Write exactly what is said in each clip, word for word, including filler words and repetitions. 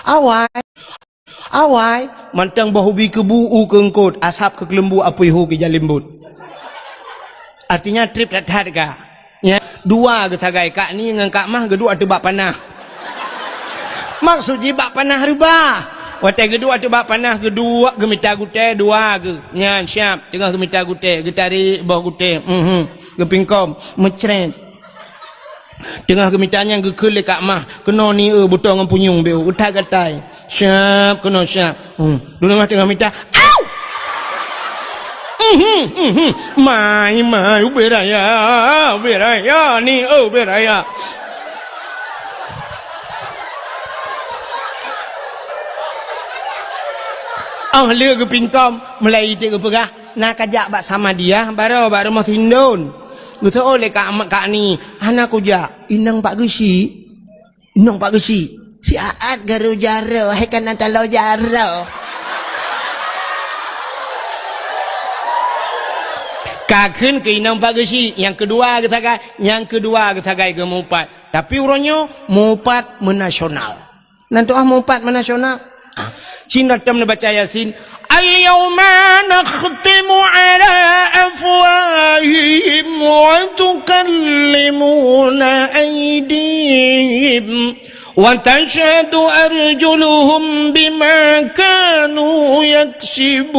Awai. Awai, mantong boh ubi keubu u keu eungkot, asab keu keuleumbu apui hu keu jalembot. Artinya treb that-that ka. Nya, dua geusagai, Kak Ni ngon Kak Mah geuduek ateueh bak panah. Maksud jih bak panah reubah. Watée geuduek ateueh bak panah, geuduek geumita gutée dua geu. Nyan siab, teungoh geumita gutée, geutarek boh gutée. Mhm. Geupingkom, meucret. Teungoh geumita nyan geukheun lé Kak Mah, keunoe Ni eu butôi ngon punyueng beu, geutai-gatai. Siab, keunoe siab. Hmm. Dulu mah teungoh mita, au! Mhm, mhm. Mai, mai, ubé raya, ubé raya, Ni eu ubé raya. Oh, lé geupingkom, mulai iték geupeugah, na kajak bak Samadiyah, baroe bak rumoh Sindon. Geuseuôt lé Kak, Kak Ni, hana kujak, inong Pak Geuchik. Inong Pak Geuchik, siat garu jaroe, hai kana taloe jaroe. Ka kheun keu inong Pak Geuchik, nyang keudua geusagai, nyang keudua geusagai geumupat. Tapi uroe nyoe mupat meunasional. Nan tuah mupat meunasional. Ah, cit na tom neubaca Yasin. Al-yauma nakhtimu ala afwahihim wa tukallimuna aydihim wa tashhadu arjuluhum bima kanu yaksibun.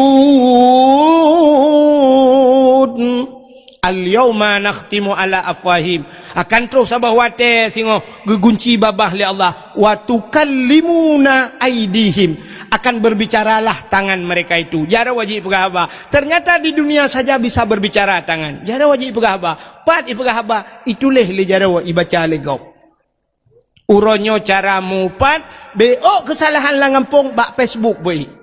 Al-yauma nakhtimu ala afwahihim. Akan troh saboh watée singoh geugunci babah lé Allah. Wa tukallimuna aydihim. Akan berbicaralah tangan mereka itu. Jaroe jih peugah haba. Ternyata di dunia saja bisa berbicara tangan. Jaroe jih peugah haba. Pat ipeugah haba, ituléh lé jaroe, ibaca lé gob. Uroe nyoe cara mupat, beuôk keusalahan lam gampông bak Facebook beuih.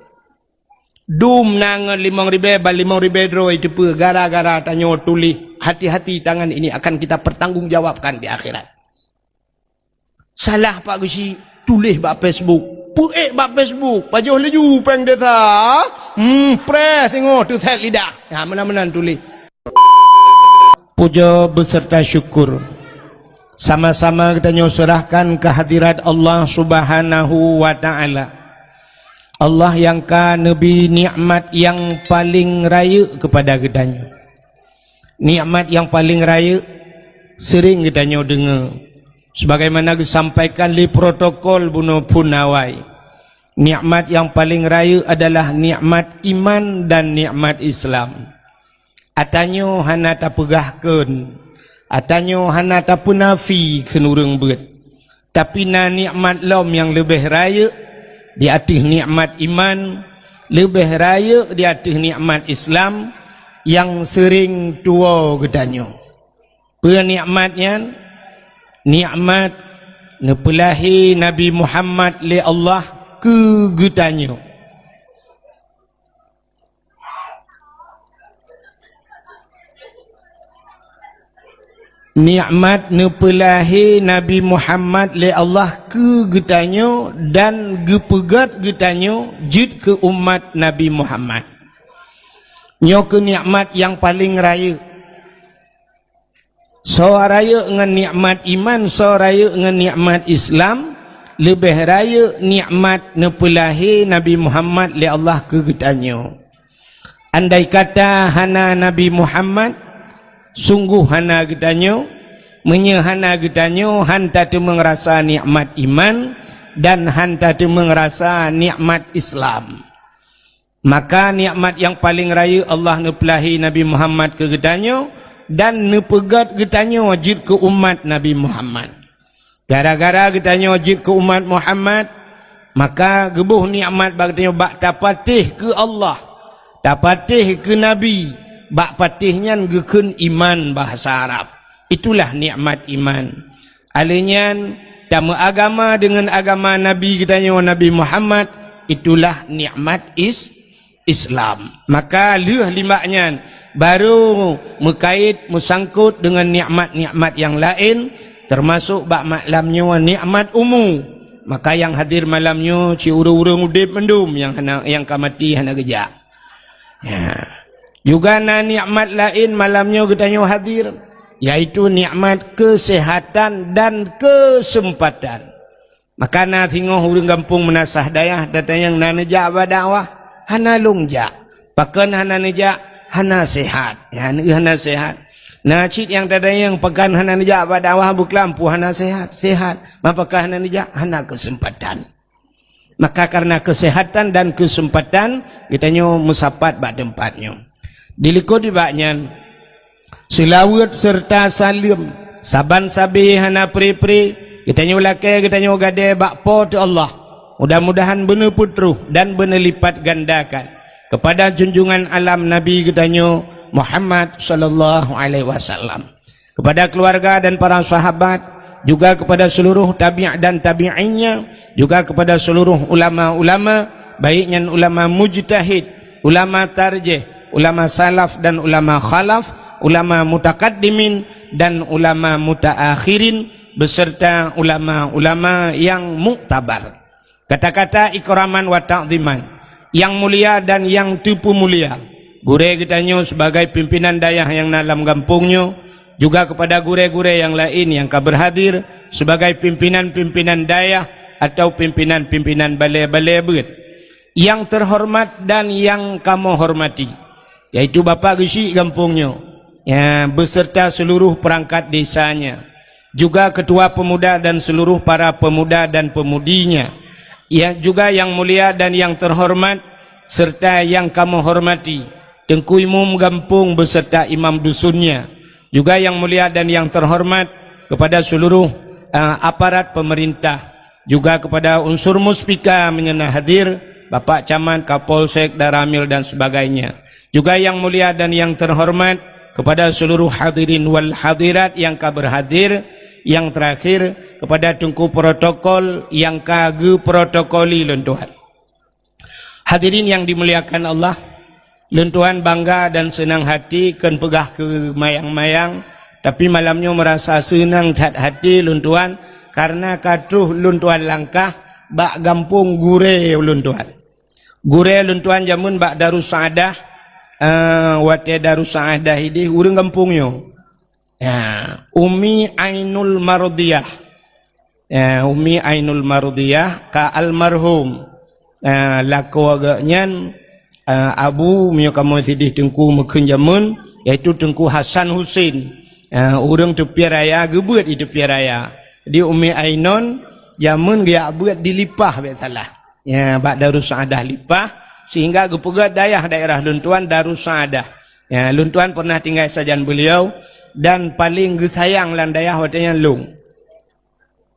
Dum na ngon limong ribée, ban limong ribée droe iteupeue gara-gara tanyoe tuléh. Hati-hati, tangan ini akan kita pertanggungjawabkan di akhirat. Salah Pak Geuchik, tuléh bak Facebook. Peuék bak Facebook, pajoh laju péng desa. Hmm, preh singoh teuset lidah. Ha, meunan-meunan tuléh. Puja beserta syukur sama-sama geutanyoe serahkan kehadirat Allah Subhanahu wa Ta'ala. Allah nyang ka neubi nikmat nyang paleng rayeuk keupada geutanyoe. Nikmat nyang paleng rayeuk seuring geutanyoe deungoe, sebagaimana geusampaikan lé protokol bunoe phon awai. Nikmat nyang paleng rayeuk adalah nikmat iman dan nikmat Islam. Atanyoe hana tapeugah kheun, atanyoe hana tapeunafi kheun ureuëng beuet. Tapi na nikmat lom nyang leubeh rayeuk di ateueh nikmat iman, leubeh rayeuk di ateueh nikmat Islam nyang seuring tuwoe geutanyoe. Peue nikmat nyan? Nikmat neupeulahé Nabi Muhammad lé Allah keu geutanyoe. Nikmat neupeulahé Nabi Muhammad lé Allah keu geutanyoe dan geupeugét geutanyoe jeuet keu umat Nabi Muhammad. Nyoe keuh nikmat nyang paleng rayeuk. Soe rayeuk ngon nikmat iman, soe rayeuk ngon nikmat Islam, leubeh rayeuk nikmat neupeulahé Nabi Muhammad lé Allah keu geutanyoe. Andai kata hana Nabi Muhammad, sunggoh hana geutanyoe. Meunyoe hana geutanyoe, han tateumeung rasa nikmat iman dan han tateumeung rasa nikmat Islam. Maka nikmat nyang paleng rayeuk Allah neupeulahé Nabi Muhammad keu geutanyoe dan neupeugét geutanyoe jeuet keu umat Nabi Muhammad. Gara-gara geutanyoe jeuet keu umat Muhammad, maka geuboh nikmat bak geutanyoe bak tapatéh keu Allah, tapatéh keu Nabi, bak patéh nyan geukheun iman bahasa Arab. Itulah nikmat iman. Alèh nyan, tameuagama deungon agama Nabi geutanyoe Nabi Muhammad, itulah nikmat is-, Islam. Maka lheueh limbak nyan, baru meukait, meusangkot deungon nikmat-nikmat nyang laén, teumasok bak malam nyoe nikmat umu. Maka nyang hadir malam nyoe cit ureuëng-ureuëng udeb mandum nyang hana, nyang ka maté hana geujak. Ya. Juga na nikmat laén malam nyoe geutanyoe hadir, yaitu nikmat keuseuhatan dan keuseumpatan. Maka na singoh ureuëng gampông meunasah dayah, tatanyong na neujak bak dakwah, hana lôn jak. Pakon hana neujak? Hana sehat. Ya, hana sehat. Na cit nyang tatanyong pakon hana neujak bak dakwah, beuklam peue hana sehat. Sehat. Ma pakon hana neujak? Hana keuseumpatan. Maka kareuna keuseuhatan dan keuseumpatan, geutanyoe meusapat bak teumpat nyoe. Dilikot nibak nyan, seulaweuet seureuta saleuem saban sabe hana pre-pre, geutanyoe lakée geutanyoe gadée bak Po teu Allah. Mudah-mudahan beuneupeutroh dan beuneulipatgandakan keupada junjungan alam Nabi geutanyoe Muhammad sallallahu alaihi wasallam, kepada keluarga dan para sahabat, juga kepada seluruh tabi' dan tabi'innya, juga kepada seluruh ulama-ulama, baik nyan ulama mujtahid, ulama tarjih, ulama salaf dan ulama khalaf, ulama mutakaddimin dan ulama mutaakhirin, beserta ulama-ulama yang muktabar. Kata-kata ikraman wa ta'ziman, yang mulia dan yang teupeumulia, gurée geutanyoe sebagai pimpinan dayah nyang na lam gampông nyoe, juga kepada gurée-gurée nyang laén nyang ka beurhadir sebagai pimpinan-pimpinan dayah atau pimpinan-pimpinan balée-balée beuet, yang terhormat dan yang kamoe hormati, yaitu Bapak Geuchik gampông nyoe, ya, beserta seluruh perangkat desanya, juga ketua pemuda dan seluruh para pemuda dan pemudinya, ya, juga yang mulia dan yang terhormat serta yang kamoe hormati, Teungku Imum gampông beserta imam dusunnya, juga yang mulia dan yang terhormat kepada seluruh, eh, aparat pemerintah, juga kepada unsur muspika meunyoe na hadir, Bapak Camat, Kapolsek, Danramil dan sebagainya. Juga yang mulia dan yang terhormat kepada seluruh hadirin wal hadirat yang ka berhadir, yang terakhir kepada Teungku Protokol yang ka geuprotokoli lôn tuan. Hadirin yang dimuliakan Allah, lôn tuan bangga dan seunang hati, kon peugah keu mayang-mayang, tapi malam nyoe meurasa seunang that hati lôn tuan, kareuna ka troh lôn tuan langkah bak gampông gurée lôn tuan. Gurée lôn tuan jameun bak Darussa'adah, eh, watée Darussa'adah ideh ureuëng gampông nyoe. Ya, Umi Ainul Mardiyah. Ya, Umi Ainul Mardiyah ka almarhum. Ya, lakoe geuh nyan, eh, abu meunyoe kamoe sideh Teungku meukheun jameun, yaitu Teungku Hasan Husin. Ya, ureuëng Teupian Raya, geubeuet di Teupian Raya. Jadi Umi Ainun jameun geujak beuet di Lipah bék salah. Ya, bak Darussa'adah Lipah, sehingga geupeugah dayah daerah lôn tuan Darussa'adah. Ya, lôn tuan pernah tinggai sajan beliau dan paléng geusayang lam dayah watée nyan lôn.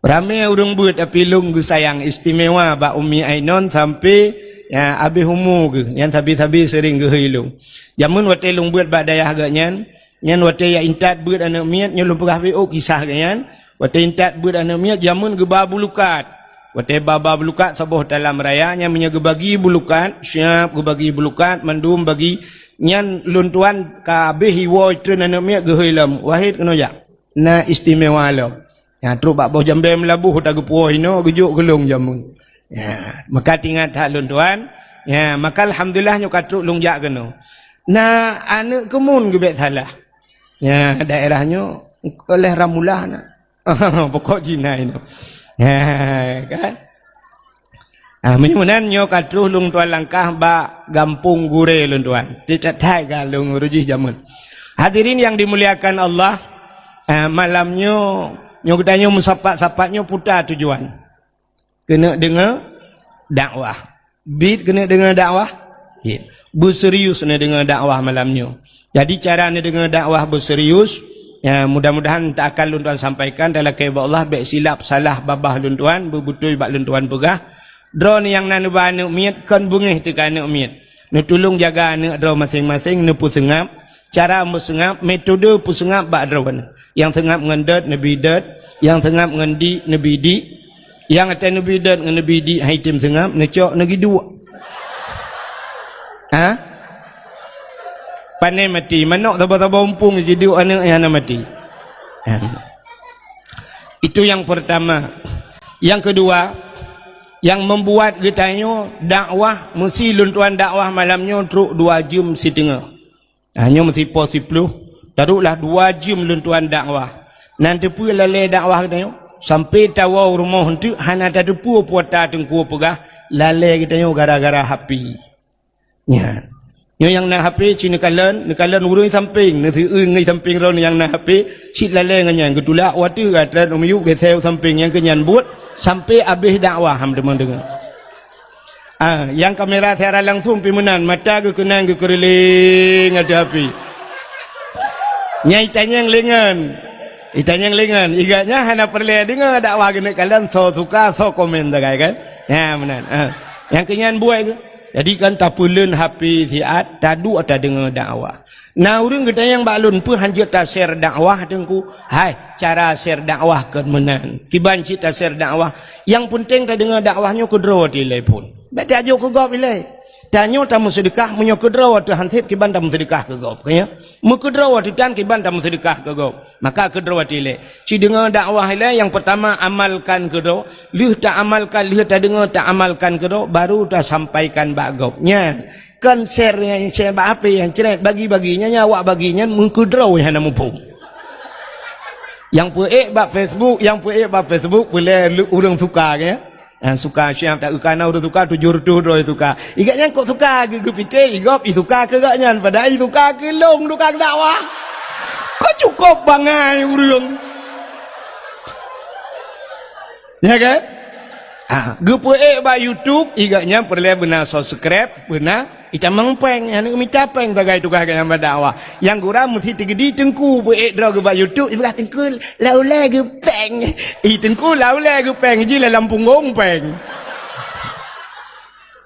Ramé ureuëng beuet, tapi lôn geusayang istimewa bak Umi Ainun sampai, ya, abéh umu geuh, nyan sabe-sabe sering geuhôi lôn. Jameun watée lôn beuet bak dayah geuh nyan, nyan watée ya intat beuet aneuëk miet, nyoe lôn peugah beuet kisah geuh nyan, watée intat beuet aneuëk miet jameun geuba bulukat. Watée ba-ba bulukat saboh talam raya, nyan meunyoe geubagi bulukat, siap geubagi bulukat, mandum bagi, nyan lôn tuan ka abéh iwoe treun aneuëk miet geuhôi lom, Wahid keunoe jak. Na istimewa lom. Nyan trok bak boh jambée meulaboh ta geupuwoe inoe geujok keu lôn jameun. Ya, maka tingat that lôn tuan. Ya, maka alhamdulillah nyoe ka trok lôn jak keunoe. Na aneuëk keumun geubek salah. Ya, daerah nyoe oleh Ramulah na. Pokok Cina inoe. Ha, kan? Ah, meunyoe meunan nyoe ka troh lôn tuan langkah bak gampông gurée lôn tuan. Titat thai ka lôn rujih jameun. Hadirin yang dimuliakan Allah, ah, malam nyoe, nyoe geutanyoe meusapat-sapat nyoe peue tujuan? Keuneuk deungoe dakwah. Bit keuneuk deungoe dakwah? Bit. Beuserius neudeungoe dakwah malam nyoe. Jadi cara neudeungoe dakwah beuserius, ya, mudah-mudahan tak akan lôn tuan sampaikan, talakée bak Allah, bék silap salah babah lôn tuan, beubeutôi bak lôn tuan peugah. Droeneuh nyang na neuba aneuëk miet, kon beungéh teuka aneuëk miet. Neutulông jaga aneuëk droe maséng-maséng, neupeuseungab, cara meuseungab, metode peuseungab bak droeneuh. Nyang seungab ngon dot, neubi dot, nyang seungab ngon dik, neubi dik, nyang até neubi dot ngon neubi dik hai tem seungab, neucok neugiduek. Ha? Pané maté, manok saba-saba umpung jiduek aneuëk nyang hana maté. Ha. Itu yang pertama. Yang kedua, yang membuat geutanyoe dakwah, meusi lôn tuan dakwah malam nyoe trok dua jeuem siteungoh. Ha, nyoe meusipo siploh, taroklah dua jeuem lôn tuan dakwah. Nan teupeue lalée dakwah geutanyoe? Sampai tawoe u rumoh eunteuk hana tateupeue peue ata Teungku peugah, lalée geutanyoe gara-gara H P. Nyan. Nyoe nyang na H P cit neukalon, neukalon ureuëng sampéng, neuseueu ngon sampéng droeneuh nyang na H P, cit lalée ngon nyan geutulak watée gata u miyueb geuseu sampéng nyang keu nyan buet sampai abéh dakwah han teuma deungoe. Ah, nyang kamera siaran langsung pi meunan, mata geukeunang geukeureuléng ateueh H P. Nyang itanyong lengan. Itanyong lengan. Igat nyan hana peureulée deungoe dakwah geuneuk kalon soe suka, soe komen sagai kan? Nyan meunan. Ah. Nyang keu nyan buet geuh. Jadi kan tapeuleuen H P siat, taduek tadeungoe dakwah. Na ureuëng geutanyong bak lôn, "Peue hanjeuet ta-share dakwah, Teungku?" Hai, cara share dakwah kon meunan. Kiban cit ta-share dakwah. Nyang peunteng tadeungoe dakwah nyoe keudroe até ilée phon. Bék tajok keu gob ilée. Tanyoe tameuseudeukah meunyoe keudroe ateueh han sép kiban tameuseudeukah keu gob. Ka nyo? Meukeudroe ateueh tan kiban tameuseudeukah keu gob. Maka keudroe até ilée. Ci deungoe dakwah ilée, nyang peurtama amalkan keudroe. Lheueh taamalkan, lheueh tadeungoe taamalkan keudroe, baru tasampaikan bak gob. Nyan. Kon share nyang share bak H P nyang cret bagi-bagi nyan, nyan awak bagi nyan meukeudroe hana muphom. Nyang peuék bak Facebook, nyang peuék bak Facebook peureulée ureuëng suka ke. Nyang suka siap tak kana ureuëng suka tujoh reutôh droe suka. Igat nyan kok suka geu-, geupike igob i suka keu gak nyan padahai i suka keu lôn tukang dakwah. Kok cukop bangai ureuëng. Ya kan? Ah, geupeuék bak YouTube, igat nyan peureulée beuna subscribe, beuna itamong péng, hana mita péng sagai tugaih nyang bak dakwah. Nyang gura meusti teugeudi Teungku peuék droe geuh bak YouTube, ipeugah Teungku laulée geupéng. Ih, Teungku laulée geupéng, ji lam punggong péng.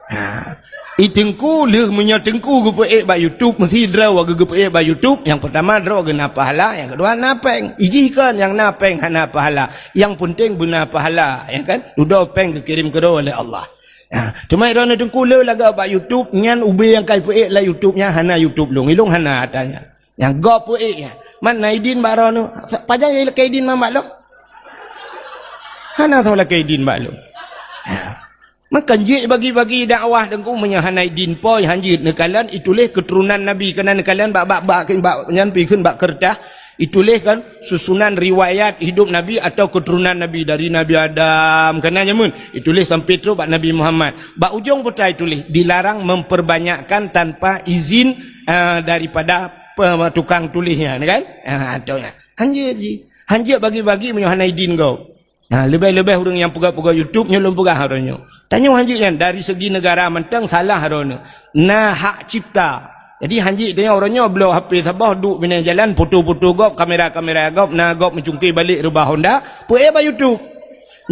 Ha. I Teungku lheueh meunyoe Teungku geupeuék bak YouTube, meusti droe geuh geupeuék bak YouTube, nyang peurtama droe geuh na pahala, nyang keudua na péng. Ijih kon nyang na péng hana pahala, nyang peunteng beuna pahala, ya kan? Dudoe péng geukirém keudroe lé Allah. Ha. Teuma droeneuh Teungku le lagak bak YouTube, nyan ubé nyang ka ipeuék lam YouTube nyan hana YouTube lôn, ilôn hana ata nyan. Nyang gob peuék nyan. Man na idin bak droeneuh, pajan nyang lakée idin man bak lôn? Hana soe lakée idin bak lôn. Ha. Maka jeuet bagi-bagi dakwah Teungku meunyoe hana idin poi hanjeuet neukalon ituléh keuturonan Nabi keunan neukalon bak, bak, bak, bak nyan pi kheun bak keureutah ituléh kan susunan riwayat hidup Nabi atau keuturonan Nabi dari Nabi Adam keunan jameun ituléh sampai trok bak Nabi Muhammad. Bak ujong buta ituléh dilarang memperbanyakkan tanpa izin, eh, daripada pe-, tukang tuléh nyan kan? Ha, tu nyan. Hanjeuet ji. Hanjeuet bagi-bagi meunyoe hana idin gob. Ha, leubeh-leubeh ureuëng nyang peugah-peugah YouTube nyoe lôn peugah uroe nyoe. Tanyoe hanjeuet nyan dari segi negara mantong salah droeneuh. Na hak cipta. Jadi hanjeuet tanyoe uroe nyoe bloe H P saboh duek binéh jalan foto-foto gob, kamera-kamera gob, na gob meucungké balek reubah Honda, peuék bak YouTube.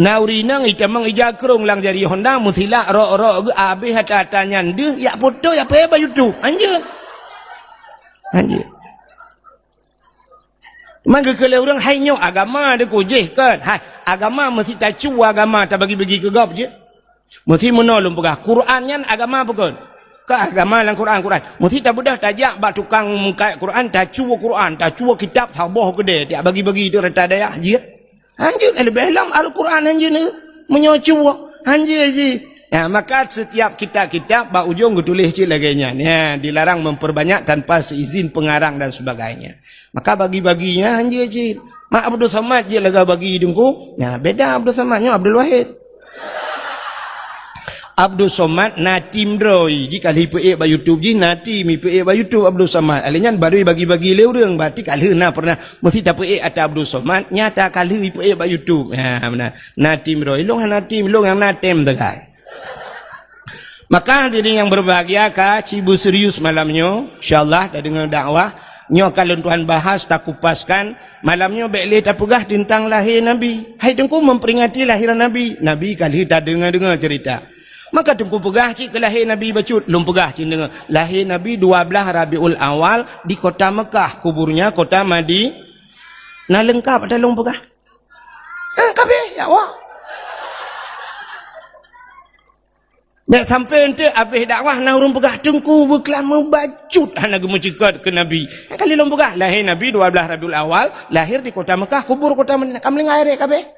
Na ureuëng inong itamong ija krong lam jari Honda meusilak rok-rok geuh abéh ata-ata nyan deuh yak foto yak peuék bak YouTube. Hanjeuet. Hanjeuet. Man geukheun lé ureuëng hai nyoe agama deuh kujih kon. Hai, agama meusti tacu agama tabagi-bagi keu gob jih. Meusti meunoe lôn peugah, Quran nyan agama peue kon? Ka agama lam Quran, Quran. Meusti tabeudôh tajak bak tukang meukat Quran, tacu Quran, tacu kitab saboh keudée, tiak bagi-bagi tu rata dayah jih. Hanjeuet leubeh lom Al-Quran hanjeuet ni. Meunyoe cuba, hanjeuet jih. Ya, maka setiap kitab-kitab bak ujong geutuléh cit lagée nyan. Ya, dilarang memperbanyak tanpa seizin pengarang dan sebagainya. Maka bagi-bagi nyan hanjeuet cit. Mak Abdul Somad jeuet lagée bagi Teungku. Ya, beda Abdul Somad nyoe Abdul Wahid. Abdul Somad na tim droe, ji ka lheueh peuék bak YouTube jih, na tim ipeuék bak YouTube Abdul Somad. Alèh nyan baru bagi-bagi lé ureuëng, berarti ka lheueh na pernah meusti tapeuék ata Abdul Somad, nyata ka lheueh ipeuék bak YouTube. Ha, beuna. Na tim droe, ilong hana tim, ilong nyang na tem sagai. Maka hadirin yang berbahagia, ka ci beuserius malam nyoe, insya-Allah tadeungoe dakwah nyoe ka lôn tuan bahas, takupaskan. Malam nyoe bék lé tapeugah teuntang lahé Nabi. Hai Teungku memperingati lahiran Nabi, Nabi ka lheueh tadeungoe-deungoe cerita. Maka Teungku peugah cit keu lahé Nabi bacut, lôn peugah cit deungoe. Lahé Nabi dua belas Rabiul Awal di kota Mekah, kuburnya kota Madi-, na leungkap ata lôn peugah? Eh, ka abéh, ya Allah. Bék sampai eunteuk abéh dakwah na ureuëng peugah Teungku beuklam meubacut hana geumeucukot keu Nabi. Nyang ka lheueh lôn peugah, lahé Nabi dua belas Rabiul Awal, lahir di kota Mekah, kubur kota Madinah. Ka meulinggai rek ka abéh.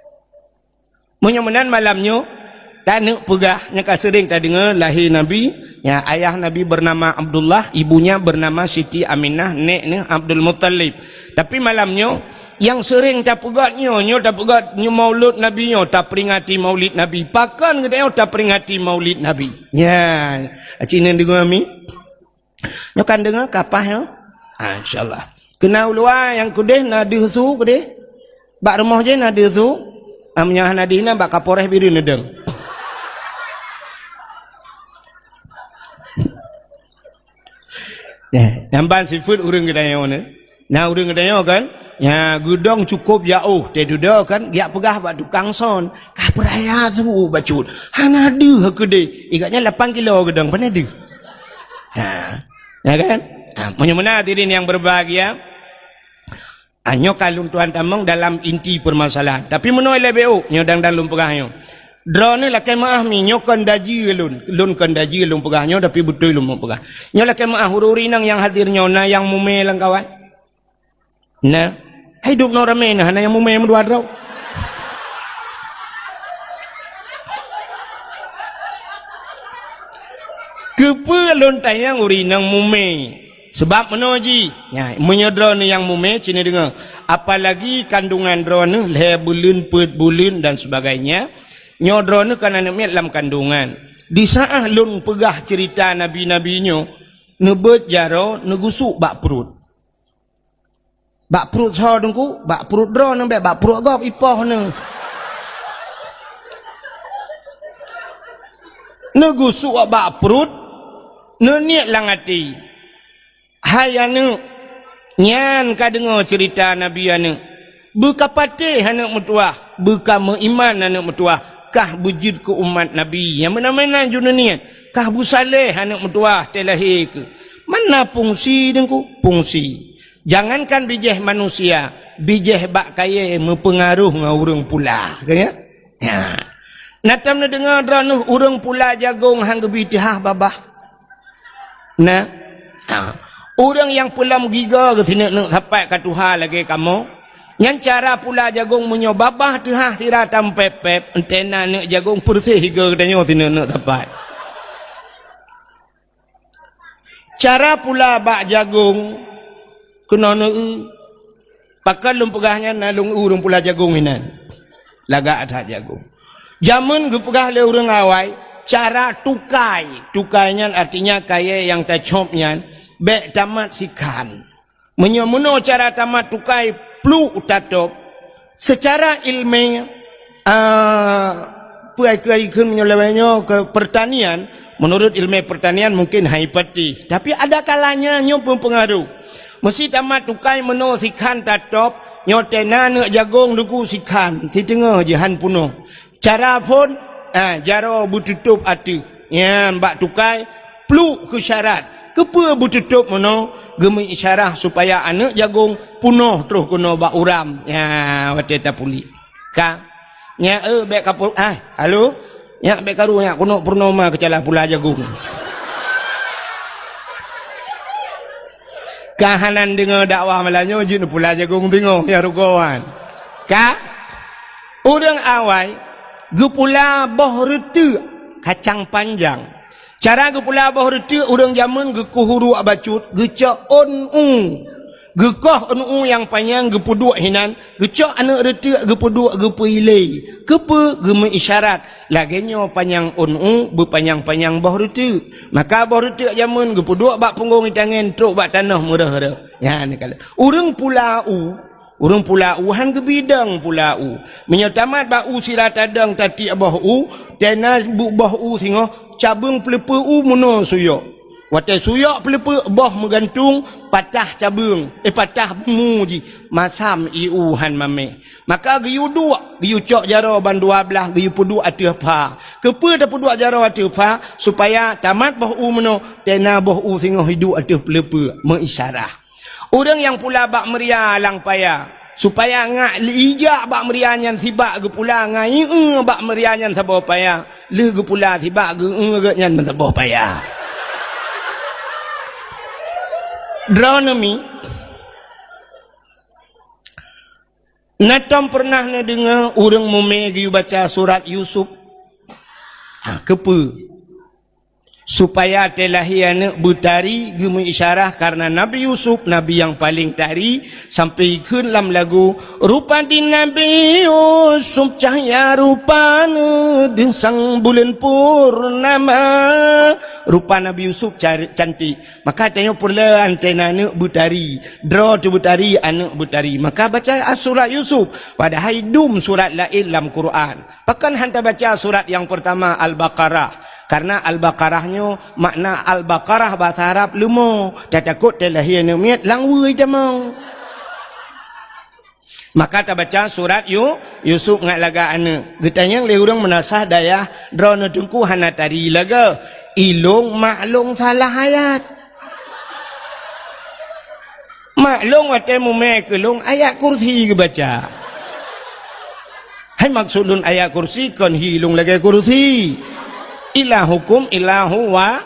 Meunyoe meunan malam nyoe, taneuk peugah nyang ka seuring tadeungoe lahé Nabi, Ya, ayah Nabi bernama Abdullah, ibunya bernama Siti Aminah, nek neuh Abdul Muttalib. Tapi malam nyoe, nyang seuréng tapeugét nyoe, nyoe tapeugét nyoe maulud Nabi nyoe, taperingati maulid Nabi. Pakon geutanyoe taperingati maulid Nabi? Ya, aci neudeungoe mi? Nyoe kan deungoe kapah nyoe? Ah, insyaallah. Keunan u luwa nyang keudeh na deuh su keudeh. Bak rumoh jih na deuh su. Ah, meunyoe hana deuh inan bak Kapolres Bireuen neudong. Eh, nyang ban sifeuet ureueng geutanyoe nyoe. Na ureueng geutanyoe kan? Nya, geudong cukôp jaôh, teududoe kan, geujak peugah bak tukang son, "Ka peuraya su bacut, hana deuh keudeh." Ikat nyan lapan kilo geudong, pane deuh? Ha. Ya kan? Ha, meunyoe meunan hadirin yang berbahagia, ha, nyoe ka lôn tuan tamong dalam inti permasalahan. Tapi meunoe lé B O, nyoe dang-dang lôn peugah nyoe. Droeneuh lakée meuáh mi, nyoe kon daji lôn, lôn kon daji lôn peugah nyoe, tapi beutôi lôn peugah. Nyoe lakée meuáh ureueng-ureueng inong nyang hadir nyoe, na nyang mumé lam kawan? Na. Hai dum noe ramé na, hana nyang mumé meudua droe. Keupeue lôn tanyong ureueng inong mumé? Sabab meunoe jih, nya, meunyoe droeneuh nyang mumé, ci neudeungoe, apalagi kandungan droeneuh lhée buleuen, peuet buleuen dan sebagainya, nyoe droeneuh kan aneuk miet lam kandungan. Di saat lôn peugah ceurita nabi-nabi nyoe, neubeuet jaroe neugusuk bak pruet. Bak pruet soe Teungku? Bak pruet droeneuh bék, bak pruet gob ipoh neuh. Neugusuk bak pruet, neuniet lam até, "Hai aneuk, nyan ka deungoe ceurita nabi aneuk. Beukapatéh aneuk meutuwah, beukameuiman aneuk meutuwah, kah beujeuet keu umat nabi." Nyang meunan-meunan ju neuniet, "Kah beusaléh aneuk meutuwah teulahé keuh." Mana fungsi Teungku? Fungsi. Jangankan bijéh manusia, bijéh bak kayée meupeungaroh ngon ureuëng pula. Ka nyan? Nyan. Na tom neudeungoe droeneuh ureuëng pula jagong han geubi teuhah babah? Na. Ha. Ureuëng nyang peulom gigoe geuh sineuk-neuk sapat ka tuha lagée kamoe. Nyan cara pula jagong meunyoe babah teuhah sira tampép-pép, entena neuk jagong peureuseh gigoe geutanyoe sineuk-neuk sapat. Cara pula bak jagong keunoe neueu. Pakon lôn peugah nyan na lôn eu ureuëng pula jagong inan. Lagak that jagong. Jameun geupeugah lé ureuëng awai, cara tukai. Tukai nyan artinya kayée nyang tacop nyan bék tamat sikhan. Meunyoe meunoe cara tamat tukai pluek tatôb, seucara iéleumé, a, peue ai keu ai kheun meunyoe lawét nyoe keu peurtanian, meunurot iéleumé peurtanian mungken hai pati, tapi ada kalanya nyoe meupeungaroh. Meusi tamat tukai meunoe sikhan tatôb, nyoe tena neuk jagong Teungku sikhan, siteungoh jih han peunoh. Cara phon, ah, jaroe beututôb ateueh. Nyan bak tukai, pluek keu syarat. Keupeue beututôb meunoe? Geumeuisyarah supaya aneuk jagong peunoh troh keunoe bak uram. Nyan watée tapuléh. Ka. Nyan, eh, bék ka pu-, ah, halo? Nyan bék karu nyan keunoe purnoma keucalah pula jagong. Ka hana deungoe dakwah malam nyoe jeuet pula jagong teungoh nyang rugoe wan. Ka? Ureuëng awai geupula boh reuteuek kacang panjang. Cara geupula boh reuteuek ureuëng jameun geukuh uruek bacut, geucok ôn u. Geukoh ôn u nyang panyang geupeuduek hinan, geucok aneuk reuteuek geupeuduek geupeuilée. Keupeue? Geumeuisyarat. Lagée nyoe panyang ôn u beupanyang-panyang boh reuteuek. Maka boh reuteuek jameun geupeuduek bak punggong itangen trok bak tanoh meureuh-reuh. Nyan ka lheueh. Ureuëng pula u, Ureuëng pula u han geubidong pula u. Meunyoe tamat bak u sira tadong tatiek boh u, tena bu-, boh u singoh cabeueng peuleupeue u meunoe suyok. Watée suyok peuleupeue boh meugantung patah cabeueng, eh, patah mu jih, masam ié u han mamé. Maka geuyue duek, geuyue cok jaroe ban dua blaih geuyue peuduek ateueh pha. Keupeue tapeuduek jaroe ateueh pha? Supaya tamat boh u meunoe, tena boh u singoh iduek ateueh peuleupeue, meuisyarah. Ureuëng nyang pula bak meuria lam paya, supaya ngak ijak bak meuria nyan sibak geupula ngon ié bak meuria nyan saboh paya, lheueh geupula sibak geu-eu geuh nyan meusaboh paya. Droeneuh mi, na tom peureunah neudeungoe ureuëng mumé geuyue baca surat Yusuf? Ha, keupeue? Supaya teulahé aneuëk beutari, geumeuisyarah karena Nabi Yusuf, nabi nyang paleng tari, sampai ikheun lam lagu, "Rupa di Nabi Yusuf cahya rupana, deusang buleuen purnama." Rupa Nabi Yusuf car-, cantik. Maka tanyoe peureulée antena aneuëk beutari, droe teuh beutari, aneuëk beutari. Maka baca surat Yusuf, padahai dum surat laén lam Quran. Pakon hana tabaca surat nyang peurtama Al-Baqarah? Karena Al-Baqarah nyoe makna Al-Baqarah bahasa Arab leumo, tatakot teulahé aneuëk miet lam weueh tamong. Maka tabaca surat Yu-, Yusuf ngat lagak aneuëk. Geutanyong lé ureuëng meunasah dayah, "Droeneueh Teungku hana tari lagée? Ilong maklong salah ayat." Maklong watée mumé keu lôn ayat kursi geubaca. Hai maksud lôn ayat kursi kon hi lôn lagée kursi. Ilahukum ilahu wa-,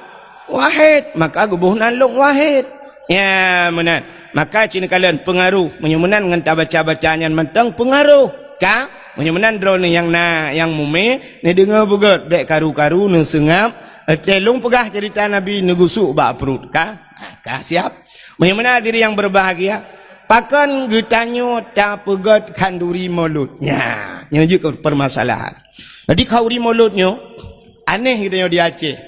wahid. Maka geuboh nan lôn wahid. Ya, meunan. Maka cit neukalon peungaruh. Meunyoe meunan ngon tabaca-baca nyan mantong peungaruh. Ka? Meunyoe meunan droeneueh nyang na, nyang mumé, neudeungoe beugét, bék karu-karu, neuseungab. Watée lôn peugah ceurita Nabi neugusuk bak pruet. Ka? Ka siap. Meunyoe meunan hadirin yang berbahagia, pakon geutanyoe tapeugét khanduri Maulud? Nya, nyoe jeuet keu permasalahan. Jadi khanduri Maulud nyoe aneh geutanyoe di Aceh.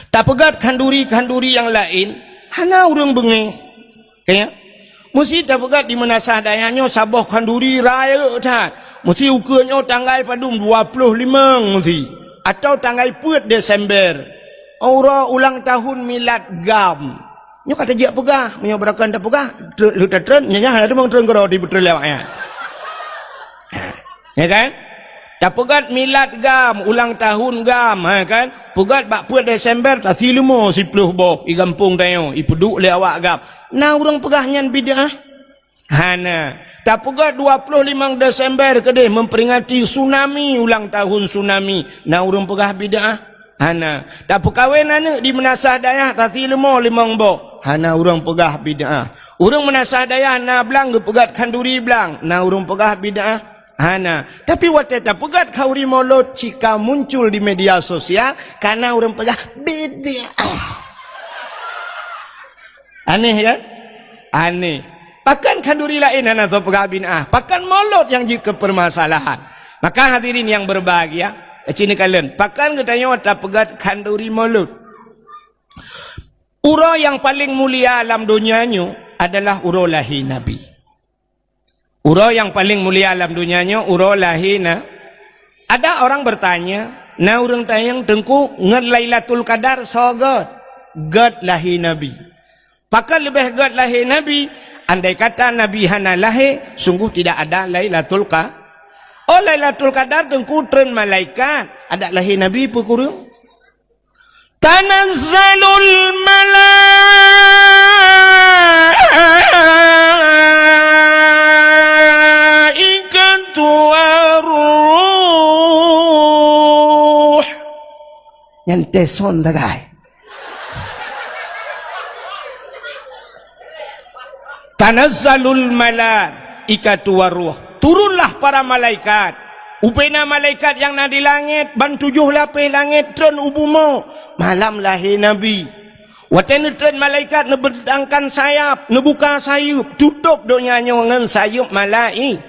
Tapeugét khanduri-khanduri nyang laén, hana ureuëng beungéh. Ka nyan? Meusti tapeugét di meunasah dayah nyoe saboh khanduri rayeuk that. Meusti ukeue nyoe tanggai padum, dua ploh limong meusti. Atawa tanggai peuet Desember. Uroe ulang tahun milad GAM. Nyoe ka tajak peugah, meunyoe beurakan tapeugah, tre-, lheueh tatreun, nyan hana teumong treun keudroe di peutrön lewat nyan. Ha, ya kan? Tapeugét milad GAM, ulang tahun GAM, ha kan? Peugét bak peuet Desember, tasi leumo siploh boh, i gampông tanyoe, ipeuduek lé awak GAM. Na ureuëng peugah nyan bid'ah? Hana. Tapeugét dua ploh limong Desember keudeh memperingati tsunami, ulang tahun tsunami. Na ureuëng peugah bid'ah? Hana. Tapeukawen aneuëk di meunasah dayah tasi leumo limong boh. Hana ureuëng peugah bid'ah. Ureuëng meunasah dayah na blang geupeugét khanduri blang. Na ureuëng peugah bid'ah? Hana. Tapi watée tapeugét khanduri Maulud cit ka muncul di media sosial, ka na ureuëng peugah bid'ah. Aneh kan? Aneh. Pakon khanduri laén hana soe peugah bid'ah? Pakon Maulud nyang jeuet keu permasalahan? Maka hadirin yang berbahagia, cit neukalon, pakon geutanyoe tapeugét khanduri Maulud? Uroe nyang paleng mulia lam donya nyoe adalah uroe lahé Nabi. Uroe nyang paleng mulia lam donya nyoe uroe lahé na. Ada orang bertanya, na ureuëng tanyong, "Teungku, ngon Lailatul Qadar soe gét?" Gét lahé Nabi. Pakon leubeh gét lahé Nabi? Andai kata Nabi hana lahé, sungguh tidak ada Lailatul Qa-, oh, Lailatul Qadar Teungku treun malaikat, adak lahé Nabi peue kureueng? Tanazzalul malaikatu waruh. Nyan teson tagai. Tanazzalul malaikatu waruh. Turunlah para malaikat. Ubena malaikat nyang na di langét, ban tujoh lapéh langét treun u bumoe malam lahé Nabi. Watée neutreun malaikat neubentangkan sayap, neubuka sayeuep, tutôb donya nyoe ngon sayeuep malai-,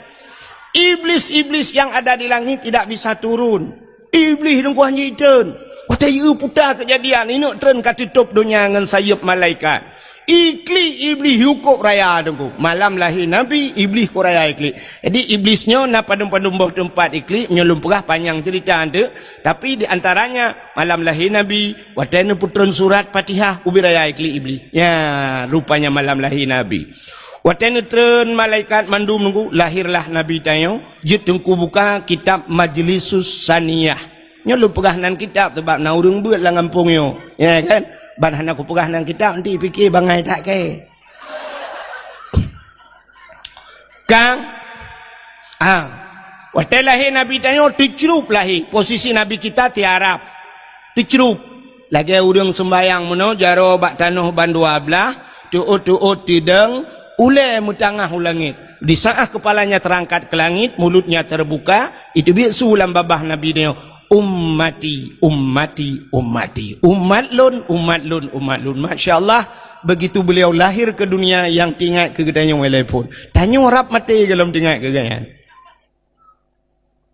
Iblis-iblis yang ada di langit tidak bisa turun. Iblih deungon jitreun. Watée yue puta keujadian, ineuk treun ka teutôb donya ngon sayeuep malaikat. Iklik Iblih yue kôb raya deungon. Malam lahé Nabi, Iblih kôb raya iklik. Jadi Iblis nyoe na padum-padum boh teumpat iklik, meunyoe lôn peugah panyang ceurita teuk. Tapi di antaranya malam lahé Nabi, watée neupeutreun surat Fatihah, ubé raya iklik Iblih. Ya, rupanya malam lahé Nabi. Watée neutreun malaikat mandum nunggu, lahirlah Nabi tanyoe. Jeuet teungku buka kitab Majlisus Saniyah. Nyoe lôn peugah nan kitab sabab na ureuëng beuet lam gampông nyoe. Ya kan? Ban hana kupeugah nan kitab, nanti pike bangai that kée. Kang, ah, watée lahé Nabi tanyoe teucrup lahé, posisi Nabi kita tiarap. Teucrup. Lagée ureuëng seumbayang meunoe jaroe bak tanoh ban dua blaih, teuôt-teuôt tidong, Ulèe meutangah u langét. Di saat kepalanya terangkat ke langit, mulutnya terbuka, itu biet su lam babah Nabi nyoe, "Ummati, ummati, ummati." Umat lôn, umat lôn, umat lôn. Masya Allah, begitu beliau lahir ke dunia, nyang teuingat keu geutanyoe lé phon. Tanyoe rab maté gohlom teuingat keu gobnyan.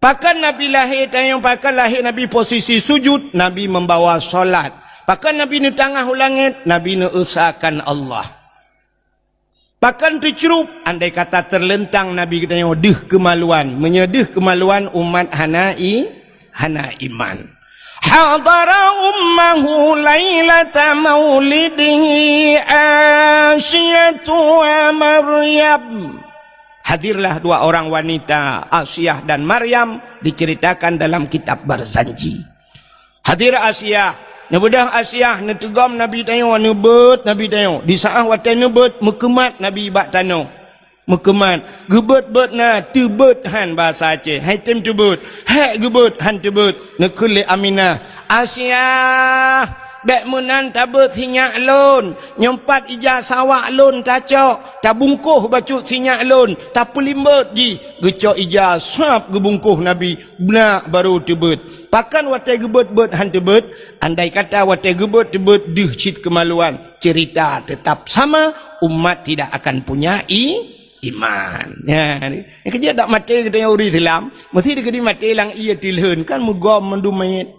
Pakon Nabi lahé tanyoe, pakon lahé Nabi posisi sujud, Nabi membawa salat. Pakon Nabi neutangah u langét, Nabi neuesakan Allah. Pakon teucrup, andai kata teuleuntang Nabi geutanyoe deuh keumaluan. Meunyoe deuh keumaluan, umat hana i-, hana iman. Hadara ummahu lailata maulidihi Asiyatu wa Maryam. Hadirlah dua orang wanita, Asiah dan Maryam, diceritakan dalam kitab Barzanji. Hadir Asiah, neubeudôh Asiah, neuteugom Nabi tanyoe, neubeuet Nabi tanyoe. Di saat watèe neubeuet, meukeumat Nabi bak tanoh. Meukeumat, geubeuet-beuet na, teubeuet han bahasa Aceh. Hai tem teubeuet, hék geubeuet han teubeuet. Neukheun lé Aminah, "Asiah, bèk meunan tabeuet sinyak lôn. Nyoe pat ija sawak lôn tacok, tabungkôh bacut sinyak lôn, tapeulimbot jih." Geucok ija sab geubungkôh Nabi, beunak barô teubeuet. Pakon watèe geubeuet-beuet han teubeuet? Andai kata watèe geubeuet-beuet deuh cit keumaluan, cerita tetap sama, umat tidak akan punya i-, iman. Nyan, keujeuet dak maté geutanyoe ureueng Islam, meusti dikeudi maté lam ié teulheun, kan meugom mandum manyét.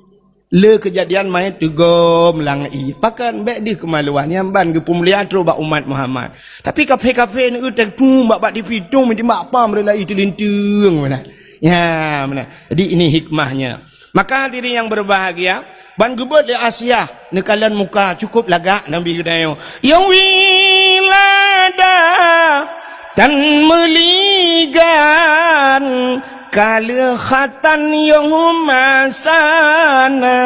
Le keujadian manyét teugom lam ié. Pakon bèk deuh keumaluan, nyan ban geupeumulia trok bak umat Muhammad. Tapi kafé-kafé neu teutung bak, bak tipi tung, meuti bak pam rela ié teulinteung meunan. Ya, meunan. Jadi ini hikmahnya. Maka hadirin yang berbahagia, ban geubeuet lé Asiah neukalon muka cukup lagak Nabi geutanyoe. Ya wiladah tan meuligan, kaleuh khatan yôh masa na.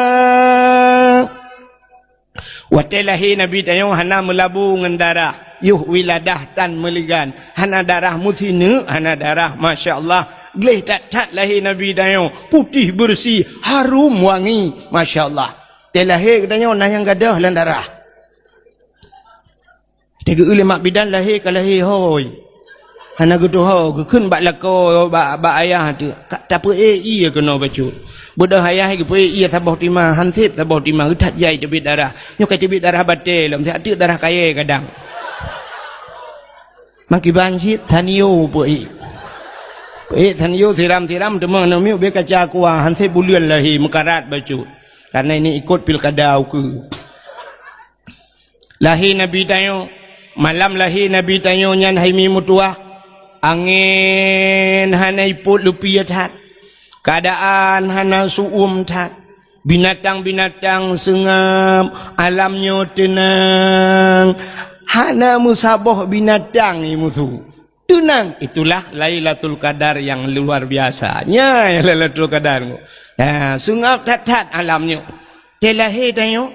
Watèe lahé Nabi tanyoe hana meulabu ngon darah, yôh wiladah tan meuligan, hana darah meusineuk, hana darah, masya Allah. Gleh that-that lahé Nabi tanyoe, putéh beureusi, harum wangi, masya Allah. Watèe lahé geutanyoe na nyang gadôh lam darah. Teugeue lé mak bidan lahé ka lahé hôi. Hana geutuho, geukheun bak lakoe, bak, bak ayah teuh. Ka tapeuék ié keunoe bacut. Beudôh ayah geupeuék ié saboh tima, han sép saboh tima, geuthat jai teubiet darah. Nyoe ka teubiet darah batèe lom, siat teuk darah kayèe kadang. Mangkiban cit Sanyo peuék. Peuék Sanyo siram-siram, teuma aneuk miet ubé kaca aqua, han sép buleuen lahé, meukarat bacut. Karena ini ikut pilkada ukeue. Lahé Nabi tanyoe, malam lahé Nabi tanyoe nyan hai mi meutuwah, angén hana ipôt leupie that, keuadaan hana su'uem that, binatang-binatang seungab, alam nyoe teunang, hana meusaboh binatang i musu. Teunang, itulah Lailatul Qadar yang luar biasa. Nyan Lailatul Qadar. Ya, seungab that-that alam nyoe. Watèe lahé tanyoe,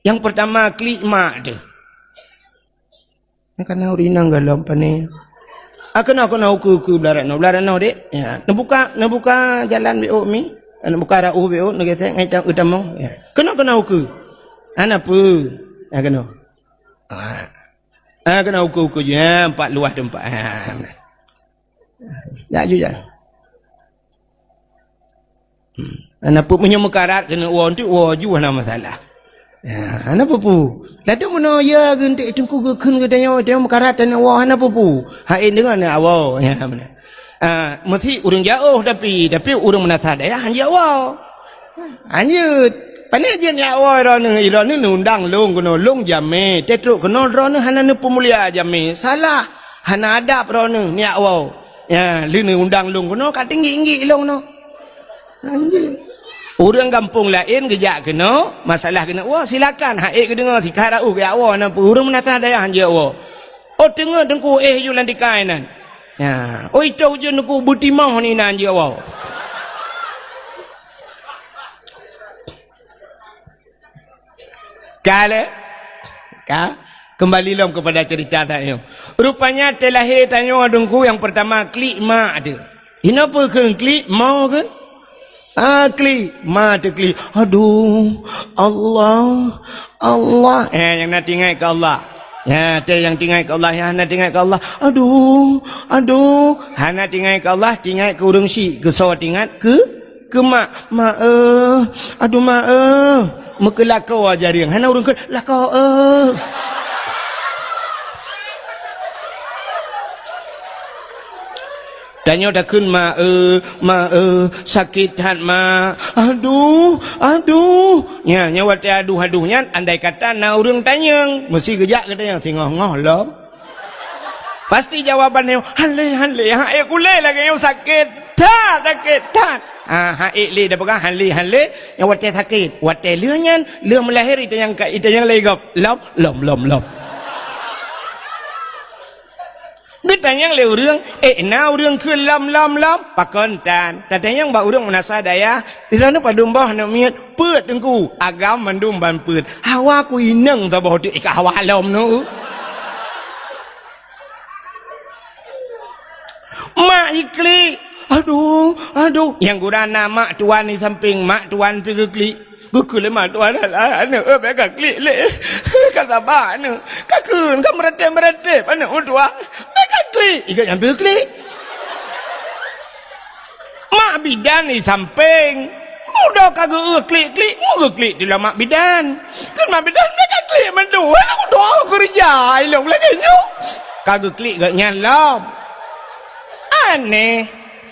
nyang peurtama klik mak teuh. Nyan kana ureueng inong golom pané. Ah, keunoe, keunoe ukeue, ukeue blah rot noe, blah rot noe, Dek. Ya, neubuka, neubuka jalan beuôt mi. Neubuka rot ueh beuôt, neugesek ngon ita-, utamong. Ya. Keunoe, keunoe ukeue. Hana peue. Ya, keunoe. Ah. Ah, keunoe ukeue-ukeue ju, ha, pat luwah teumpat. Ha, nah. Jak ju, jak. Hmm. Hana peue, meunyoe meukarat keuneuk woe, enteuk woe ju hana masalah. Ya, hana peue-peue. Ladôm meunoe ya geunteuk teungku geukheun geutanyoe, tanyoe meukarat taneuk woe, hana peue-peue. Hai deungon ya woe. Ya, meunan. Ah, meusti ureueng jiôh tapi, tapi ureueng meunasah dayah han jiôh woe. Anjeut. Pané jeuet nyak woe droeneuh, droeneuh neuundang lôn keunoe, lôn jamé. Teutrok keunoe droeneuh hana neupeumulia jamé. Salah, hana adab droeneuh nyak woe. Ya, lheueh neuundang lôn keunoe ka tinggi-tinggi lôn keunoe. Anjeut. Ureueng gampông laén geujak keunoe, masalah keuneuk woe, silakan. Hai geudeungoe, sikarat uh geujak woe, na ureueng meunasah dayah han jiôh woe. Oh, teungeut teungku éh ju lam tikai nan. Ya. Oi, toh ujeuen teungku beutimoh ni nan jiôh woe. Ka lé? Ka? Kembali lom kepada cerita tanyoe. Rupanya watèe lahé tanyoe teungku nyang peurtama klik mak teuh. Inoe peue kheun klik, ma kheun? Ah, klik, ma teuh klik. Aduh, Allah, Allah. Eh, nyang na teuingat keu Allah. Nah, teu nyang teuingat keu Allah, nyang hana teuingat keu Allah. Aduh, aduh, hana teuingat keu Allah, teuingat keu ureuëng syik, keu soe teuingat, keu, keu mak. Mak, eh, aduh mak, eh. Meukeulakoe jareung, hana ureuëng kheun, lakoe, eh. Tanyoe takheun, "Ma, eu, ma, eu, sakét that, ma. Aduh, aduh." Nya, nya watée aduh-aduh nyan, andai kata na ureuëng tanyong, meusi geujak keu tanyong, singoh-ngoh lom. Pasti jawaban nyoe, "Hale, hale, ha ék kulée lagée nyoe sakét that, sakét that." Ha, ha ék lé da peugah, "Hale, hale." Nya watée sakét, watée lheueh nyan, lheueh meulahé itanyong ka, itanyong lé gob, "Lom, lom, lom, lom." Geutanyong lé ureuëng, "Eh, na ureuëng kheun lom, lom, lom?" Pakon tan. Tatanyong bak ureuëng meunasah dayah, "Di droeneuh padum boh aneuk miet?" "Peuet, Teungku." "Agam mandum ban peuet." "Hawa ku inong saboh teuk, eh, ka hawa lom nu." Mak jiklik. "Aduh, aduh." Nyang gura na mak tuan di sampéng, mak tuan pi geuklik. Geukheun lé mak tuan, "Alah, aneuk, eh, bék ka klik lé. Ka saba aneuk. Ka kheun, ka meuratéb-meuratéb aneuk meutuah. Bék ka klik." Iga nyang pi klik. Mak bidan di sampéng. Udah ka geu klik-klik, mu geuklik di mak bidan. Kheun mak bidan, "Bék ka klik mandum. Aneuk meutuah keureuja ilong lagée nyoe." Ka geuklik geuh nyan lom. Aneh.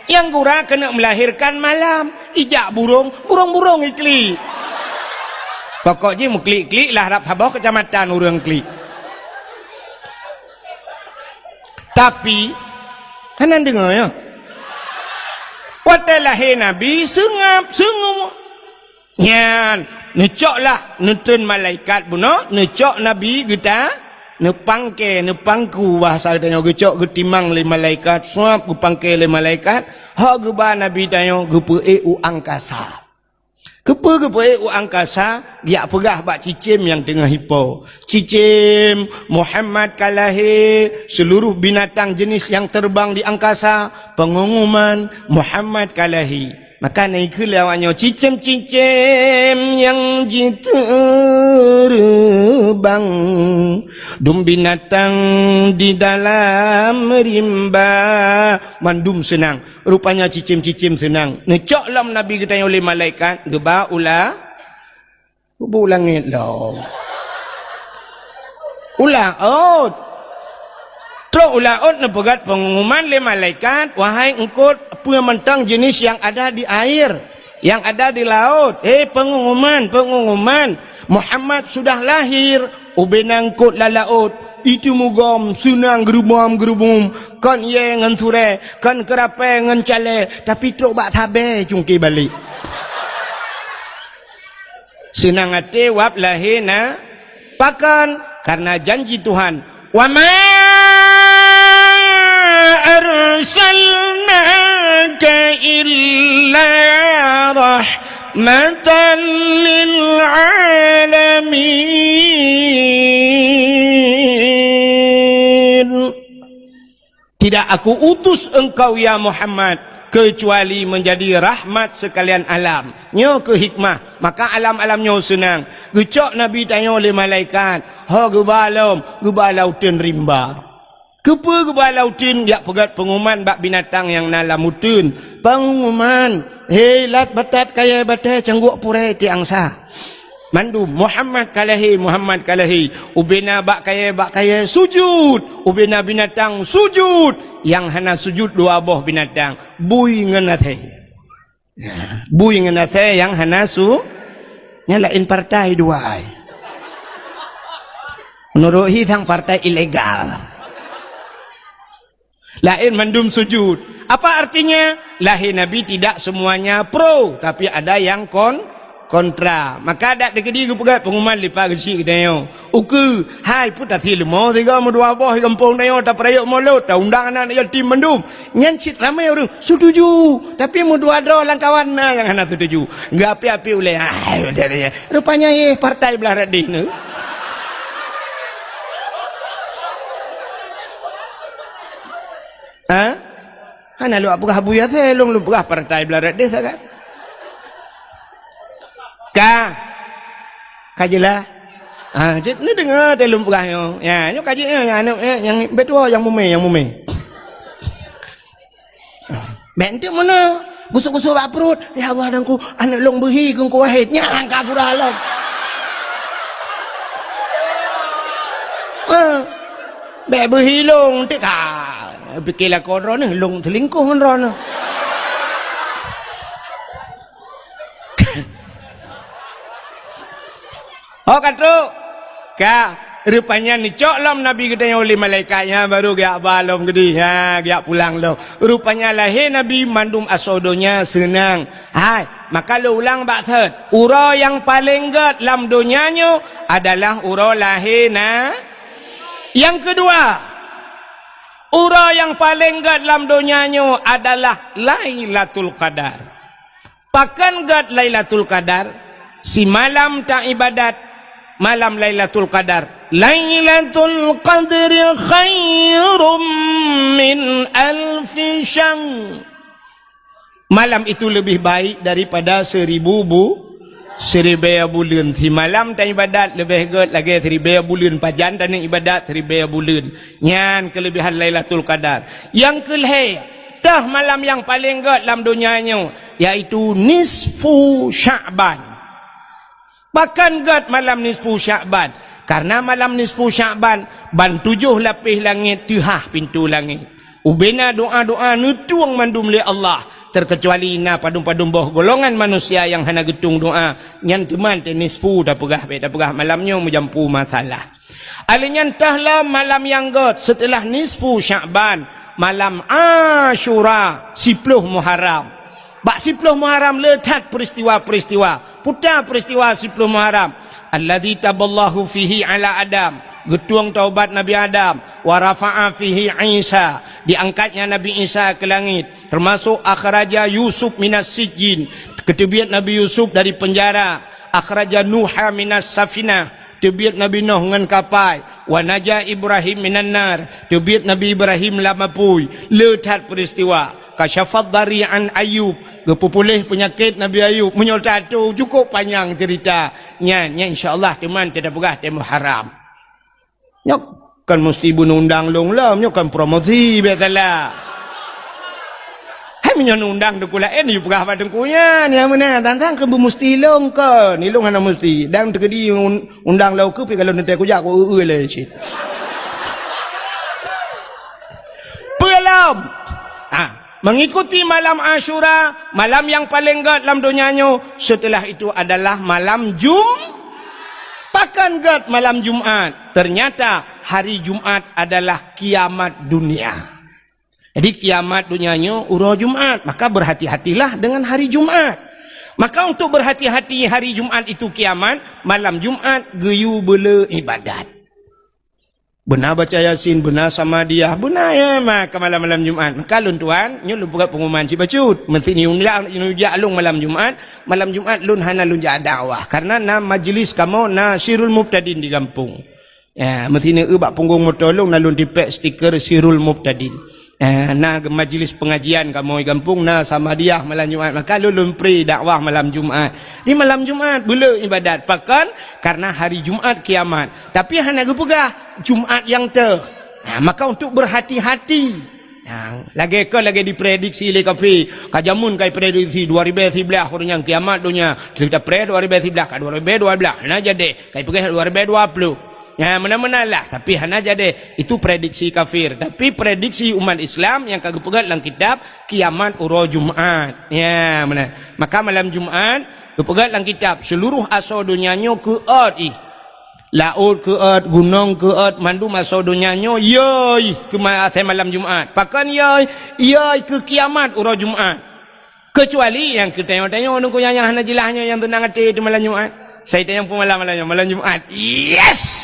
Nyang gura keuneuk melahirkan malam, ijak burong, burong-burong iklik. Pokok jih meuklik-klik lah rab saboh keucamatan ureuëng klik. Tapi, hana deungoe nyoe. Watée lahé Nabi, seungab, seungab. Nyan, neucok lah, neutreun malaikat bunoe, neucok Nabi geuta, neupangke, neupangku, bahasa geutanyoe geucok geutimang lé malaikat, suab geupangke lé malaikat, hok geuba Nabi tanyoe geupeuék u angkasa. Keupeue geupeuék u angkasa? Geujak peugah bak cicém nyang teungoh ipo, "Cicém, Muhammad ka lahé, seuluruh binatang jeuneuh nyang teubang di angkasa, peungumuman, Muhammad ka lahé." Maka na ikheun lé awaknyoe, "Cicém-cicém nyang jiteubang, dum binatang di dalam rimba, mandum seunang." Rupanya cicém-cicém seunang. Neucok lom Nabi geutanyoe lé malaikat, geuba u la-, Kubu langét lom. U laôt. Trok u laôt neupeugét peungumuman lé malaikat, "Wahai eungkôt peue mantong jeuneuh nyang ada di air, nyang ada di laôt, hé peungumuman, peungumuman, Muhammad sudah lahir." Ubena eungkôt lam laôt, itu mugom seunang geurubom-geurubom, kon yé ngon surée, kon keurapée ngon calée, tapi trok bak sabée cungké balek. Seunang até wab lahé na, pakon? Kareuna janji Tuhan, "Wa ma arsalnaka illa rahmatan lil alamin." Tidak Aku utus engkau, ya Muhammad, kecuali menjadi rahmat sekalian alam. Nyoe keuh hikmah, maka alam-alam nyoe seunang. Geucok Nabi tanyoe lé malaikat, ho geuba lom, geuba lam uteuen rimba. Keupeue geuba lam uteuen? Jak peugét peungumuman bak binatang nyang na lam uteuen. Peungumuman, "Hei, lat batat kayée batée cangguek purée tiangsa." Mandum, "Muhammad ka lahé, Muhammad ka lahé." Ubena bak kayée, bak kayée sujut, ubena binatang sujut. Nyang hana sujut dua boh binatang, bui ngon asée. Bui ngon asée nyang hana su-, nyan laén partai dua ai. Meunurot hi sang partai ilegal. Laén mandum sujud. Apa artinya? Lahé Nabi tidak semuanya pro, tapi ada yang kon-, kontra. Maka dak teukeudi geupeugét peungumuman lipat geuchik geutanyoe. Ukeue, hai peue tasé leumo sigoe meudua boh gampông tanyoe tapeurayeuk mulod, taundang aneuk yatim mandum. Nyan cit ramé ureuëng setuju, tapi meudua droe lam kawan na nyang hana setuju. Geuapi-api ulée, hai, rupanya yeh partai blah radeh nyoe. Ha? Hana lôn peugah buya saya, lôn, lôn peugah partai blah radeh sagai. Ka. Ka jeulaih. Ah, cit ni deungoe teuh lôn peugah nyoe. Ya, nyoe kaji nyoe, ya, aneuk, eh, nyang beutôi nyang mumé, nyang mumé. Bèk enteuk meunoe, gusok-gusok bak pruet. "Ya Allah, Teungku, aneuk lôn beuhi Teungku Wahid." Nyan ka pura lom. Ah, bèk beuhi lôn, enteuk ka pike lakoe droeneuh, lôn seulingkoh ngon droeneuh. Ho ka trok. Ka, rupanya neucok lom Nabi geutanyoe lé malaikat nyan, baru geujak ba lom geudeh. Ha, geujak pulang lom. Rupanya lahé Nabi mandum asoe donya seunang. Hai, maka lôn ulang bak thot. Uroe nyang paleng gèt lam donya nyoe adalah uroe lahé na. Nyang keudua, uroe nyang paleng gèt lam donya nyoe adalah Lailatul Qadar. Pakon gèt Lailatul Qadar? Simalam taibadat malam Lailatul Qadar. "Lailatul Qadri khairum min alfi syahr." Malam itu lebih baik daripada seribu bu-, siribèe buleuen. Simalam taibadat leubeh gèt lagèe siribèe buleuen. Pajan taneuk ibadat siribèe buleuen. Nyan keulebihan Lailatul Qadar. Nyang keulhèe, teuh malam nyang paleng gèt lam donya nyoe, yaitu nisfu Sya'ban. Pakon gèt malam nisfu Sya'ban? Karena malam nisfu Sya'ban, ban tujoh lapéh langét teuhah pintoe langét. Ubena doa-doa neutueng mandum lé Allah, terkecuali na padum-padum boh golongan manusia nyang hana geutueng doa, nyan teuma teuh nisfu tapeugah, bèk tapeugah malam nyoe meujampu masalah. Alèh nyan teuh lom malam nyang gèt seuteulah nisfu Sya'ban, malam Asyura, siploh Muharram. Bak siploh Muharram le that peuristiwa-peuristiwa. Peue ta peuristiwa siploh Muharram? "Alladzi taballahu fihi ala Adam." Geutueng taubat Nabi Adam. "Wa rafa'a fihi Isa." Diangkatnya Nabi Isa ke langit. Termasuk akhraja Yusuf minas sijjin. Geuteubiet Nabi Yusuf dari penjara. "Akhraja Nuha minas safinah." Teubiet Nabi Nuh ngon kapai. "Wa naja Ibrahim minan nar." Teubiet Nabi Ibrahim lam apui. Le that peuristiwa. "Kasyafad dari an Ayub." Geupeupuléh peunyakét Nabi Ayub. Meunyoe tato, cukup panyang cerita. Nyan, nyan insya Allah teuma teupeugah teuh Muharram. Nyoe kan musti beuneundang lôn lom, nyoe kan promosi, biasalah. Hai, meunyoe neundang teungku laén, yue peugah bak teungku nyan, nyang meunan, tang-tang keu beumusti lôn kon. Ilôn hana musti. Dan teukeudi un-, undang lôn keu pi kalau neutée kujak ku eu-eu lé cit. Peue lom? Ah, mengikuti malam Asyura, malam yang paling gèt lam donya nyoe, setelah itu adalah malam Jum-, pakon gèt malam Jumat. Ternyata hari Jumat adalah kiamat dunia. Jadi, kiamat donya nyoe uroe Jumat, maka berhati-hatilah dengan hari Jumat. Maka untuk berhati-hati hari Jumat itu kiamat, malam Jumat geuyue beule ibadat. Beuna baca Yasin, beuna Samadiyah, beuna ya maka malam-malam Jumat. Maka lôn tuan, nyoe lôn peugah pengumuman cit bacut. Meusti neujak, neujak lôn malam Jumat, malam Jumat lôn hana lôn jak dakwah. Karena na majlis kamoe na Sirul Mubtadin di gampông. Ya, meusti neueu bak punggong moto lôn na lôn tipék stiker Sirul Mubtadin. Eh, na majlis pengajian kamoe gampông, na Samadiyah malam Jumat. Maka lôn, lôn pri dakwah malam Jumat. Di malam Jumat beule ibadat. Pakon? Karena hari Jumat kiamat. Tapi hana geupeugah Jumat nyang teuh. Ha, maka untuk berhati-hati. Ha, lagèe kon lagèe diprediksi lé kafé. Ka jameun ka iprediksi dua ribèe siblaih ureueng nyang kiamat donya. Cerita pre dua ribèe siblaih ka dua ribèe dua blah. Hana jadi. Ka ipeugah dua ribèe dua ploh. Ya, meunan-meunan lah, tapi hana jadi. Itu prediksi kafir. Tapi prediksi umat Islam nyang ka geupeugah lam kitab, kiamat uroe Jumat. Ya, meunan. Maka malam Jumat, geupeugah lam kitab, seluruh asoe donya nyoe keuôt ih. Laôt keuôt, gunong keuôt, mandum asoe donya nyoe yoi keu ma-, asai malam Jumat. Pakon yoi? Yoi keu kiamat uroe Jumat. Keucuali nyang keu tanyoe-tanyoe nungku nyang, nyang hana jeulaih nyoe nyang teunang até di malam Jumat. Sai tanyong peumalam malam nyoe, malam Jumat. Yes!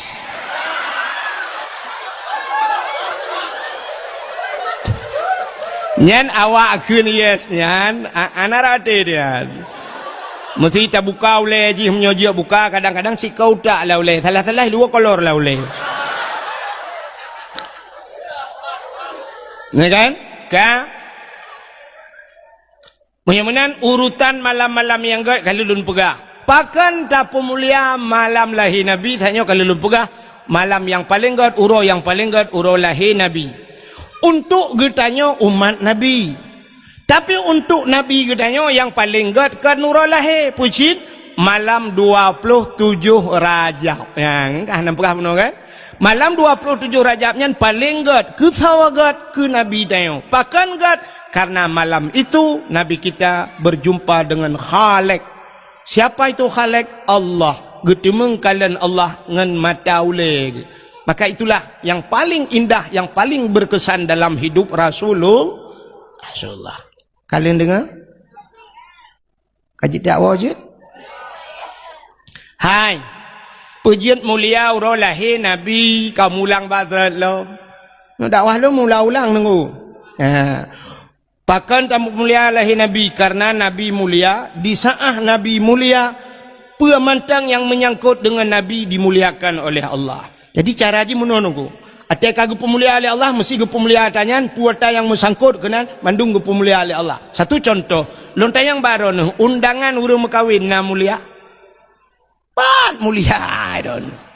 Nyan awak kheun yes nyan, a-, hana rate nyan. Meusti tabuka ulèe jih, meunyoe jeuet buka, kadang-kadang sikau tak lah ulèe. Salah-salah dua kolor lah ulèe. Ya kan? Ka? Meunyoe meunan urutan malam-malam nyang gèt ka lôn peugah. Pakon tapeumulia malam lahé Nabi? Tanyoe ka lheueh lôn peugah, malam nyang paleng gét, uroe nyang paleng gét, uroe lahé Nabi. Untuk geutanyoe umat Nabi. Tapi untuk Nabi geutanyoe nyang paleng gét kon uroe lahé, peue cit? Malam dua ploh tujoh Rajab. Nyan ka hana peugah bunoe kan? Malam dua ploh tujoh Rajab nyan paleng gét. Keu soe gét? Keu Nabi tanyoe. Pakon gét? Karena malam itu Nabi kita berjumpa dengan Khalik. Siapa itu Khalik? Allah. Geuteumeung kalon Allah ngon mata ulée. Maka itulah yang paling indah, yang paling berkesan dalam hidup Rasulul-, Rasulullah. Kalian dengar? Ka jeuet dakwah jeuet? Hai. Peue jeuet mulia uroe lahé Nabi, ka mulang bak lom. Nyoe dakwah lôn meuulang-ulang nunggu. Ha. Pakon tapeumulia lahé Nabi? Karena Nabi mulia, di saat Nabi mulia, peue mantong nyang menyangkut dengan Nabi dimuliakan oleh Allah. Jadi cara jih meunoe nunggu. Watée ka geupeumulia lé Allah, meusti geupeumulia ata nyan, peue ata nyang meusangkot keunan, mandum geupeumulia lé Allah. Satu contoh, lôn tanyong bak droeneuh, undangan ureuëng meukawen na mulia? Pat mulia droeneuh.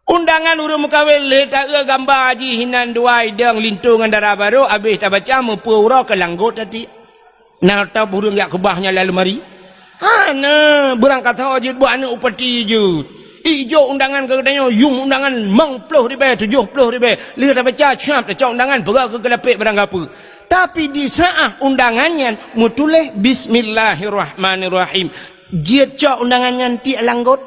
Undangan ureuëng meukawen lé taeu gamba jih hinan dua idong linto ngon dara barô, abéh tabaca meupeu uroe keu langgot tati. Na ata ureuëng jak keubah nyan lam leumari? Hana, beurangkat ho jeuet buet aneuëk upati jeuet. Ijok undangan keu geutanyoe, yum undangan limong ploh ribée, tujoh ploh ribée. Lheueh tabaca, siap tacok undangan, peugah keu keulapék barang gapeue. Tapi di saat undangan nyan meutuléh Bismillahirrahmanirrahim. Jeuet cok undangan nyan tiek langgot.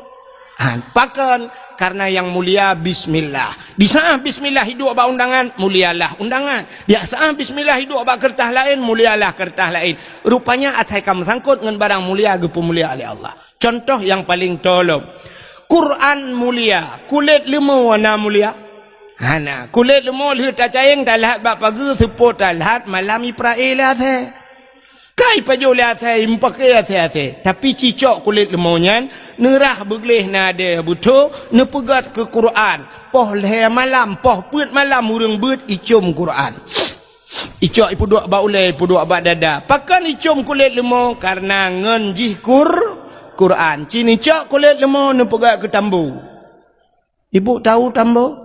Ha, pakon? Karena yang mulia bismillah. Di saat bismillah iduek bak undangan, mulialah undangan. Di saat bismillah iduek bak keureutah laén, mulialah keureutah laén. Rupanya asai ka meusangkot ngon barang mulia geupeumulia lé Allah. Contoh nyang paleng tolom. Quran mulia, kulét leumo na mulia? Hana. Kulét leumo lheueh tacayeng talhat bak pageue, seupôt talhat malam iprae lé asée. Kai pajoh lé asée, meupaké asée-asée. Tapi cicok kulét leumo nyan, neurah beugleh na adée beutho, neupeugét keu Quran. Poh lhée malam, poh peuet malam ureuëng beuet icom Quran. Icok ipeuduek bak ulée, ipeuduek bak dada. Pakon icom kulét leumo? Karena ngon jih Qur-, Quran. Ci neucok kulét leumo neupeugét keu tambo. Ibu tahu tambo?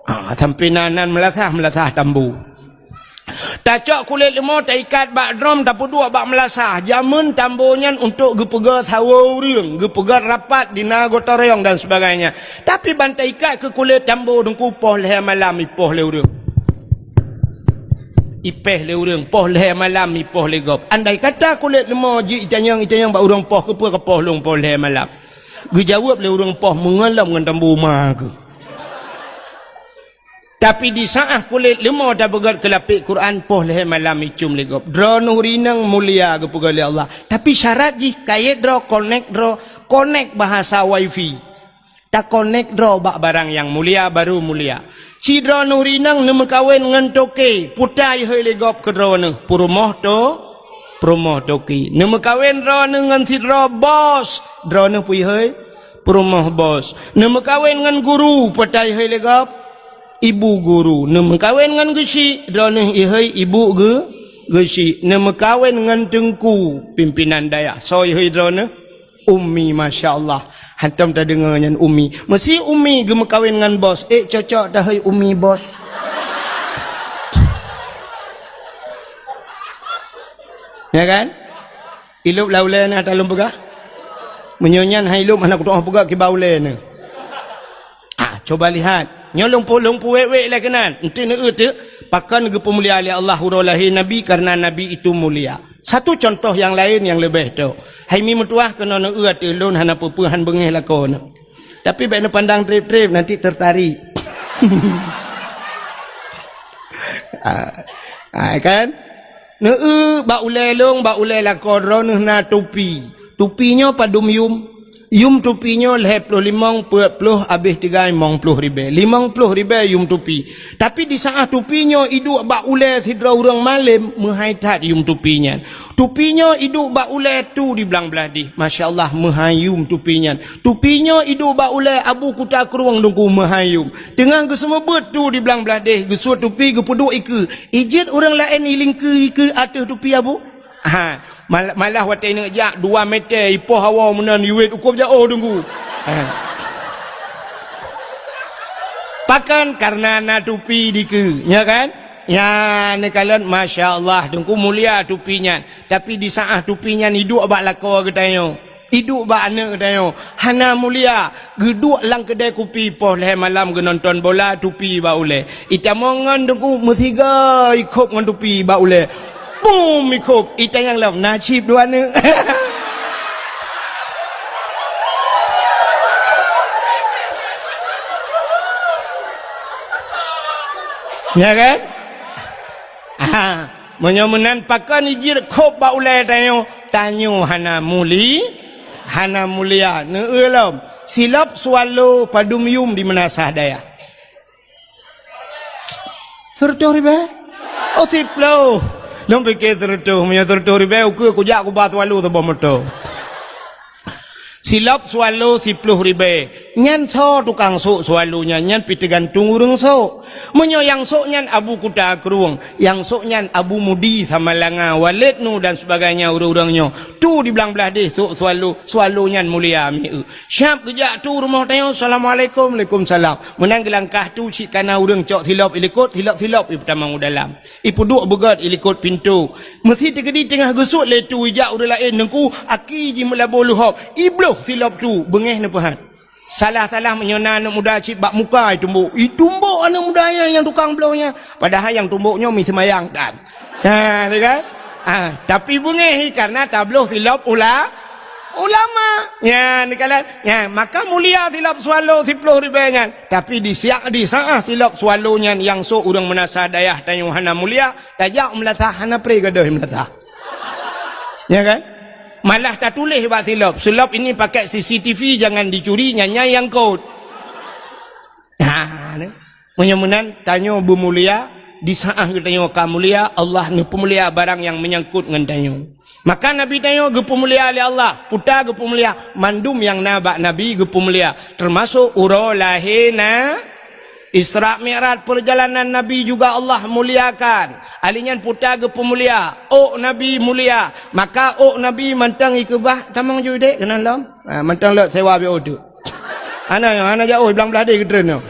Ah, sampai nan, nan meulasah, meulasah tambo. Tacok kulét leumo, taikat bak drom, tapeuduek bak meulasah. Jameun tambo nyan untuk geupeugét sawoe ureuëng, geupeugét rapat di na gotong royong dan sebagainya. Tapi ban taikat keu kulét tambo teungku, poh lhée malam ipoh lé ureuëng. Ipéh lé ureuëng, poh lhée malam ipoh lé gob. Andai kata kulét leumo jih itanyong, itanyong bak ureuëng poh, keupeue kapoh lôn poh lhée malam? Geujaweueb lé ureuëng poh, meungon lom ngon tambo ma keuh. Tapi di saat kulét leumo tapeugét keu lapék Quran, poh lhée malam icom lé gob. Droeneuh rineueng mulia geupeugét lé Allah. Tapi syarat jih kayét droe, konek droe, konek bahasa wifi. Takonek droe bak barang nyang mulia, baru mulia. Ci droeneuh rineueng neumeukawen ngon toke, peue ta ihôi lé gob keu droeneuh? Peurumoh to-, peurumoh toke. Neumeukawen droeneuh ngon sidroe bos, droeneuh peue ihôi? Peurumoh bos. Neumeukawen ngon guru, peue ta ihôi lé gob? Ibu guru. Neumeukawen ngon geuchik, droeneuh ihôi ibu geu-, geuchik. Neumeukawen ngon teungku, pimpinan dayah, soe ihôi droeneuh? Umi, masya Allah. Hantom tadeungoe nyan umi. Meusi umi geumeukawen ngon bos, ék cocok tahôi umi bos. Ya kan? Ilop lam ulée na talon peugah. Meunyoe nyan hai ilop hana kutu'oh peugah kiban ulée na. Ah, coba lihat. Nyoe lôn pu-, lôn puwék-wék lé keunan. Enti neueu teuk, pakon geupeumulia lé Allah uroe lahé Nabi karena Nabi itu mulia. Satu contoh nyang laén nyang leubeh tok. Hai mi meutuwah keunoe neueu ateueh lôn hana peue-peue han beungéh lakoe nyoe. Tapi bék neupandang treb-treb, nanti tertarik. Ah, ah, kan? Neueu bak ulée lôn, bak ulée lakoe droeneuh na tupi. Tupi nyoe padum yum? Yum tupi nyoe lhée ploh limong, peuet ploh, abéh tigai limong ploh ribée. Limong ploh ribée yum tupi. Tapi di saát tupi nyoe iduek bak ulée sidroe ureuëng malém, meuhai that yum tupi nyan. Tupi nyoe iduek bak ulée tu di blang blaih deh. Masya Allah, meuhai yum tupi nyan. Tupi nyoe iduek bak ulée Abu Kuta Krueng Teungku, meuhai yum. Teungoh geuseumeubeuet tu di blang blaih deh, geusue tupi geupeuduek ikeue. Ijeuet ureuëng laén ilingkeue ikeue ateueh tupi Abu? Ha, mal-, malah watée neuk jak dua meter ipoh hawa meunan iwet ukôb jak oh Teungku. Ha. Pakon? Karena na tupi dikeue, nya kan? Nya, neukalon, masya Allah, Teungku, mulia tupi nyan. Tapi di saat tupi nyan iduek bak lakoe geutanyoe. Iduek bak aneuk geutanyoe, hana mulia, geuduek lam keudè kupi poh lhèe malam geunonton bola, tupi bak ulèe. Itamong ngon Teungku meusiga ikhôb ngon tupi bak ulèe. Bum ikhôb, itanyong lom, na cit dua aneuk. Ya kan? Ah, meunyoe meunan pakon ijeuet khôb bak ulèe tanyoe, tanyoe hana muli, hana mulia. Neueu lom, silop swallow padum yum di meunasah dayah? Seureutôh ribèe? Oh, siploh. Lôn piké seureutôh, meunyoe seureutôh ribèe, ukeue kujak kuba swallow saboh moto. Silop swallow siploh ribèe. Nyan soe tukang sôk swallow nyan, nyan pih teugantung ureueng sôk. Meunyoe nyang sôk nyan Abu Kuta Krueng, nyang sôk nyan Abu Mudi Samalanga, Walid Nu dan sebagainya ureueng-ureueng nyoe, tu di blang blaih deh sôk swallow, swallow nyan mulia mieu. Siap geujak tu rumoh tanyoe, "Assalamualaikum." "Waalaikumsalam." Meunan geulangkah tu cit kana ureueng cok silop ilikot, silop-silop ipeutamong u dalam. Ipeuduek beugöt ilikot pintoe. Meusi teukeudi teungoh geusuet lé tu ijak ureueng laén, Teungku, aki jimeulaboh leuhob. Ibloh silop tu, beungéh neupeuhat. Salah-salah meunyoe na aneuk muda cit bak muka itumbok. Itumbok aneuk muda nyan nyang tukang bloh nyan. Padahai nyang tumbok nyoe mi seumayang tan. Ha, ni kan? Ha, tapi beungéh karena tabloh silop ula-, ulama. Nyan, ni kan? Nyan, maka mulia silop swallow siploh ribèe nyan. Tapi di siak, di saat silop swallow nyan nyang sôk ureueng meunasah dayah tanyoe hana mulia, tajak meunasah hana pré gadôh meunasah. Ya kan? Malah tatuléh bak silop, "Silop ini pakai C C T V, jangan dicuri, nyan nyang kot." Nah, ni. Meunyoe meunan, tanyoe beumulia, di saat geutanyoe ka mulia, Allah neupeumulia barang nyang meunyangkot ngon tanyoe. Maka Nabi tanyoe geupeumulia lé Allah, peue ta geupeumulia, mandum nyang na bak Nabi geupeumulia, teumasok uroe lahé na Isra Mi'raj, perjalanan Nabi juga Allah muliakan. Ali nyan peue ta geupeumulia, ôk Nabi mulia. Maka ôk Nabi mantong ikeubah, tamong ju dek keunan lom. Ha, mantong lok sewa biôh tu. Hana, hana jauh, blang blaih deh geutreun nyoe.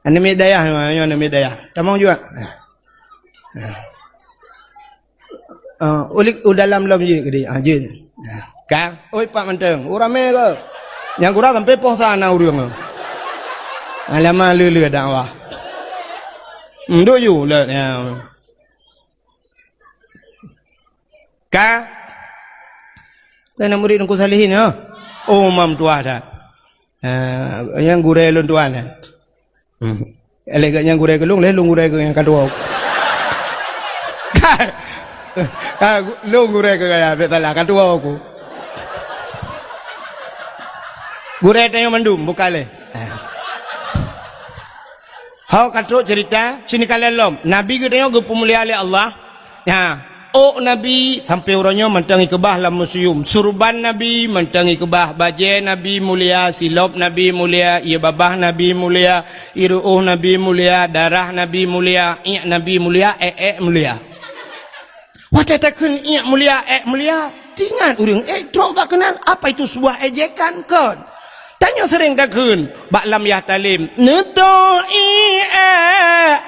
Aneuk miet dayah, nyoe aneuk miet dayah. Tamong juga. Ha. Ha. Ah, ulik u dalam lom jeuet keudeh. Ah, jeuet. Ah, ka. Oi, pat mantong. Oh, ramé ke? Nyang kurang sampai poh sa na ureueng. Alamah lé-lé dakwah. Nduk ju lé, ya. Ka. Kena murid Teungku Salihin, ya. Oh, mam tuah dah. Ah, nyang gurèe lôn tuan, ya. Hmm. Lé geuh nyang gurèe keu lôn, lé lôn gurèe keu nyang ka tuwoe. Ka, lôn gurèe keu gaya, bèk salah, ka tuwoe ku. Gurèe tanyoe mandum, bukan lé. Ho ka trok cerita, sini kalian lom. Nabi geutanyoe geupeumulia lé Allah. Nyan, ôk Nabi sampoe uroe nyoe mantong ikeubah lam museum. Surban Nabi mantong ikeubah, bajèe Nabi mulia, silop Nabi mulia, ié babah Nabi mulia, ié ru'ôh Nabi mulia, darah Nabi mulia, iék Nabi mulia, èk-èk mulia. Watèe takheun iék mulia, èk mulia, teuingat ureueng, eh, trok bak keunan, apa itu sebuah ejekan kon? Tanyoe seuréng takheun bak lam yah talem, "Neutoh iék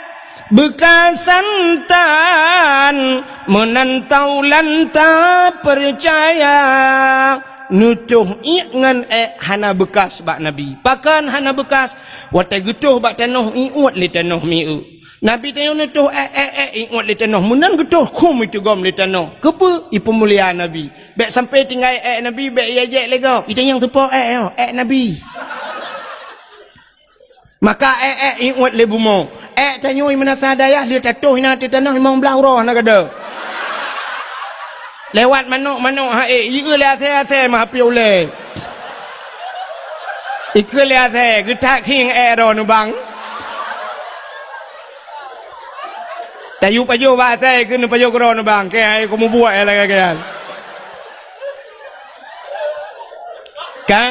beukasan tan, meunan taulan tapeucaya." Neutoh iék ngon èk hana beukas bak Nabi. Pakon hana beukas? Watèe geutoh bak tanoh, iuet lé tanoh mieu. Nabi tanyoe neutoh èk, èk, èk, iuet lé tanoh. Meunan geutoh khum iteugom lé tanoh. Keupeue? Ipeumulia Nabi. Bèk sampoe tinggai èk Nabi, bèk iéjek lé gob. Itanyong teupo èk nyoe, èk Nabi. Maka èk, èk iuet lé bumoe. Èk tanyoe meunasah dayah lheueh tatoh inan ateueh tanoh limong blah uroe hana gadôh. Lewat manok-manok ha ék, ieu lé asèe-asèe meuhapé ulèe. Ikheun lé asèe, geutak khieng èk droe neubang. Tayue pajoh bak asèe, ikheun neupajoh keudroe neubang. Kèe hai kumubuet lagèe nyan. Ka?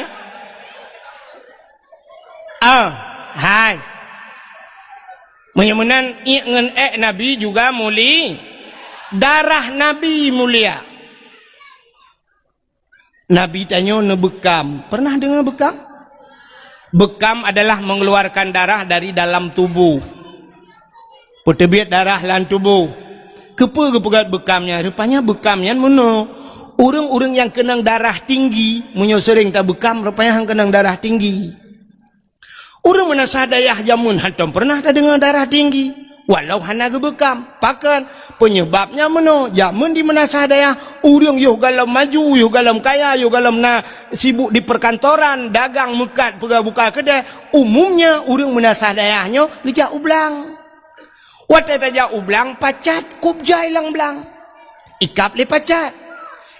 Ah, hai. Meunyoe meunan, iék ngon ék Nabi juga muli-, darah Nabi mulia. Nabi tanyoe neubeukam. Pernah deungoe beukam? Beukam adalah mengeluarkan darah dari dalam tubuh. Peuteubiet darah lam tuboh. Keupeue geupeugét beukam nyan? Rupanya beukam nyan meunoe. Ureuëng-ureuëng nyang keunong darah tinggi, meunyoe seuréng tabeukam, rupanya han keunong darah tinggi. Ureuëng meunasah dayah jameun hántom peureunah tadeungoe darah tinggi, walau hana geubeukam. Pakon? Peunyeubab nyan meunoe, jameun di meunasah dayah, ureuëng yoh gohlom maju, yoh gohlom kaya, yoh gohlom na sibuk di perkantoran, dagang meukat, peugah buka keudè, umumnya ureuëng meunasah dayah nyoe geujak u blang. Watée tajak u blang, pacat kub jai lam blang. Ikab lé pacat.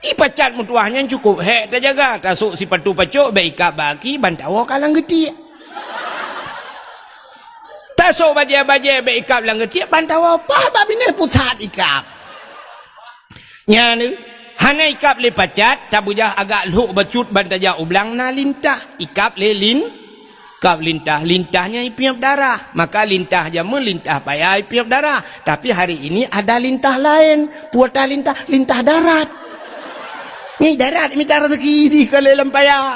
Ié pacat meutuwah nyan cukôp hék tajaga, tasôk sipatu pacok bék ikab bak aki, ban tawoe ka lam geutiek. Tasôk bajée-bajée bék ikab lam geutiek, ban tawoe paih bak binéh pusat ikab. Nyan, hana ikab lé pacat, tabeujah agak lhok bacut ban tajak u blang na lintah, ikab lé lin-, ikab lintah. Lintah nyan ipiep darah. Maka lintah jameun lintah paya ipiep darah. Tapi hari ini ada lintah laén. Peue ta lintah? Lintah darat. Nyan darat mita rezeki di keu lé lam paya.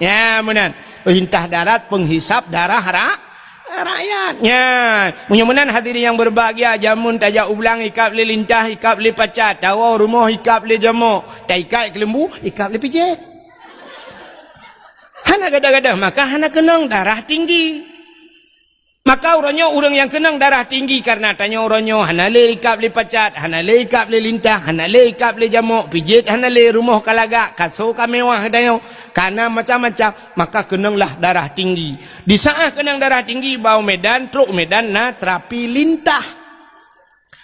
Nyan meunan. Lintah darat penghisap darah ra-, rakyat. Nyan. Meunyoe meunan hadirin yang berbahagia, jameun tajak u blang ikab lé lintah, ikab lé pacat, tawoe rumoh ikab lé jamok, taikat keuleumbu, ikab lé pijet. Hana gadoh-gadoh, maka hana keunong darah tinggi. Maka uroe nyoe ureuëng nyang keunong darah tinggi kareuna tanyoe uroe nyoe hana lé ikab lé pacat, hana lé ikab lé lintah, hana lé ikab lé jamok, pijet hana lé, rumoh ka lagak, kaso ka mewah tanyoe, ka na macam-macam, maka keunonglah darah tinggi. Di saát keunong darah tinggi, bak u Medan, trok u Medan na terapi lintah.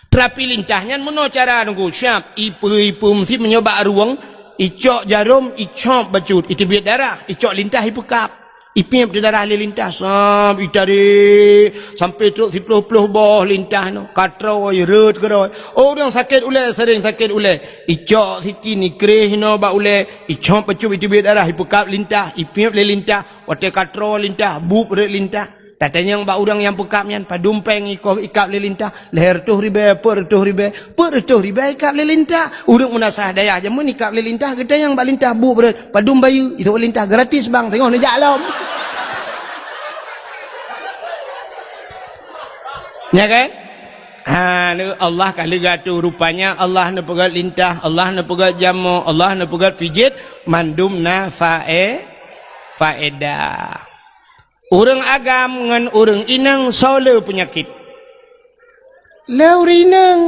Terapi lintah nyan meunoe cara nunggu siab, ipeue-ipeue meusi meunyoe bak rueng, icok jarom, icop bacut, iteubiet darah, icok lintah ipeukab. Ipiep di darah lé lintah, sab itarek sampai trok siploh-ploh boh lintah nyoe, ka troe rhot keudroe. Oh, ureuëng sakét ulée, seuréng sakét ulée. Icok sikin, ikreh inoe bak ulée, icop bacut, iteubiet darah, ipeukab lintah, ipiep lé lintah, watée ka troe lintah, bueb rhot lintah. Tatanyong bak ureuëng nyang peukab nyan, padum péng ikoh ikab lé lintah, lhée reutôh ribée, peuet reutôh ribée, peuet reutôh ribée ikab lé lintah. Ureuëng meunasah dayah jameun ikab lé lintah, geutanyong bak lintah bueb rhot, padum bayeue, itu lintah gratis bang, teungoh neujak lom. Nya kan? Ha, Allah ka leuga tu rupanya, Allah neupeugét lintah, Allah neupeugét jamok, Allah neupeugét pijet, mandum na fae-, faedah. Ureuëng agam ngon ureuëng inong soe le peunyakét? Le ureuëng inong.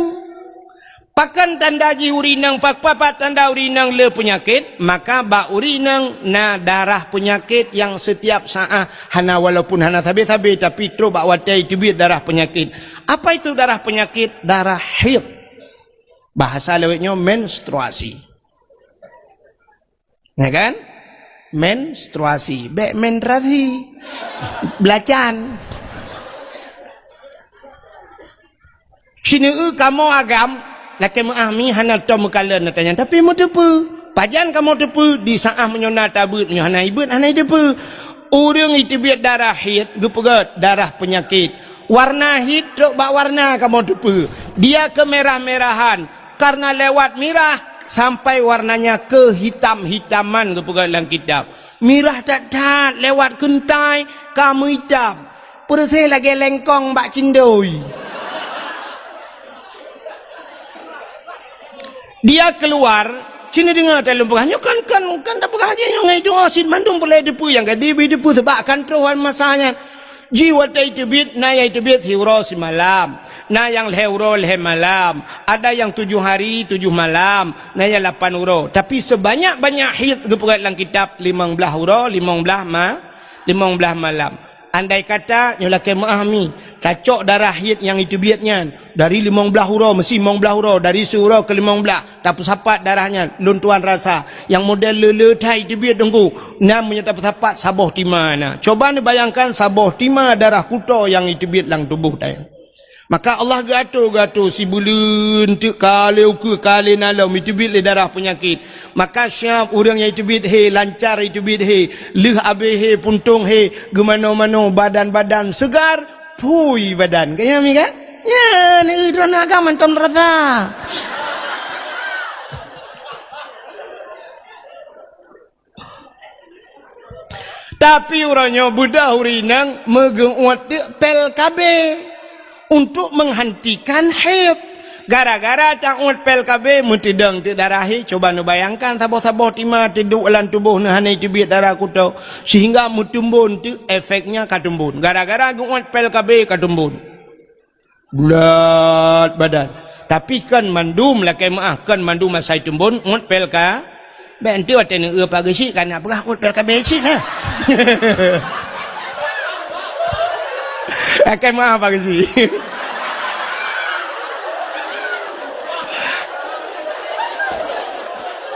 Pakon tanda jih ureuëng inong, pak-, papat tanda ureuëng inong le peunyakét? Maka bak ureuëng inong na darah peunyakét nyang setiap saát hana, walaupun hana sabe-sabe, tapi trok bak watée iteubiet darah peunyakét. Apa itu darah peunyakét? Darah haid. Bahasa lawét nyoe menstruasi. Ya kan? Menstruasi, bék menstruasi. Belacan. Sineue kamoe agam, lakée meuáh mi hana tom meukalon ata nyan, tapi meuteupeue. Pajan kamoe teupeue, di saát meunyoe na tabeuet, meunyoe hana ibeuet, hana iteupeue. Ureuëng iteubiet darah haid, geupeugét darah peunyakét. Warna haid trok bak warna kamoe teupeue. Dia kemerah-merahan, karena lewat mirah sampai warnanya kehitam-hitaman, geupeugah lam kitab. Mirah that-that lewat keuntai ka meuitam, peureuséh lagée lengkong bak cindoi. Dia keluar, sini deungoe taleueng peugah, nyoe kan, kan, kan tapeugah jih nyoe ngai doa cit mandum peureulée teupeue nyang ka dibi teupeue, sebab kan troh masa nyan. Jih watée iteubiet, na nyang iteubiet siuroe simalam, na nyang lhée uroe lhée malam, ada nyang tujoh hari tujoh malam, na nyang lapan uroe. Tapi sebanyak-banyak haid geupeugét lam kitab limong blaih uroe, limong blaih ma-, limong blaih malam. Andai kata nyoe lakée meuáh mi, tacok darah haid nyang iteubiet nyan dari limong blaih uroe, meusi limong blaih uroe, dari siuroe keu limong blaih. Tapeusapat darah nyan, lôn tuan rasa, nyang model le-le that iteubiet teungku, na meunyoe tapeusapat saboh tima na. Coba neubayangkan saboh tima darah kuto nyang iteubiet lam tuboh tanyoe. Maka Allah geuato-geuato sibuleuen teuk ka lé ukeue ka lé na lom iteubiet lé darah peunyakét. Maka siab ureuëng nyang iteubiet he, lancar iteubiet he, lheueh abéh he, puntông he, geumanoe-manoe, badan-badan seugar, Phui badan. Ka nyan mi kan? Nyan, eh, droeneuh agam mantong rasa. Tapi uroe nyoe beudôh ureueng inong meugeuuet teuk pil K B untuk menghentikan haid. Gara-gara tauet pil K B meuteudong teuk darah, he, cuba neubayangkan saboh-saboh tima teuduek lam tuboh neuh hana teubiet darah kuto, sehingga meutumbon teuk efeknya ka tumbon. Gara-gara geuuet pil K B ka tumbon. Bulat badan. Tapi kon mandum lakée meuáh, kon mandum asai tumbon, uet pil ka. Bék enteuk watée neueu Pak Geuchik ka na peugah uet pil K B cit na. Lakée meuáh Pak Geuchik.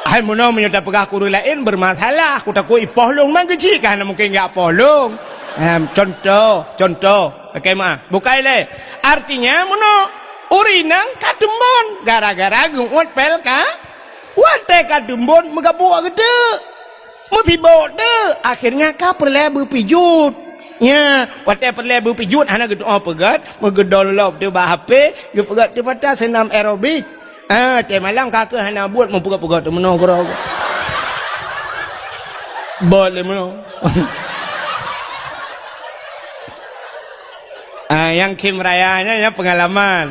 Hai meunoe meunyoe tapeugah keu ureueng laén bermasalah, kutakot ipoh lôn man Geuchik ka hana mungken jak poh lôn. Em, contoh, contoh. Lakée meuáh. Bukai lé. Artinya meunoe, ureueng inong ka tumbon gara-gara geuuet pil ka. Watée ka tumbon meugabuk geuteuk. Meusibok teuk, akhirnya ka peureulée beupijuet. Nya, watée peureulée beupijuet hana geutu'oh peugét, meugeudong lom teuk bak H P, geupeugét teuk pata seunam aerobik. Ah, teumalam ka keuh hana buet meupeugét-peugét teuk meunoe keudroe. Bot lé meunoe. Ah, nyang khém raya nyan, nyan peungalaman.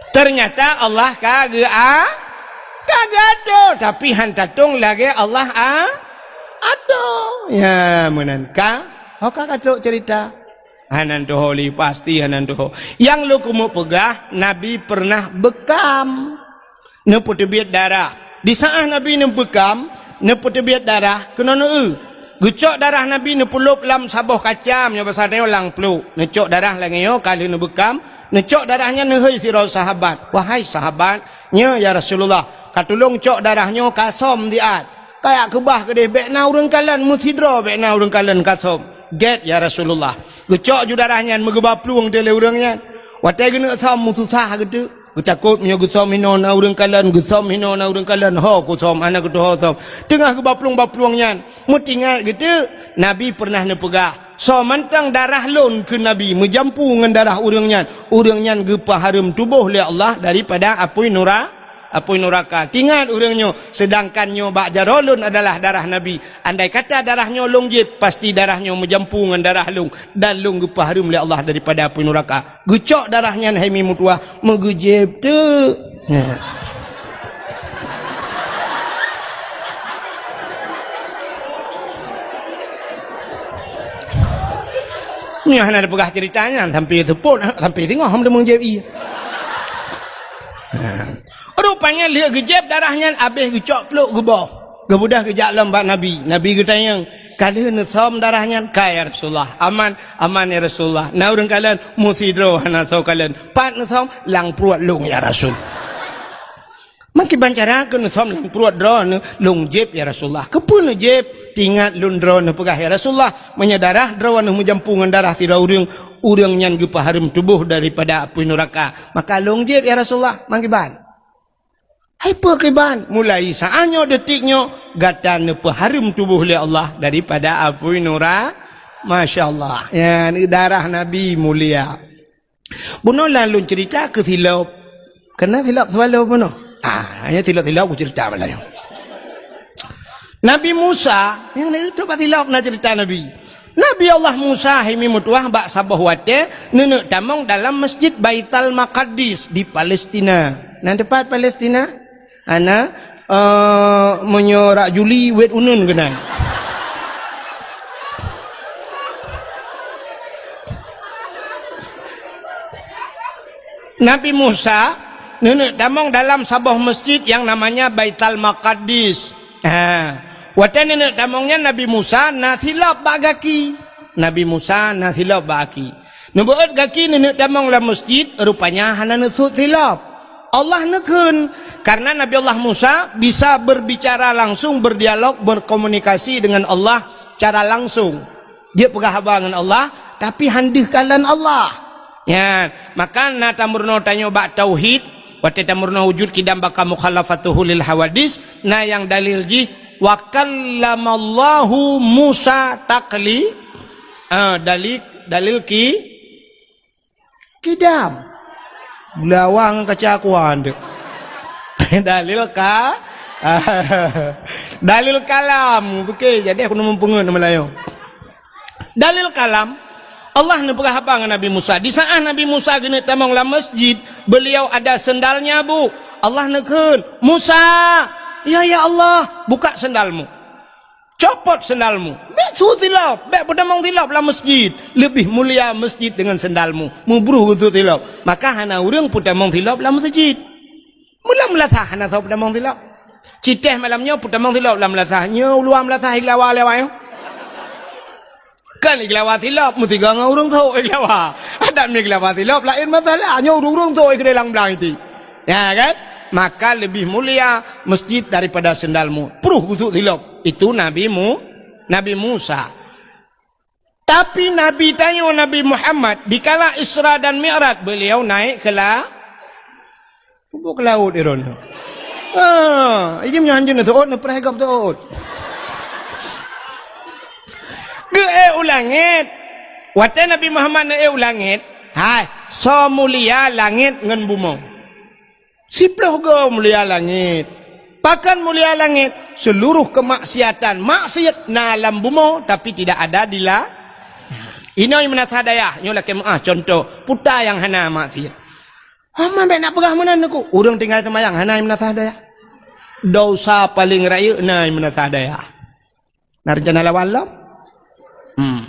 Ternyata Allah ka geu-, a-, ka geuatur, tapi han tatong lagée Allah a-, atur. Ya, meunan ka. Ho ka katrok cerita. Hana tuho lé, pasti hana tuho. Nyang lôn keumeung peugah, Nabi pernah beukam. Neupeuteubiet darah. Di saát Nabi neubeukam, neupeuteubiet darah, keunoe neueu. Geucok darah Nabi neupeulop lam saboh kaca, meunyoe basa tanyoe lam pluek. Neucok darah lagée nyoe ka lheueh neubeukam, neucok darah nyan neuhôi sidroe sahabat. "Wahai sahabat, nyoe ya Rasulullah, ka tulông cok darah nyoe ka som siat. Kajak keubah keudeh, bék na ureuëng kalon, meusidroe bék na ureuëng kalon ka som." "Gét ya Rasulullah." Geucok ju darah nyan meugeuba plueng teuk lé ureuëng nyan. Watée geuneuk som meususah geuteuk. Geutakot meunyoe geusom hinoe na ureuëng kalon, geusom hinoe na ureuëng kalon, ho kusom, hana geutuho som. Teungoh geuba plueng-ba plueng nyan, meutingat geuteuk, Nabi pernah neupeugah, "Soe mantong darah lôn," kheun Nabi, "meujampu ngon darah ureuëng nyan, ureuëng nyan geupeuhareuem tuboh lé Allah daripada apui nura-, apui nuraka." Tingat ureuëng nyoe, seudangkan nyoe bak jaroe lôn adalah darah Nabi. Andai kata darah nyoe lôn jieb, pasti darah nyoe meujampu ngon darah lôn, dan lôn geupeuhareuem lé Allah daripada apui nuraka. Geucok darah nyan hai mi meutuwah, meugeujieb teuk. Nya. Nyoe hana tapeugah cerita nyan sampai seupôt, sampai singoh hom deungon jieb ie. Rupanya lheueh geujieb darah nyan abéh geucok pluek geuboh. Geubeudôh geujak lom bak Nabi. Nabi geutanyong, "Ka lheueh neusom darah nyan?" "Ka, ya Rasulullah." "Aman?" "Aman, ya Rasulullah." "Na ureuëng kalon?" "Meusidroe hana soe kalon." "Pat neusom?" "Lam pruet lôn, ya Rasul." "Meukiban cara keu neusom lam pruet droeneuh?" "Lôn jieb, ya Rasulullah." "Keupeue neujieb?" "Tingat lôn droeneuh peugah, ya Rasulullah, meunyoe darah droeneuh meujampu ngon darah sidroe ureuëng, ureuëng nyan geupeuhareuem tuboh daripada apui nuraka. Maka lôn jieb, ya Rasulullah." "Meukiban?" "Hai peue kiban?" "Mulai saát nyoe, detik nyoe, gata neupeuhareuem tuboh lé Allah daripada apui nura-," Masya Allah. Nyan darah Nabi mulia. Bunoe lôn cerita keu silop. Keunan silop seuwalo bunoe. Ah, hanya silop-silop kucerita malam nyoe. Nabi Musa, nyang na itu bak silop na cerita Nabi. Nabi Allah Musa hai mi meutuwah bak saboh watée neuneuk tamong dalam Masjid Baital Maqadis di Palestina. Na teupat Palestina? Hana, eh, meunyoe rak Juli wet uneun keunan. Nabi Musa neuneuk tamong dalam saboh masjid yang namanya Baital Maqadis. Ha. Watée neuneuk tamong nyan Nabi Musa na silop bak gaki. Nabi Musa na silop bak gaki. Neubeuet gaki neuneuk tamong lam masjid, rupanya hana neusut silop. Allah neukheun, karena Nabi Allah Musa bisa berbicara langsung, berdialog, berkomunikasi dengan Allah secara langsung. Dia peugah haba ngon Allah, tapi han deuh kalon Allah. Nyan, maka na tameurunoe tanyoe bak tauhid, watée tameurunoe wujud qidam baqa mukhalafatuhu lil hawadis, na nyang dalil jih, "Wa kallamallahu Musa takli-," Ah, dalil, dalil ki, kidam. Beulawang kaca kuan tu. Dalil ka, dalil kalam. Oke, jadi aku neumeupeungeut nama layu. Dalil kalam, Allah neupeugah haba ngon Nabi Musa. Di saat Nabi Musa geuneuk tamong lam masjid, beliau ada sendalnya, Bu. Allah neukheun, "Musa, ya, ya Allah, buka sendalmu. Copot sendalmu. Bèk su tilop, bèk peutamong tilop lam masjid. Lebih mulia masjid dengan sendalmu." Meubruh geusu tilop. Maka hana ureueng peutamong tilop lam masjid. Mula meulasah hana soe peutamong tilop. Citeh malam nyoe peutamong tilop lam meulasah. Nyoe uluwa meulasah iglawa lewat nyoe. Kan iglawa tilop meusigoe ngon ureueng sôk iglawa. Adak meuiglawa tilop laén masalah. Nyoe ureueng-ureueng sôk keudéh lam blang iti. Ya kan? Maka lebih mulia masjid daripada sendalmu. Pruh geusu tilop. Itu Nabi Mu-, Nabi Musa. Tapi Nabi tanyoe Nabi Muhammad, dikala Isra dan Mi'raj, beliau naik ke la-, Peubuet keu laôt droeneuh. Ah, ijih meunyoe hanjeuet neuseuôt, neupreh gob seuôt. Geuék u langét. Watée Nabi Muhammad neuék u langét, hai, soe mulia langét ngon bumoe? Siplôh goe mulia langét. Pakon mulia langét? Seluruh kemaksiatan, maksiat na lam bumoe, tapi tidak ada di la-, inoe meunasah dayah, nyoe lakée meuáh contoh, peue nyang hana maksiat. Hana bèk nak peugah meunan Teungku. Ureueng tinggai seumayang hana meunasah dayah. Dosa paleng rayeuk na meunasah dayah. Na rencana lawan lom? Hmm.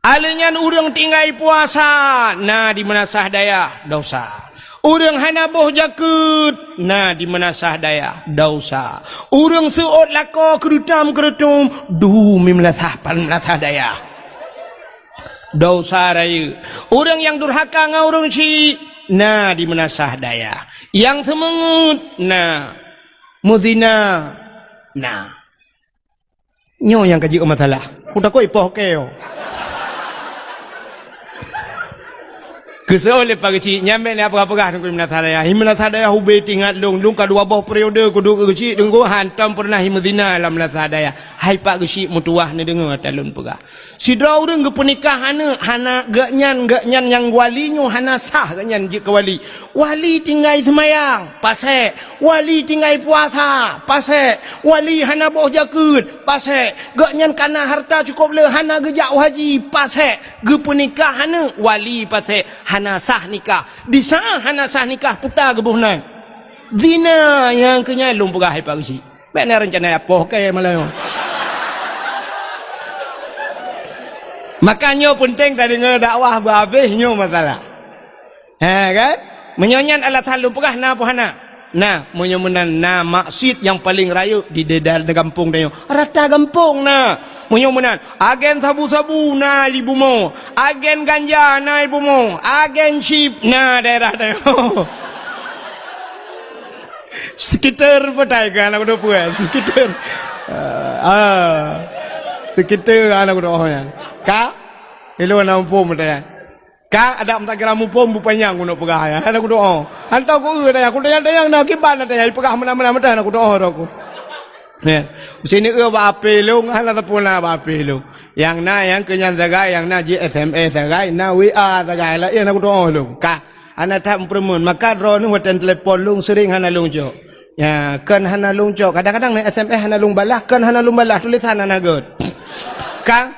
Alèh nyan ureueng tinggai puasa na di meunasah dayah, dosa. Ureueng hana boh jakeuet na di meunasah dayah, dosa. Ureueng seuôt lakoe keurutom-keurutom, du meunasah pan meunasah dayah. Dosa rayeuk. Ureueng nyang durhaka ngon ureueng chik, na di meunasah dayah. Nyang seumeungeut, na. Meuzina, na. Nyoe nyang ka jeuet masalah. Kutakot ipoh keu. Keusoe lé Pak Geuchik, nyan bèk neupeugah-peugah Teungku meunasah dayah. Meunasah dayah ubé teuingat lôn, lôn ka dua boh periode kuduek Geuchik Teungku, hantom peureunah meuzina lam meunasah dayah. Hai Pak Geuchik meutuwah neudeungoe ata lôn peugah. Sidroe ureueng geupeunikah aneuk, hana geuhnyan, geuhnyan nyang wali nyoe hana sah geuhnyan jeuet keu wali. Wali tinggai seumayang, pasék. Wali tinggai puasa, pasék. Wali hana boh jakeuet, pasék. Geuhnyan kana hareuta cukôp le hana geujak u haji, pasék. Geupeunikah aneuk, wali pasék. Hana sah nikah. Di saát hana sah nikah, peue geuboh nan? Zina nyang keu nyan lôn peugah hai Pak Geuchik. Bèk na rencana ipoh keu malam nyoe. Maka nyoe peunteng tadeungoe dakwah beuhabéh nyoe masalah. Ha kan? Meunyoe nyan alasan lôn peugah na peue hana? Na, meunyoe meunan na maksiet nyang paleng rayeuk di daerah gampông tanyoe. Rata gampông na. Meunyoe meunan, agen sabu-sabu na di bumoe, agen ganja na di bumoe, agen chip na daerah tanyoe. Sekitar peue tai keu aneuk kudo peue? Sekitar. Ah, ah. Sekitar aneuk kudo nyan. Ka? Ilôn na muphom meutai. Ka adak meusagra muphom bupanyang keuneuk peugah nyan. Aneuk kudo. Hantom ku eu tanya, ku tanya-tanya na kiban na tanya, ipeugah meunan-meunan meutai aneuk kudo roh ku. Ya. Sini eu bak ape lôn, hana sapeue na bak ape lôn. Nyang na nyang keu nyan sagai, nyang na jih S M S sagai, na W A sagai, laén aneuk kudo lôn. Ka. Hana that meupeureumeun, maka droeneuh watèe telepon lôn sering hana lôn jaweueb. Ya, kon hana lôn jaweueb. Kadang-kadang na S M S hana lôn balah, kon hana lôn balah, tulisan hana göt. Ka?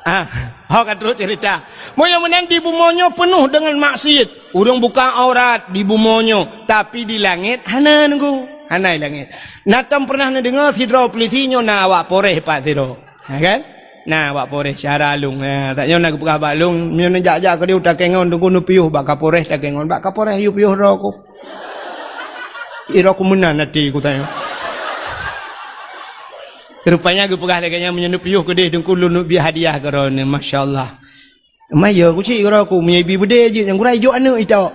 Ah, ho ka trok cerita. Meunyoe meunan di bumoe nyoe peunoh deungon maksiet. Ureueng buka aurat di bumoe nyoe, tapi di langét hana Teungku. Hana di langét. Na tom peureunah neudeungoe sidroe pulisi nyoe na awak Polres pat sidroe. Ha kan? Na, bak Polres syara lôn. Ha, tanyoe na geupeugah bak lôn, meunyoe neujak-jak keudéh u Takengon, Teungku neupiôh bak Kapolres Takengon. Bak Kapolres yue piôh droe ku. Droe ku meunan até ku tanyoe. Rupanya geupeugah lagèe nyan, meunyoe neupiôh keudéh Teungku lôn neubiet hadiah keu droeneuh, masya Allah. Maya ku cit keudroe ku, meunyoe ibi beudé jeuet nyang gura ijok aneuk itok.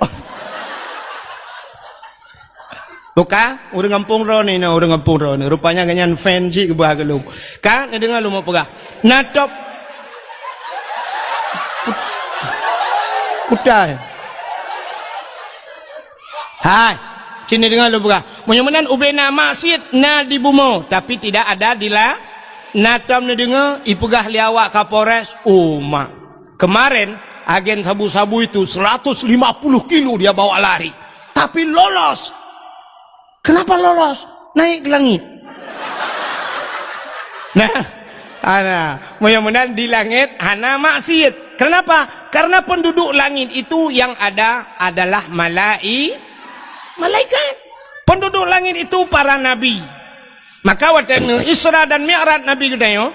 Buka, ureueng gampông droeneuh na, ureueng gampông droeneuh. Rupanya gobnyan fan cit geuba keu lôn. Ka, neudeungoe lôn peugah. Na top. Kutai. Hai, sini deungoe lôn peugah. Meunyoe meunan ubé na maksiet na di bumoe, tapi tidak ada di la-, Na tom neudeungoe, ipeugah lé awak Kapolres, "Oh, mak, kemarin agen sabu-sabu itu seratus lima puluh kilo dia bawa lari, tapi lolos." Kenapa lolos? Naik ke langit. Nah, ana, mudah-mudahan di langit hana maksiat. Kenapa? Karena penduduk langit itu yang ada adalah malai-, malaikat. Penduduk langit itu para nabi. Maka watée neu Isra dan Mi'raj Nabi geutanyoe,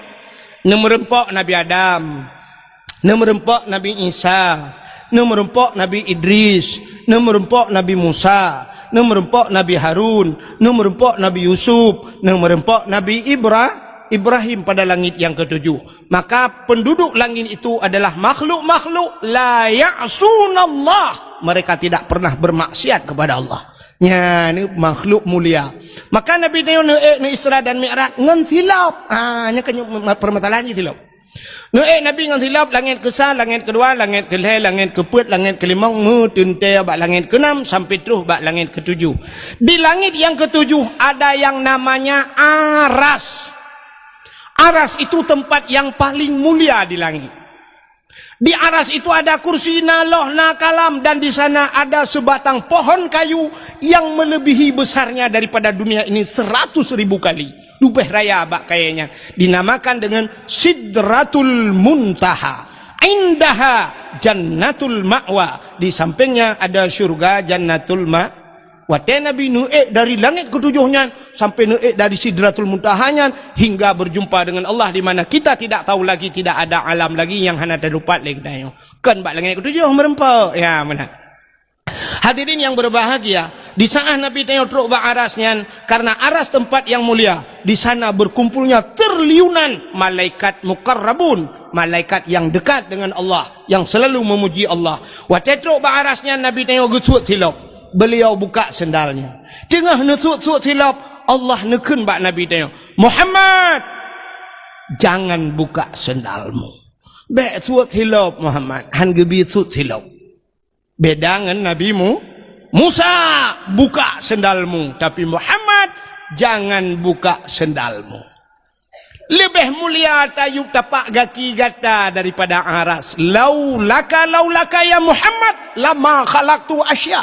neumeureumpok Nabi Adam, neumeureumpok Nabi Isa, neumeureumpok Nabi Idris, neumeureumpok Nabi Musa, neumeureumpok Nabi Harun, neumeureumpok Nabi Yusuf, neumeureumpok Nabi Ibra-, Ibrahim pada langit yang ketujuh. Maka penduduk langit itu adalah makhluk-makhluk la ya'sunallah. Mereka tidak pernah bermaksiat kepada Allah. Nyan makhluk mulia. Maka Nabi tanyoe neuék neu Isra dan Mi'raj ngon silop. Ha, nyan kan permasalahan jih silop. Neuék Nabi ngon silop, langét keusa, langét keudua, langét keulhée, langét keupeuet, langét keulimong, meuteuntée bak langét keunam sampai troh bak langét keutujoh. Di langét nyang keutujoh ada yang namanya Aras. Aras itu tempat yang paling mulia di langit. Di Aras itu ada kursi, na loh, na kalam, dan di sana ada sebatang pohon kayu yang melebihi besarnya daripada dunia ini seratus ribu kali. Leubeh raya bak kayée nyan. Dinamakan dengan Sidratul Muntaha. Indaha Jannatul Ma'wa. Di sampingnya ada syurga Jannatul Ma-, Watée Nabi neuék dari langét keutujoh nyan sampai neuék dari Sidratul Muntaha nyan hingga berjumpa dengan Allah, di mana kita tidak tahu lagi, tidak ada alam lagi nyang hana teudapat lé geutanyoe. Kon bak langét keutujoh meureumpok. Ya, meunan. Hadirin yang berbahagia, di saat Nabi tanyoe trok bak Aras nyan, karena Aras tempat yang mulia, di sana berkumpulnya triliunan malaikat muqarrabun, malaikat yang dekat dengan Allah, yang selalu memuji Allah. Watée trok bak Aras nyan, Nabi tanyoe geusuet silop. Beliau buka sendalnya. Teungoh neusuet-suet silop, Allah neukheun bak Nabi tanyoe, "Muhammad, jangan buka sendalmu." Bék suet silop, Muhammad, han geubi suet silop. Beda ngon Nabi Mu-, Musa, "Buka sendalmu," tapi Muhammad, "Jangan buka sendalmu." Leubeh mulia tayub tapak gaki gata daripada Aras. Laulaka, laulaka ya Muhammad, lama khalaqtu asya.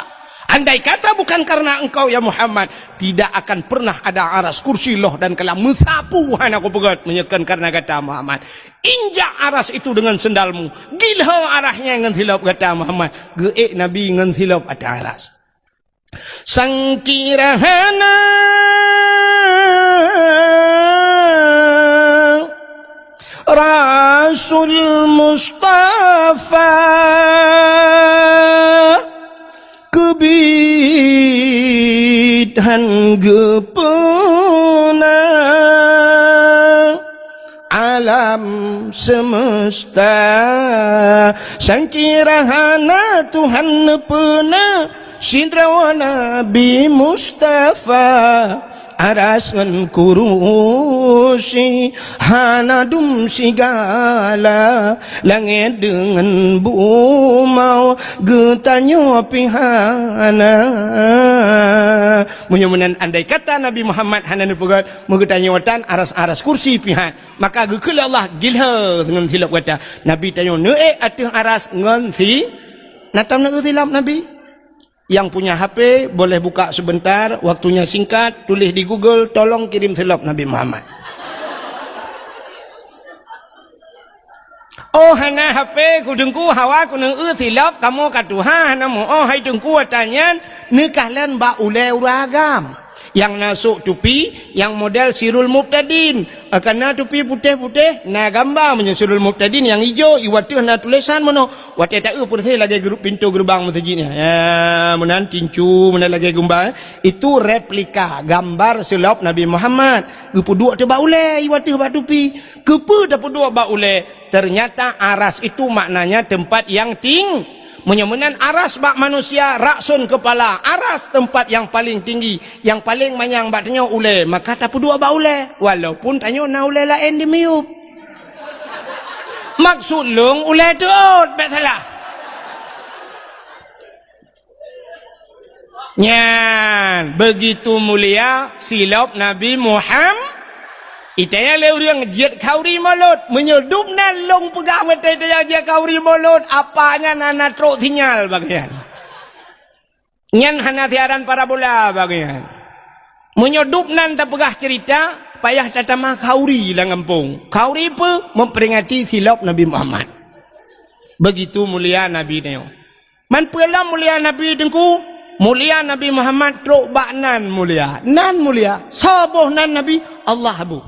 Andai kata bukan karena engkau ya Muhammad, tidak akan pernah ada Aras, kursi, loh dan kalam meusapu hana kupeugét meunyoe kon karena gata Muhammad. Injak Aras itu dengan sendalmu. Gilho Aras nyan ngon silop gata Muhammad. Geuék Nabi ngon silop ateueh Aras. Sangkira hana Rasul Mustafa keubiet han geupeuna alam semesta. Sangkira hana Tuhan neupeuna sidroe Nabi Mustafa, Aras ngon kurusi hana dum sigala, langét deungon bumoe geutanyoe pih hana. Meunyoe meunan andai kata Nabi Muhammad hana neupeugét, meugeutanyoe tan Aras-Aras, kursi pih han. Maka geukheun lé Allah, "Gilho ngon silop gata." Nabi tanyoe neuék ateueh Aras ngon si-, na tom neuék silop Nabi. Yang punya H P boleh buka sebentar, waktunya singkat, tulis di Google, "Tolong kirim silop Nabi Muhammad." Oh, hana H P ku Teungku, hawa ku neuék silop, kamoe ka tuha hana meu-, oh, hai Teungku, ata nyan neukalon bak ulée ureuëng agam. Nyang na sôk tupi, nyang model Sirul Mubtadin. Ka na tupi putéh-putéh, na gamba meunyoe Sirul Mubtadin nyang ijo, i ateueh na tulésan meunoe. Watée taeu peureséh lagée geu-, pintoe geureubang meuseujid nyan. Ya, meunan tincu, meunan lagée gumba, eh. Itu replika gambar silop Nabi Muhammad. Geupeuduek teuh bak ulée, i ateueh bak tupi. Keupeue tapeuduek bak ulée? Ternyata Aras itu maknanya tempat yang ting-, meunyoe meunan Aras bak manusia, Ra'sun kepala, Aras tempat yang paling tinggi, yang paling manyang bak tanyoe ulée, maka tapeuduek bak ulée, walaupun tanyoe na ulée laén di miyueb. Maksud lôn ulée teuôt, bék salah. Nyan, begitu mulia silop Nabi Muham-, Itanya lé ureuëng jeuet khauri mulod. Meunyoe dum nan lôn peugah meutai tanya jeuet khauri mulod, apa nyan hana trok sinyal bak nyan. Nyan hana siaran parabola bak nyan. Meunyoe dum nan tapeugah cerita, payah tatamah khauri lam gampông. Khauri peue? Memperingati silop Nabi Muhammad. Begitu mulia Nabi nyoe. Man peue lom mulia Nabi Teungku? Mulia Nabi Muhammad trok bak nan mulia. Nan mulia. Soe boh nan Nabi? Allah boh.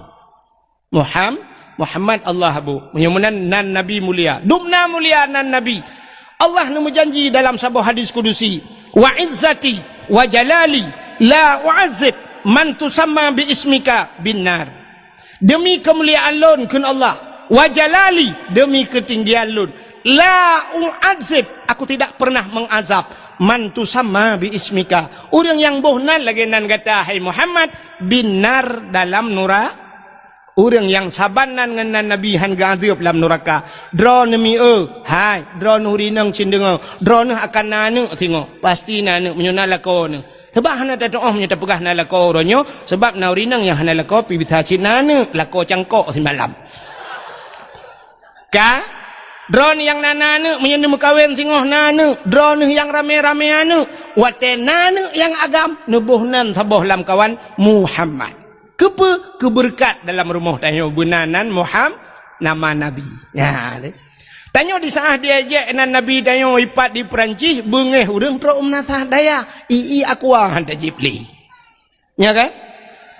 Muham-, Muhammad Allah boh. Meunyoe meunan nan Nabi mulia. Dum nan mulia nan Nabi. Allah neumeujanji dalam saboh hadis kudusi, "Wa izzati wa jalali la u'adzib man tusamma bi ismika bin nar." Demi keumuliaan lôn, kheun Allah, wa jalali, demi keutinggian lôn, la u'adzib, aku tidak pernah mengazab, man tusamma bi ismika, ureuëng nyang boh nan lagée nan gata, hai Muhammad, bin nar, dalam nura-, ureuëng nyang saban nan ngon nan Nabi hán geuazeueb lam nuraka. Droeneuh mi-e, hai, droeneuh rineueng cit deungoe, droeneuh akan na aneuëk singoh, pasti na aneuëk meunyoe na lakoe neuh. Sabab hana tatuoh meunyoe tapeugah na lakoe uroe nyoe, sabab na ureuëng nyang hana lakoe pih bisa cit na aneuëk, lakoe cangkok simalam. Ka? Droeneuh nyang na, na aneuëk, meunyoe neumeukawen singoh na aneuëk, droeneuh nyang ramé-ramé aneuëk, watée na aneuëk nyang agam, neuboh nan saboh lam kawan Muhammad. Keupeue? Keubeureukat dalam rumoh tanyoe beuna nan Muham-, nama Nabi. Nya, deh. Tanyoe di saat diejek nan Nabi tanyoe ipat di Perancis, beungéh ureuëng trok meunasah dayah, ié aqua han tajib lé. Nya kan?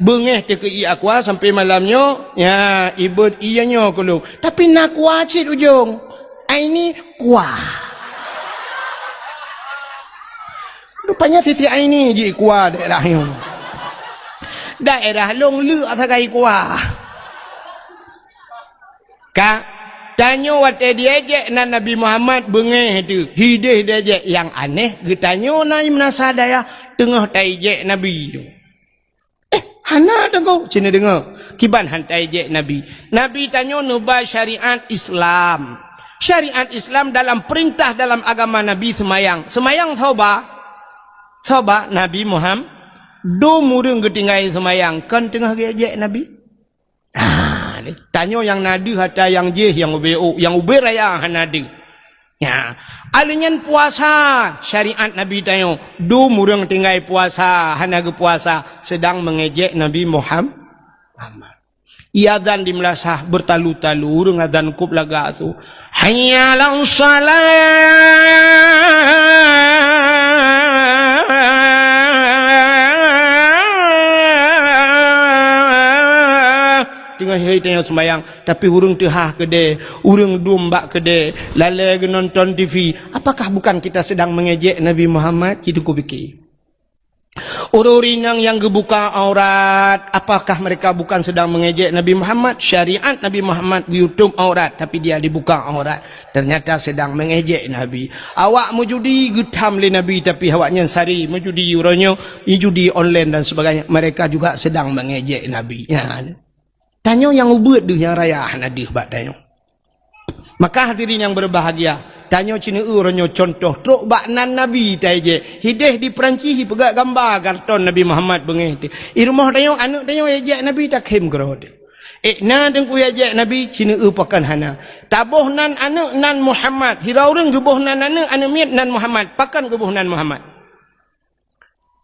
Beungéh teuh keu ié aqua sampai malam nyoe, nya, ibeuet ié nyoe keu lôn. Tapi na aqua cit ujong. Aini kuah. Rupanya Siti Aini jih kuah daerah nyoe. Daerah lôn leuk sagai kuah. Ka, tanyoe watée diejek nan Nabi Muhammad beungéh teuh, hideh diejek nyang aneh, geutanyoe na meunasah dayah teungoh taejek Nabi. Eh, hana deungoe, cit neudeungoe. Kiban han taejek Nabi. Nabi tanyoe neuba syariat Islam. Syariat Islam dalam peurintah dalam agama Nabi seumayang. Seumayang soe ba? Soe ba? Nabi Muhammad. Dum ureuëng geutinggai seumayang, kon teungoh geuejek Nabi? Ah, ni. Tanyoe nyang na deuh atra nyang jih nyang ubé ôk, nyang ubé raya hana deuh. Nya, aleuh nyan puasa syariat Nabi tanyoe. Dum ureuëng tinggai puasa, hana geupuasa, sedang mengejek Nabi Muham-, Muhammad. Iazan di meulasah beurtalu-talu, ureuëng azan kub lagak su. Hayya 'alas shalah. Teungoh hai tanyoe seumayang, tapi ureuëng teuhah keudée, ureuëng dum bak keudée, lalée geunonton T V. Apakah bukan kita sedang mengejek Nabi Muhammad? Cit Teungku pike. Ureuëng inong nyang geubuka aurat, apakah mereka bukan sedang mengejek Nabi Muhammad? Syariat Nabi Muhammad geuyutob aurat, tapi dia dibuka aurat. Ternyata sedang mengejek Nabi. Awak meujudi geutham lé Nabi, tapi awaknyan sari meujudi uroe nyoe, judi online dan sebagainya. Mereka juga sedang mengejek Nabi. Ya. Tanyoe nyang ubeuet deuh nyang raya hana deuh bak tanyoe. Maka hadirin yang berbahagia, tanyoe cit neueu uroe nyoe contoh trok bak nan Nabi taejek. Hideh di Perancis ipeugah gamba karton Nabi Muhammad beungéh teuh. I rumoh tanyoe aneuëk tanyoe ejek Nabi takhém keudroe teuh. Eh, na Teungku ejek Nabi cit neueu pakon hana. Taboh nan aneuëk nan Muhammad. Sidroe ureuëng geuboh nan aneuëk, aneuëk miet nan Muhammad. Pakon geuboh nan Muhammad?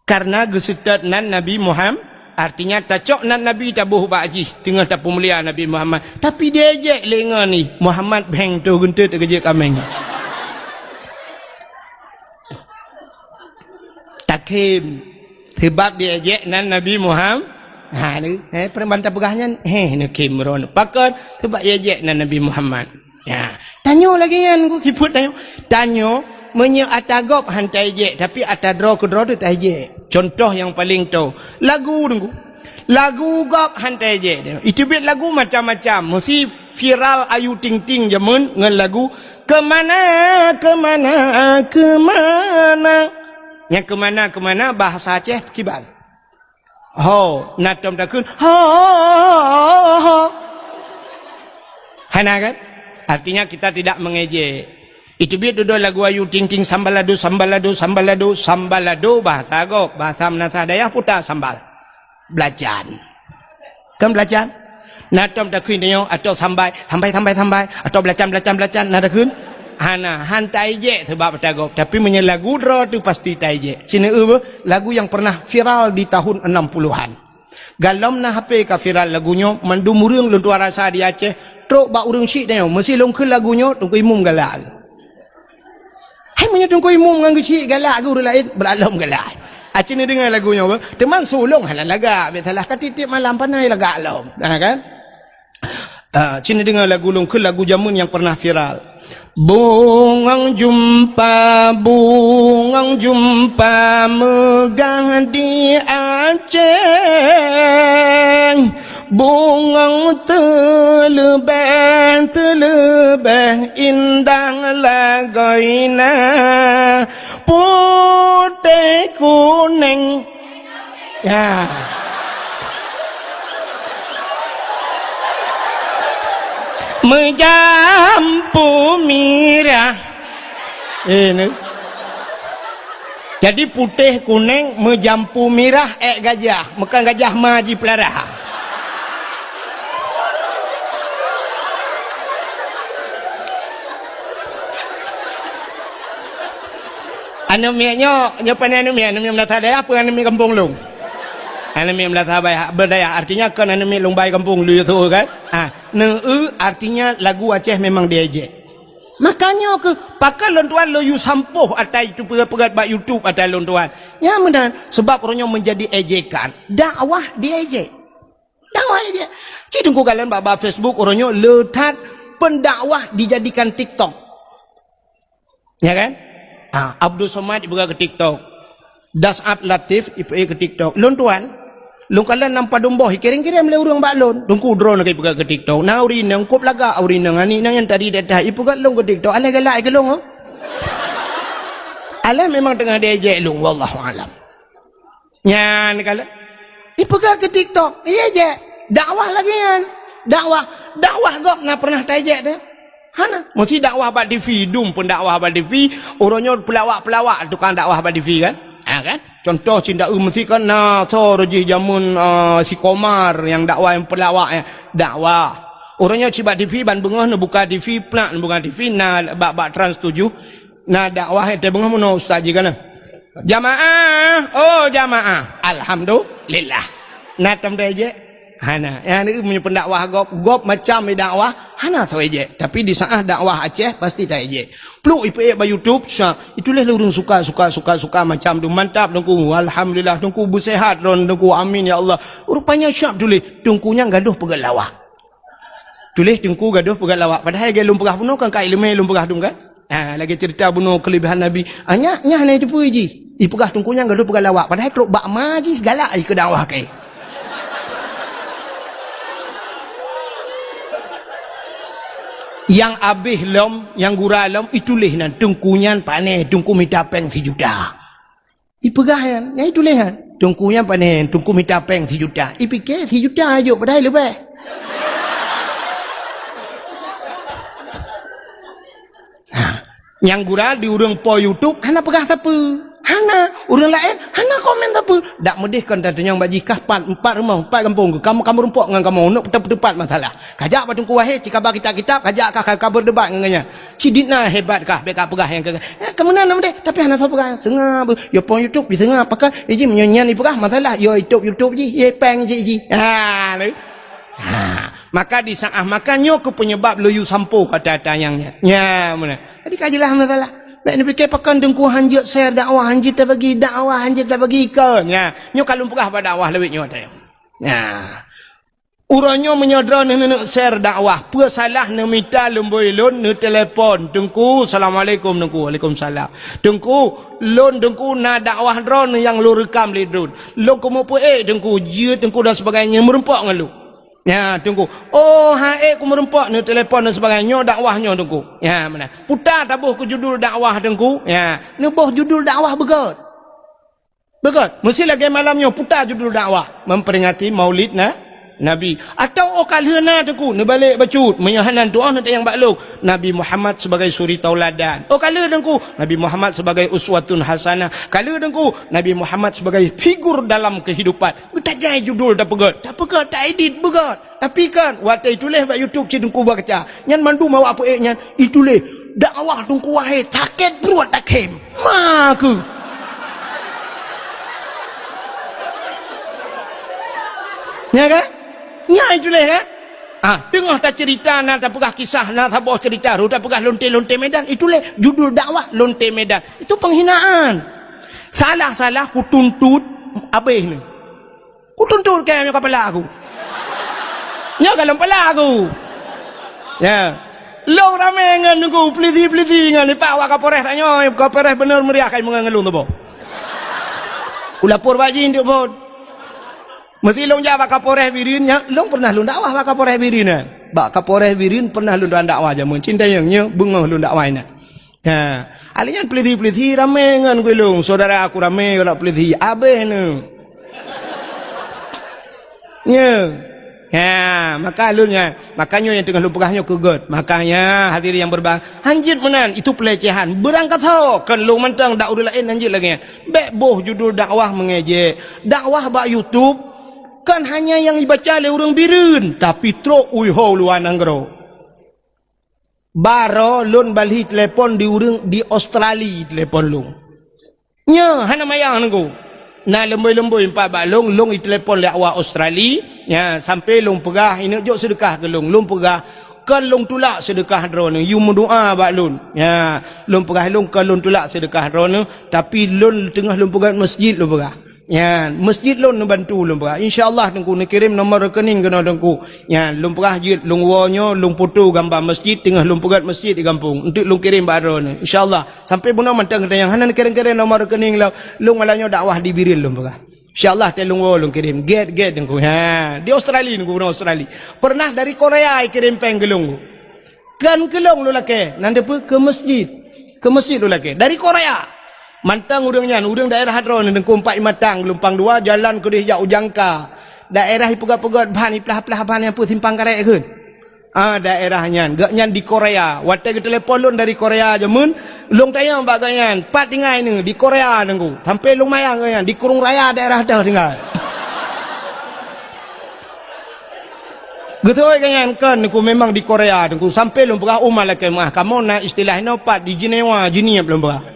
Karena geuseutôt nan Nabi Muham-, artinya tacok nan Nabi taboh bak jih, teungoh tapeumulia Nabi Muhammad. Tapi diejek lé ngon ih, Muhammad bheng toh geunteut keujeuet kaméng. Takhém. Sebab diejek nan Nabi Muham-, ha, ni, eh, peureuman tapeugah nyan, heh, neukhém droeneuh. Pakon? Sebab diejek nan Nabi Muhammad. Ya, tanyoe lagée nyan, Teungku, sifeuet tanyoe. Tanyoe, meunyoe ata gob han taejek, tapi ata droe keudroe teuh taejek. Contoh nyang paleng toe, lagu, Teungku. Lagu gob han taejek. Iteubiet lagu macam-macam. Meusi viral Ayu Ting Ting jameun ngon lagu Keumana, Keumana, Keumana. Nyang keumana, keumana bahasa Aceh kiban? Ho, na tom takheun, ho, ho, ho, ho. Hana kan? Artinya kita tidak mengejek. Iteubiet dudoe lagu Ayu Ting Ting, sambalado, sambalado, sambalado, sambalado, bahasa gob, bahasa meunasah dayah puta sambal. Belacan. Kan belacan? Na tom takheun tanyoe, atau sambai, sambai, sambai, sambai, atau belacan, belacan, belacan, na takheun? Hana, han taijek sebab ata gob. Tapi meunyoe lagu droe tu pasti taijek. Cina eu beuh, lagu yang pernah viral di tahun enam puluhan. Galom na H P ka viral lagu nyoe, mandum ureuëng lôn tuan rasa di Aceh, trok bak ureuëng syik tanyoe, meusi lôn kheun lagu nyoe, Teungku Imum galak. Hai meunyoe Teungku Imum ngon geuchik galak geuh ureuëng laén, brat lom galak. Aci neudeungoe lagu nyoe beuh. Teuma su lôn hana lagak, biasalah ka tiep-tiep malam panai lagak lom. Nah kan? Ah, ci neudeungoe lagu lôn kheun lagu jameun nyang pernah viral. Bungong jumpa, bungong jumpa meugah di Aceh. Bungong teuleubeh, teuleubeh indah lagoina, putéh kuneng. Ya. Meujampu mirah. Eh, ni. Jadi putéh kuneng meujampu mirah ék gajah, meukan gajah ma jipeulara. Aneuk miet nyoe, nyoe pane aneuk miet, aneuk miet meunasah dayah peue aneuk miet gampông lôn? Aneuk miet meunasah baya-, beudayah, artinya kon aneuk miet lôn bai gampông lôn yue su kan? Ah, neu-eu artinya lagu Aceh memang diejek. Makanya keuh, pakon lôn tuan lôn yue sampôh ata itu peugét-peugét bak YouTube ata lôn tuan. Nyan meunan, sebab uroe nyoe menjadi ejekan. Dakwah diejek. Dakwah ejek. Cit teungku kalon bak, bak Facebook uroe nyoe le that pendakwah dijadikan TikTok. Ya kan? Ah, Abdul Somad ipeugah keu TikTok. Das'ab Latif ipeugah keu TikTok. Lôn tuan, lôn kalon lam padum boh, ikirém-kirém lé ureuëng bak lôn. Teungku droeneuh ka ipeugah keu TikTok. Na ureuëng inong, kop lagak ureuëng inong, aneuk inong nyang tadi dak that, ipeugah lôn keu TikTok. Alah galak keu lôn, oh. Alah memang teungoh diejek lôn, wallahu alam. Nyan kalon. Ipeugah keu TikTok, iya jek. Dakwah lagée nyan. Dakwah, dakwah gob na pernah taijek teuh? Hana. Meusi dakwah bak T V, dum pun dakwah bak T V, uroe nyoe peulawak-peulawak tukang dakwah bak T V kan? Ha kan? Contoh cit dak eu meusi kan na soe jih jameun, ah, si Komar nyang dakwah nyang peulawak nyan. Dakwah. Uroe nyoe cit bak T V ban beungoh neubuka T V, plak neubuka T V na bak, bak Trans tujuh. Na dakwah nyang teubeungoh meunoe ustaz jih kana. Jamaah, oh jamaah. Alhamdulillah. Na tom taijek? Hana. Nyang meunyoe pendakwah gob, gob macam dakwah, hana soe ejek. Tapi di saat dakwah Aceh pasti taijek. Pluk ipeuék bak YouTube, syab. Itulah ureuëng suka, suka, suka, suka macam tu. Mantap teungku. Alhamdulillah teungku beusehat droen teungku. Amin ya Allah. Rupanya syab tuléh. Teungku nyan gadoh peugét lawak. Tuléh teungku gadoh peugét lawak. Padahai lagée lôn peugah bunoe kan ka ileumé lôn peugah dum kan? Ha, lagée cerita bunoe kelebihan Nabi. Ah, nyak, nyak hana jiteupeue jih. Ipeugah teungku nyan gadoh peugét lawak. Padahai trok bak ma jih galak jih keu dakwah keu. Nyang abéh lom, nyang gura lom, ituléh nan teungku nyan pané, teungku mita péng sijuta. Ipeugah nyan, nyan ituléh nyan. Teungku nyan pané, teungku mita péng sijuta. Ipike sijuta jok padahai leubeh. Ha. Nyang gura di ureuëng po YouTube hana peugah sapeue. Hana, ureuëng laén hana komen sapeue. Dak meudeh kon tatunyong bak jih kah pat, empat rumoh, empat gampông, kamoe, kamoe rumpok ngon kamoe, unok teupat masalah. Kajak bak Teungku Wahé, cikaba kitab-kitab, kajak kah ka, ka berdebat ngon gobnyan. Cit dit na hebat kah, bék ka peugah nyang keu, eh, keu meunan na meudeh, tapi hana soe peugah. Seungab, yo pong YouTube diseungab, pakon, eh, jih meunyoe nyan ipeugah masalah, yo YouTube, YouTube jih, ye péng jih, jih. Ha, lé. Ha, maka di saat maka nyoe keuh penyebab lôn yue sampôh kata-kata nyang nyan. Nya, meunan. Jadi ka jeulaih masalah. Bék neupike pakon teungku hanjeuet share dakwah, hanjeuet tabagi dakwah, hanjeuet tabagi ikon. Nya, nyoe ka lôn peugah bak dakwah lawét nyoe teuh. Nya. Uroe nyoe meunyoe droeneuh neuneuk share dakwah, peue salah neumita lumbôi lôn neutelepon, "Teungku, assalamualaikum Teungku." "Waalaikumsalam." "Teungku, lôn Teungku na dakwah droeneuh nyang lôn reukam lé droen. Lôn keumeupeuék Teungku, jeuet Teungku dan sebagainya meurumpok ngon lôn." "Ya, Teungku." "Oh, han ék kumeurumpok," neutelepon dan sebagainya, "nyoe dakwah nyoe Teungku." Ya, meunan. Puta taboh keu judul dakwah Teungku. Ya, neuboh judul dakwah beugét. Beugét, meusti lagée malam nyoe puta judul dakwah, memperingati Maulid na, Nabi. Atawa óh ka lheueh na Teungku, neubalek bacut, meunyoe hana tuoh neutanyong bak lôn, Nabi Muhammad sebagai suri tauladan. Óh ka lheueh Teungku, Nabi Muhammad sebagai uswatun hasanah. Ka lheueh Teungku, Nabi Muhammad sebagai figur dalam kehidupan. Beutajai judul tapeugét, tapeugét, taedit beugét. Tapi kan, watèe ituléh bak YouTube cit Teungku baca. Nyan mandum awak peuék nyan ituléh, "Dakwah Teungku Wahid, sakét pruet takhém." Ma keuh. Nya kan? Nya ituléh kan? Ah, teungoh taceurita na tapeugah kisah, na saboh ceurita, rot tapeugah lonte-lonte Medan, ituléh judul dakwah lonte Medan. Itu penghinaan. Salah-salah kutuntut abéh ni. Kutuntut kèe nyoe kapala aku. Nyoe ka lom pala aku. Ya. Lôn ramé ngon Teungku, peulisi-peulisi ngon ipak wak Kapolres tanyoe, Kapolres beuneuh meuriah kai meungon ngon lôn tuboh. Kulapor bak jih untuk phon. Meusi lôn jak bak Kapolres Bireuen nyan, lôn pernah lôn dakwah bak Kapolres Bireuen nyan. Bak Kapolres Bireuen pernah lôn dakwah jameun. Cintayong nyoe beungoh lôn dakwah inan. Ha, alèh nyan peulisi-peulisi ramé ngon gulong, syedara aku ramé ngon peulisi, abéh neu. Nyoe. Ha, maka lôn nyan, maka nyoe nyang teungoh lôn peugah nyoe keu gèt. Makanya hadirin yang berbahagia, hanjeuet meunan, itu pelecehan. Beurangkasoe, kon lôn mantong dak ureueng laén hanjeuet lagèe nyan. Bèk boh judul dakwah mengejek. Dakwah bak YouTube, kon hanya nyang ibaca lé ureueng Bireuen, tapi trok u luwa nanggroe. Baroe lôn bali telepon di ureueng di Australia telepon lôn. Nyoe hana mayang Teungku. Na leumboi-leumboi empat bak lôn, lôn itelepon lé awak Australia, nya sampai lôn peugah, "Ineuk jok seudeukah keu lôn." Lôn peugah, "Kon lôn tulak seudeukah droeneuh, yue meudoa bak lôn." Nya, lôn peugah lôn, "Kon lôn tulak seudeukah droeneuh, tapi lôn teungoh lôn peugöt masjid," lôn peugah. Nyan, masjid lôn neubantu lôn peugah. Insya Allah Teungku neukirém nomor rekening keunoe Teungku. Nyan, lôn peugah jeuet, lôn woe nyoe, lôn foto gamba masjid, teungoh lôn peugöt masjid di gampông. Enteuk lôn kirém bak droeneuh. Insya Allah. Sampai bunoe mantong geutanyoe hana neukirém-kirém nomor rekening lôn. Lôn malam nyoe dakwah di Bireuen lôn peugah. Insya Allah, watèe lôn woe lôn kirém. Gèt, gèt Teungku. Ha, di Australia Teungku, bunoe Australia. Pernah dari Korea ikirém péng keu lôn. Kon keu lôn lôn lakèe, nan deuh peue keu masjid. Keu masjid lôn lakèe. Dari Korea. Mantong ureueng nyan, ureueng daerah droeneuh Teungku, Empat Matang, Geulumpang Dua, jalan keudeh jak u Jangka. Daerah ipeugöt-peugöt ban, iplah-plah ban nyang peue simpang karet kheun. Ah, daerah nyan. Gobnyan di Korea. Watèe geutelepon lôn dari Korea jameun, lôn tanyong bak gobnyan, "Pat tinggai neuh?" "Di Korea Teungku." Sampai lôn mayang gobnyan, di Krueng Raya daerah teuh tinggai. Geutôi gobnyan, "Kon Teungku, memang di Korea Teungku." Sampai lôn peugah, "Oh, malaikat meuah, kamoe na istilah inoe pat di Jenewa, Jeunieb," lôn peugah.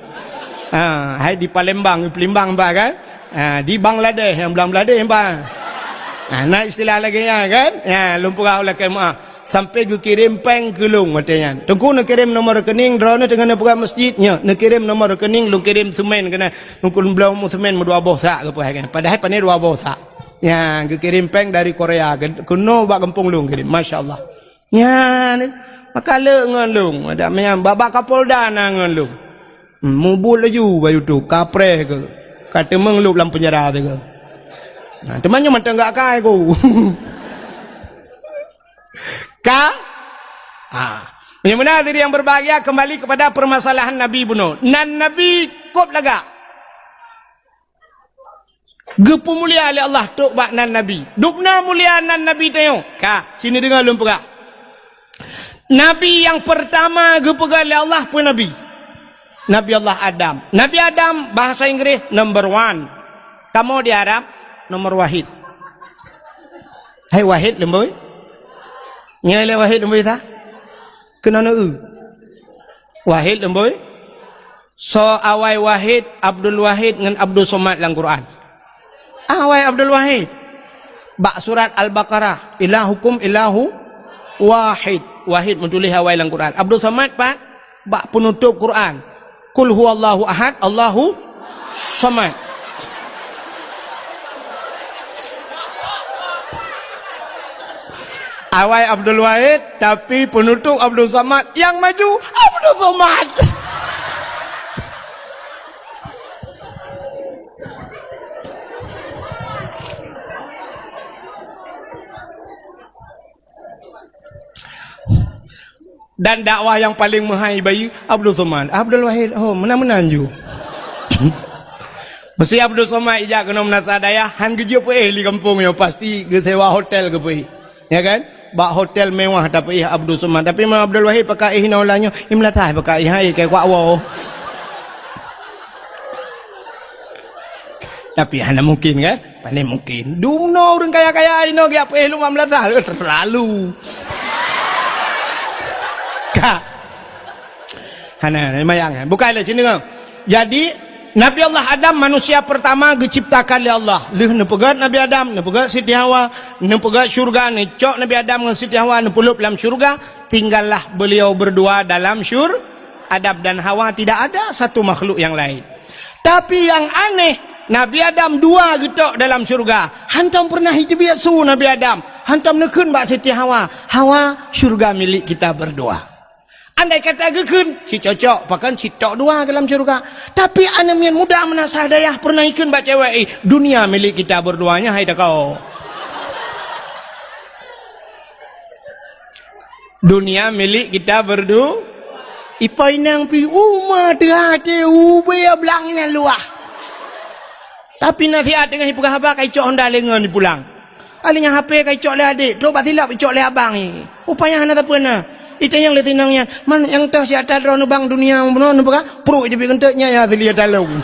Ha, hai di Palembang, Palembang bah kan? Ha, di Bangladesh, nyang Bangladesh bah. Ha, na istilah lagèe nyan kan? Ya, lôn peugah malaikat meuah. Sampai geukirém péng keu lôn watèe nyan. "Teungku neukirém nomor rekening, droeneuh teungoh neupeugöt masjid." Nyoe, neukirém nomor rekening, lôn kirém seumén keunan. Teungku lôn bloe seumén meudua boh sak geupeugah kan. Padahai pané dua boh sak. Nyan, geukirém péng dari Korea, ke-, keunoe bak gampông lôn kirém. Masya Allah. Nyan, maka le ngon lôn. Adak meunan, bak-bak Kapolda na ngon lôn. Hmm, mubuet laju bak YouTube, kapreh keu. Ka teumeung lôb lam penjara teuh keu. Nah, teuma nyoe mantong gak kai ku. Ka? Ah. Meunyoe meunan, hadirin yang berbahagia, kembali kepada permasalahan Nabi bunoe. Nan Nabi kôb lagak. Geupeumulia lé Allah trok bak nan Nabi. Dubna mulia nan Nabi tanyoe. Ka, sini deungoe lôn peugah. Nabi nyang peurtama geupeugah lé Allah peue Nabi? Nabi Allah Adam. Nabi Adam, bahasa Inggris, number one. Kamoe di Arab, nomor wahid. Hai wahid leumboi? Nyoe lé wahid leumboi sa? Keunoe neu-eu. Wahid leumboi? Soe awai Wahid, Abdul Wahid ngon Abdul Somad lam Quran? Awai Abdul Wahid. Bak surat Al-Baqarah, "Ilahukum ilahu wahid." Wahid meutuléh awai lam Quran. Abdul Somad pat? Bak peunutôb Quran. "Qul huwallahu ahad, Allahu somad." Awai Abdul Wahid, tapi peunutôb Abdul Somad, nyang maju Abdul Somad. Dan dakwah nyang paleng meuhai bayeue Abdul Somad. Abdul Wahid, oh, meunan-meunan ju. Meusi Abdul Somad ijak keunoe meunasah dayah, han geujeuet peuéh di gampông nyoe, pasti geusewa hotel geupeuéh. Ya kan? Bak hotel mewah tapeuéh Abdul Somad. Tapi meunyoe Abdul Wahid pakai éh inoe lam nyoe, i meulasah pakai éh, hai, keu kuak woe. Tapi hana mungkin, kan? Pane mungkin. Dumnoe ureuëng kaya-kaya inoe geujak peuéh lom bak meulasah, eh, terlalu. Ka. Hana, hana mayang, eh. Bukai lé sini, kan? Jadi, Nabi Allah Adam manusia pertama geuciptakan lé Allah. Lheueh neupeugét Nabi Adam, neupeugét Siti Hawa, neupeugét syurga, neucok Nabi Adam ngon Siti Hawa, neupeulop lam syurga, tinggallah beliau berdua dalam syur-, Adam dan Hawa, tidak ada satu makhluk yang lain. Tapi nyang aneh, Nabi Adam dua geutok dalam syurga. Hantom peureunah jiteubiet su Nabi Adam. Hantom neukheun bak Siti Hawa, "Hawa, syurga milik kita berdua." Andai kata geukheun, si cocok, pakon si tok dua dalam syurga. Tapi aneuk miet muda meunasah dayah peureunah jikheun bak cewek, "Eh, dunia milik kita berdua nyan, hai takau." Dunia milik kita berdu-, ipo inong pi uma teuhati ubé blang nyang luah. Tapi nasihat teungoh ipeugah haba ka icok honda lé ngon ipulang. Alèh nyan H P ka icok lé adék, trok bak silop icok lé abang i. Upaya hana sapeue na. Itanyong lé sinong nyan, "Man nyang toh si ata droeneuh bang dunia bunoe neupeugah?" Pruet jeuet keuneuk nyan ya asli ata lôn.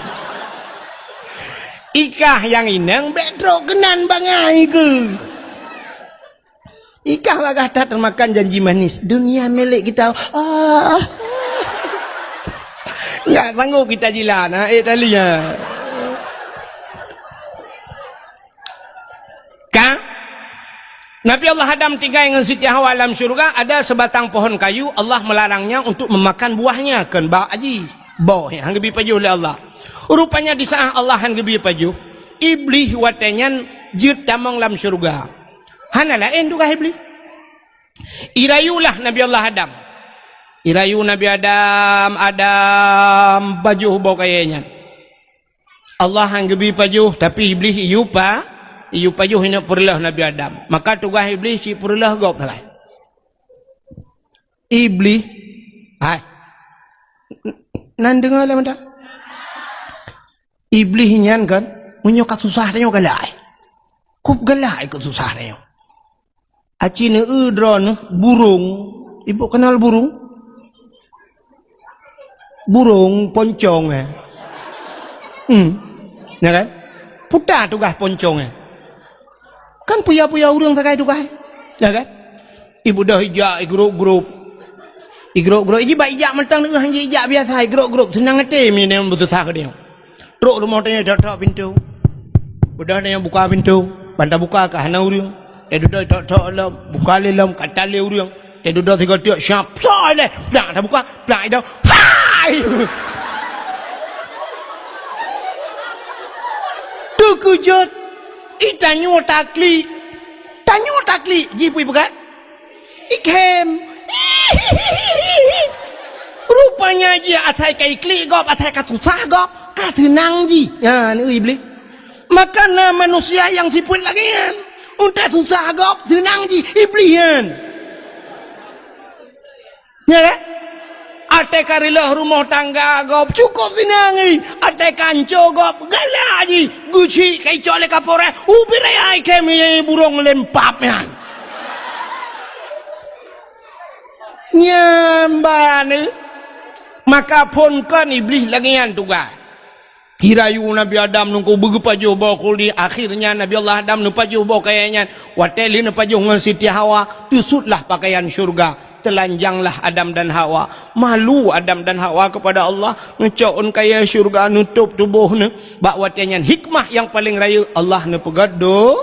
Ikah nyang inong bèk trok keunan bangai keuh. Ikah bak gata teumakan janji manis, dunia milik kita. Ah. Enggak sanggup kita jilat, ha, eh, tali, ha. Ka? Nabi Allah Adam tinggai ngon Siti Hawa lam syurga, ada sebatang pohon kayu, Allah melarangnya untuk memakan buahnya, kon bak aji. Boh, han geubri pajoh lé Allah. Rupanya di saat Allah han geubri pajoh, Iblih watèe nyan jeuet tamong lam syurga. Hana laén tugaih Iblih. Irayulah Nabi Allah Adam. Irayu Nabi Adam, Adam, pajoh boh kayèe nyan. Allah han geubri pajoh, tapi Iblih iyue pa-, iyue pajoh ineuk peureulèe Nabi Adam. Maka tugaih Iblih cit peureulèe gob sagai. Iblih, hai. Nan deungö lé mantong. Iblih nyan kan, meunyoe ka susah tanyoe galak. Kop galak keu susah tanyoe. Aci neueu droeneuh burông. Ibu kenal burông? Burông poncong, eh. Hmm. Ya kan? Puta tugaih poncong, eh. Kan puya-puya ureueng sagai tugaih. Ya kan? Ibu dah ijak, igrop-grop. Igrop-grop, iji bak ijak mantong, neueu han ijak biasa, igrop-grop, seunang até mi nyan beususah keu tanyoe. Trok rumoh tanyoe, tok-tok pintoe. Beudôh tanyoe buka pintoe, ban tabuka ka hana ureueng. Teududoe tok-tok lom, buka lé lom, ka talé ureueng. Teududoe sigoe tiek, siap, plak ilèe, plak tabuka, plak idong. Hai! Teukeujot, i tanyoe taklik. Tanyoe taklik, jih peue ipeugah? Ikhém. Rupanya jih asai ka iklik gob, asai ka susah gob, ka seunang jih. Nyan, Iblih. Maka na manusia nyang sifeuet lagèe nyan. Untée susah gob, seunang jih, Iblih nyan. Ya kan? Watée ka reuloh rumoh tangga gob, cukôp seunang jih. Watée ka hanco gob, galak jih. Geuchik ka icok lé kapolres, ubit raya ikhém burông lempap nyan. Nyan ban, eh. Maka phon kon Iblih lagèe nyan tugaih. Irayu Nabi Adam nungku beugeupajoh boh khuldi, akhirnya Nabi Allah Adam neupajoh boh kayèe nyan. Watée lheueh neupajoh ngon Siti Hawa, teusutlah pakaian syurga, teulanjanglah Adam dan Hawa. Malu Adam dan Hawa kepada Allah, neucok ôn kayèe syurga, neutôb tuboh neuh. Bak watée nyan hikmah nyang paleng rayeuk Allah neupeugét do-,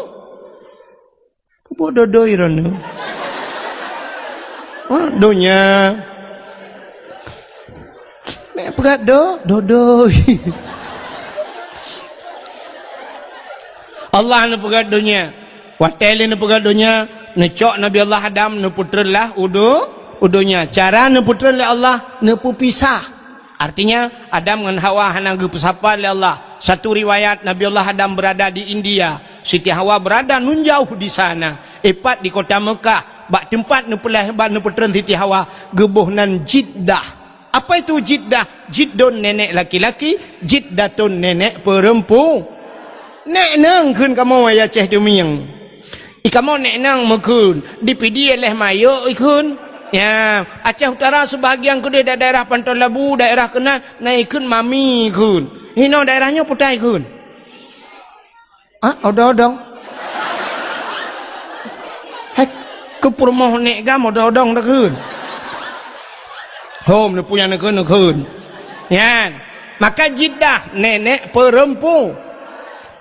Keupeue dodoi droeneuh? Ha, donya. Meupeugét do-, dodoi. Allah neupeugét donya. Watée lé neupeugét donya, neucok Nabi Allah Adam neupeutreun lah u do-, u donya. Cara neupeutreun lé Allah, neupeupisah. Artinya, Adam ngon Hawa hana geupeusapa lé Allah. Satu riwayat, Nabi Allah Adam berada di India, Siti Hawa berada nun jauh di sana. Ipat di kota Mekah, bak teumpat neupeulahé, bak neupeutreun Siti Hawa, geuboh nan Jiddah. Apa itu Jiddah? Jiddun nenek laki-laki, Jiddatun nenek perempu-, Nek nang kheun kamoe, ya Aceh Tumieng. I kamoe nek nang meukheun, di Pidie leh mayok ikheun. Ya, Aceh Utara sebahagian keudeh da-, daerah Panton Labu, daerah keunan, na ikheun mami ikheun. Hinoe daerah nyoe putai ikheun. Ha? Odong-odong? Hai, keu peurumoh nek gam odong-odong takheun. Hom, neupue nyang neukheun, neukheun. Nyan. Maka Jiddah, nenek peurempu.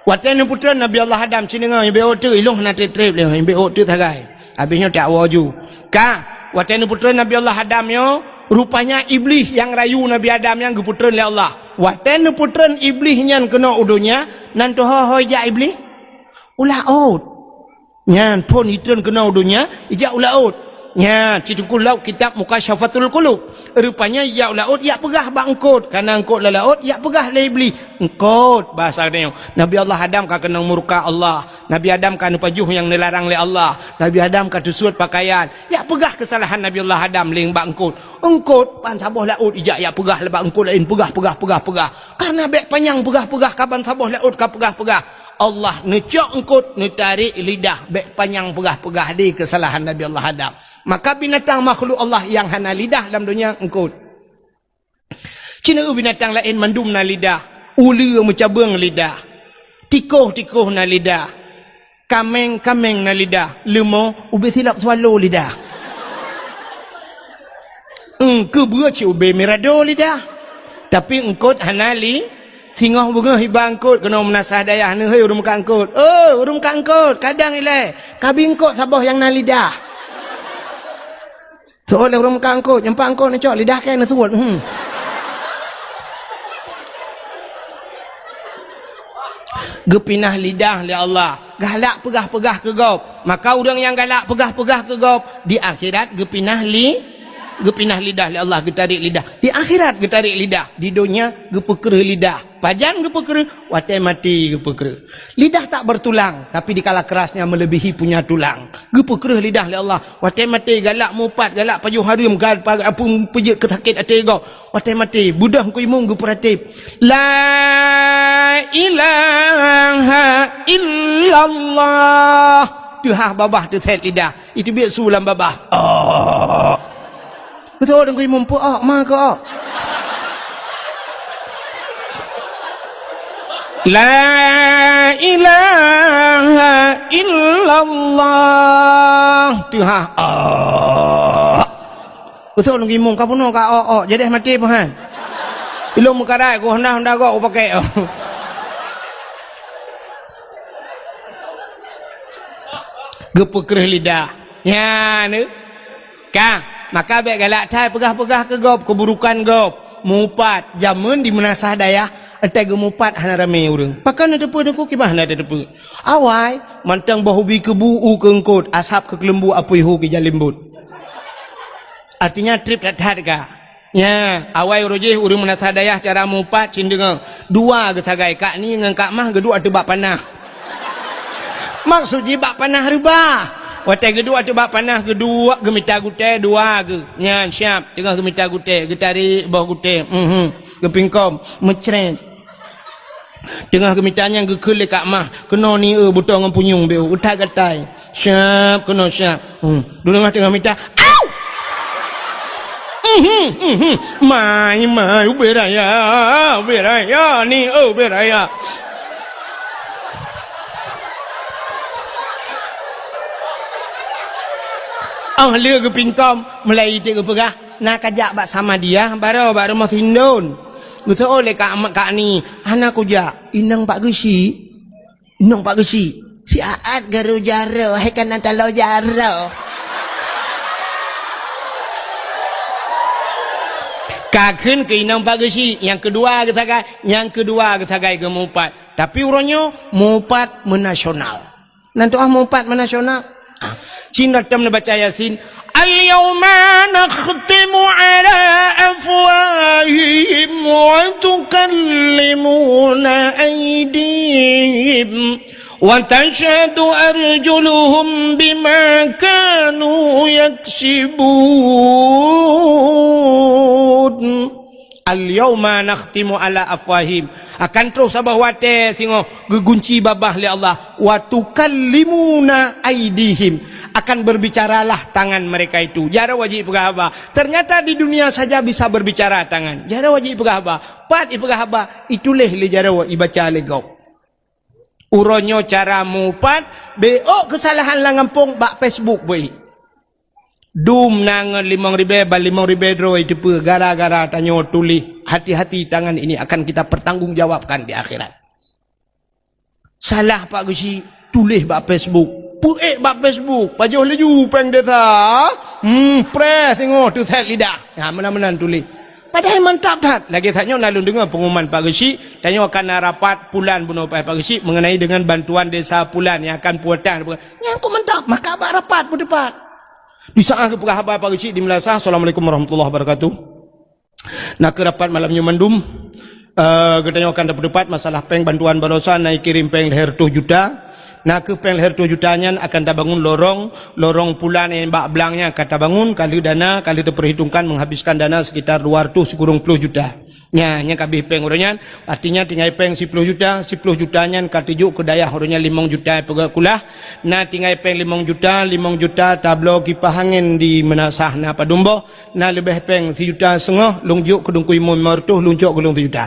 Watée neupeutreun Nabi Allah Adam, ci deungoe, "Ibe ôk teuk, ilong hana treb-treb lé, ibe ôk teuk sagai." Habis nyoe tak woe ju. Ka, watée neupeutreun Nabi Allah Adam nyoe, rupanya Iblih nyang rayu Nabi Adam nyan geupeutreun lé Allah. Watée neupeutreun Iblih nyan keunoe u donya, nan teuho-ho ijak Iblih? U laôt. Nyan phon itreun keunoe u donya, ijak u laôt. Nyan, ci Teungku Laôt kitab Mukasyafatul Qulub. Rupanya ijak u laôt, ijak peugah bak eungkôt. Kana eungkôt lam laôt, ijak peugah lé Iblih. Eungkôt, bahasa geutanyoe. Nabi Allah Adam ka keunong murka Allah. Nabi Adam ka neupajoh nyang neularang lé Allah. Nabi Adam ka teusuet pakaian. Ijak peugah keusalahan Nabi Allah Adam lé bak eungkôt. Eungkôt, ban saboh laôt ijak, ijak peugah lé bak eungkôt laén. Peugah, peugah, peugah, peugah. Kana bék panyang peugah-peugah, ka ban saboh laôt ka peugah-peugah. Allah neucok eungkôt, neutarek lidah, bék panyang peugah-peugah di keusalahan Nabi Allah Adam. Maka binatang makhluk Allah nyang hana lidah lam donya eungkôt. Ci na binatang laén mandum na lidah, uleue meucabeueng lidah, tikôh-tikôh na lidah, kaméng-kaméng na lidah, leumo ubé silop swallow lidah. Eungkôt beue ci ubé mirado lidah. Tapi eungkôt hana li, singoh beungoh iba eungkôt keunoe meunasah dayah neuhôi ureuëng meukat eungkôt. "Oh, ureuëng meukat eungkôt, kadang ilée, kabi eungkôt saboh nyang na lidah." Seuôt lé ureuëng meukat eungkôt, nyang pat eungkôt neucok lidah kée neusuet. Hmm. Geupinah lidah lé Allah. Galak peugah-peugah keu gob. Maka ureuëng nyang galak peugah-peugah keu gob, di akhirat geupinah li-, geupinah lidah lé Allah, geutarek lidah. Di akhirat geutarek lidah, di donya geupeukreuh lidah. Pajan geupeukreuh? Watée maté geupeukreuh. Lidah tak bertulang, tapi dikala kerasnya melebihi punya tulang. Geupeukreuh lidah lé Allah. Watée maté galak mupat, galak pajoh hareuem, gal-, pa-, apui peujeuet keu sakét até gob. Watée maté, beudôh Teungku Imum geupeuratéb, "La ilaha illallah." Teuhah babah teusét lidah. Iteubiet su lam babah. Oh. Beutôi Teungku Imum, peu-ok ma keu-ok. "La ilaha illallah." Teuhah. Oh. Beutôi Teungku Imum, ka bunoe ka ok-ok, jadeh maté peuhan. Ilong meukarat, ku honda-honda gok ku pakai. Geupeukreuh lidah. Nyan, eh. Ka, maka bék galak that peugah-peugah keu gob, keuburukan gob. Mupat, jameun di meunasah dayah, até geumupat hana ramé ureuëng. Pakon na teupeu Teungku, kiban hana teupeu. Awai, mantong boh ubi keubu u keu eungkôt, asab keu keuleumbu apui hu keu jalimbot. Artinya treb that-that ka. Nya, awai uroe jih ureuëng meunasah dayah cara mupat cit deungoe. Dua geusagai, Kak Ni ngon Kak Mah geuduek ateueh bak panah. Maksud jih bak panah reubah. Watée geuduek ateueh bak panah, geuduek geumita gutée dua geuh. Nyan siab, teungoh geumita gutée, geutarek boh gutée. Mhm. Geupingkom, meucret. Teungoh geumita nyan geukheun lé Kak Mah, "Keunoe ni eu beuto ngon punyueng beu, utai gatai." Siab, keunoe siab. Hmm. Deungoh teungoh mita, "Au!" Mhm, mhm. "Mai, mai, ubé raya, ubé raya, ni eu ubé raya." Oh, lé geupingkom, mulai iték geupeugah, "Na kajak bak Samadiyah, baroe bak rumoh Sindon." Geuseuôt lé Kak, Kak Ni, "Hana kujak, inong Pak Geuchik." Inong Pak Geuchik, "Siat garo jaro, hai kana talo jaro." Ka kheun keu inong Pak Geuchik, nyang keudua geusagai, nyang keudua geusagai geumupat. Tapi uroe nyoe mupat meunasional. Nan tuah mupat meunasional. Ah, cit na tom neubaca Yasin. "Al-yauma nakhtimu ala afwahihim wa tukallimuna aydihim wa tashhadu arjuluhum bima kanu yaksibun." "Al-yauma nakhtimu ala afwahim." Akan troh saboh watée singoh geugunci babah lé Allah. "Wa tukallimuna aidihim." Akan berbicaralah tangan mereka itu. Jaroe jih peugah haba. Ternyata di dunia saja bisa berbicara tangan. Jaroe jih peugah haba. Pat ipeugah haba, ituléh lé jaroe, ibaca lé gob. Uroe nyoe cara mupat, beuôk keusalahan lam gampông bak Facebook beuôk. Dum na ngon limong ribèe, ban limong ribèe droe teupeue gara-gara tanyoe tuléh, "Hati-hati, tangan ini akan kita pertanggungjawabkan di akhirat." Salah Pak Geuchik, tuléh bak Facebook. Peuék bak Facebook, pajoh laju péng desa. Hmm, preh singoh teusét lidah. Ha, meunan-meunan tuléh. Padahai mantap that. Lagèe that nyoe na lôn deungö pengumuman Pak Geuchik, tanyoe akan na rapat pulan bunoe Pak Geuchik mengenai dengan bantuan desa pulan yang akan puatan. Nyan kok mantap, maka bak rapat peuteupat. Di saat geupeugah haba Pak Geuchik di Meulasan, "Assalamualaikum warahmatullahi wabarakatuh." Na kheueh rapat malam nyoe mandum. Eh, geutanyoe akan tapeutupat masalah péng bantuan baroesa na kirém péng lhèe reutôh juta. Na kheueh péng lhèe reutôh juta nyan akan tabangun lorong, lorong pulan nyang bak blang nyan akan tabangun, ka lheueh dana, ka lheueh tapeuhitongkan menghabiskan dana sekitar dua reutôh sikureueng plôh juta. Nyan, nyan ka abéh péng uroe nyan, artinya tinggai péng siploh juta, siploh juta nyan ka teujok keu dayah uroe nyan limong juta peugöt kulah, na tinggai péng limong juta, limong juta tabloe kipah angén di Meunasah na padum boh, na leubeh péng sijuta seungoh lôn jok keu Teungku Imum limong reutôh, lôn cok keu lôn sijuta.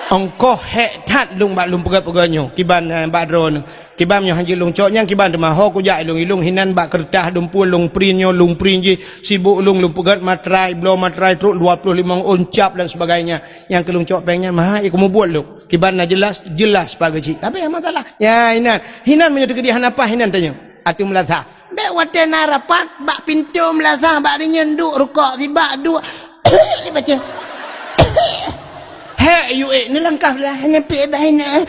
Ongkoh hék that lôn bak lôn peugöt-peugöt nyoe, kiban, eh, bak droeneuh. Kiban nyoe hanjeuet lôn cok nyan kiban teuma ho kujak ilông-ilông hinan bak keureutah dumpue lôn print nyoe lôn print jih sibuk lôn lôn peugöt matrai bloe matrai trok dua ploh limong ôn cap dan sebagainya. Nyang keu lôn cok péng nyan maha ikeu mubuet lôn. Kiban na jeulaih, jeulaih Pak Geuchik. Tapi masalah. Ya hinan. Hinan meunyoe teukeudi hana paih hinan tanyoe. Ateueh Meulasan. Bèk watèe na rapat bak pintoe Meulasan bak rinyeun duek rukok sibak duek. Dibaca. Hek yue neulangkah lah hana peue bah inoe.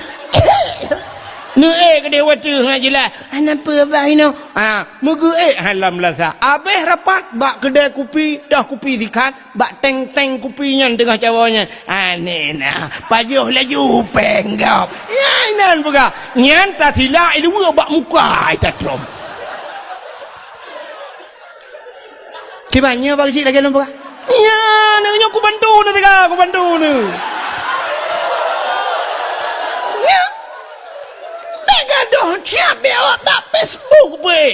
Neuék keudeh watèe ngat jeulaih hana peue bah inoe. Ha, meugeuék ha lam Meulasan. Abéh rapat bak keudè kupi, toh kupi sikat, bak teng-teng kupi nyan teungoh cawoe nyan. Aneh na, pajoh laju péng gob. Nyan inan peugah. Nyan tasilak iluwa bak muka ita trom. Kiban nyoe Pak Geuchik lagèe lôn peugah. Nyan, nyoe kubantu neuh teuka, kubantu neuh. Nyan. Bèk gadoh siap bèk awak bak Facebook beuh.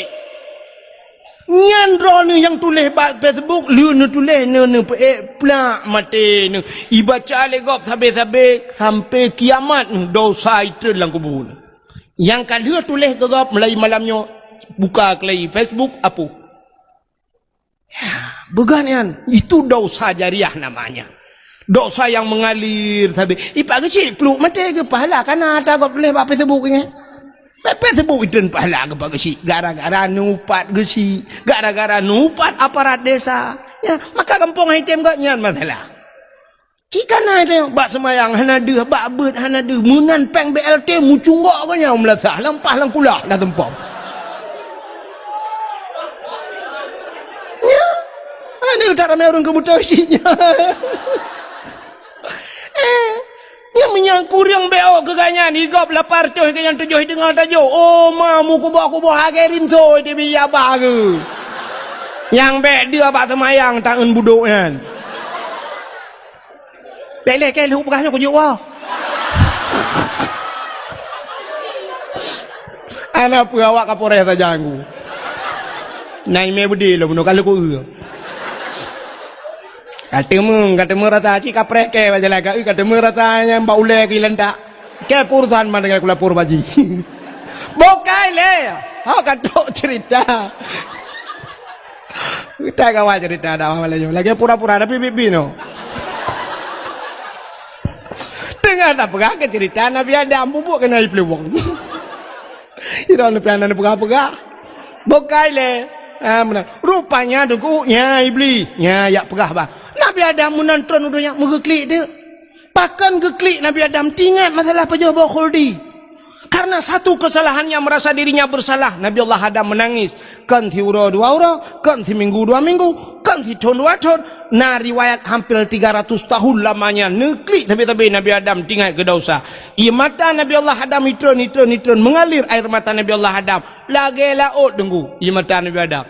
Nyan droeneuh nyang tuléh bak Facebook, lheueh neutuléh neuh neupeuék plak maté neuh. Ibaca lé gob sabé-sabé sampai kiamat neuh dosa itreun lam kubu neuh. Nyang ka lheueh tuléh keu gob mulai malam nyoe buka keulai Facebook apuih. Ya, beugan nyan, itu dosa jariah namanya. Dosa yang mengalir sabe. Ipak geuchik pluek maté geupahala kana ata gob tuléh bak Facebook nyan. Bak Facebook itreun pahala geupak geuchik gara-gara neupat geuchik, gara-gara neupat aparat desa. Ya, maka gampông item gobnyan masalah. Cit kana teuh bak seumayang hana deuh, bak beuet hana deuh, meunan péng B L T meucunggok geuh nyan meulasah lam paih lam kulah na tumpom. Nyan, aneuk that ramé ureueng keubuta cit nyan. Eh, nyang meunyan kureueng B O keu gobnyan, i gob lapan reutôh keu nyang tujoh i teungoh tajok. Oh, ma meukuboh-kuboh lagèe rinso teubiet ba geuh. Nyang bèk deuh bak seumayang taeun budok nyan. Bèk lé kèe lheueh peugah nyoe kujok woe. Hana peue awak Kapolres sajan ku. Na imé beudé lom bunoe ka lheueh ku eu. Ka teumé, ka teumé rasa cit kapreh kèe bak jalan ka eu, ka teumé rasa nyang bak ulèe keu ilantak. Kèe peurusan mandum keu lapor baji. Bukai lé. Ha ka trok cerita. Kita kawan cerita dah malam nyoe. Lagèe pura-pura tapi bibi no. Teungoh tapeugah keu cerita Nabi Adam bubuk keunan i peuluwong. Ira Nabi Adam peugah-peugah. Bukai lé. Ha meunan. Rupanya duku nya iblis. Nya yak peugah bah. Nabi Adam meunan tron u donya meugeuklik teuk. Pakon geuklik Nabi Adam tingat masalah pajoh boh khuldi. Karena satu kesalahannya merasa dirinya bersalah, Nabi Allah Adam menangis. Kon siuroe dua uroe, kon siminggu dua minggu, kon sithon dua thon. Na riwayat hampir tiga ratus tahun lamanya neuklik sabe-sabe Nabi Adam tingat keu dosa. Ie mata Nabi Allah Adam itreun, itreun, itreun mengalir air mata Nabi Allah Adam lagèe laôt deunggu ie mata Nabi Adam.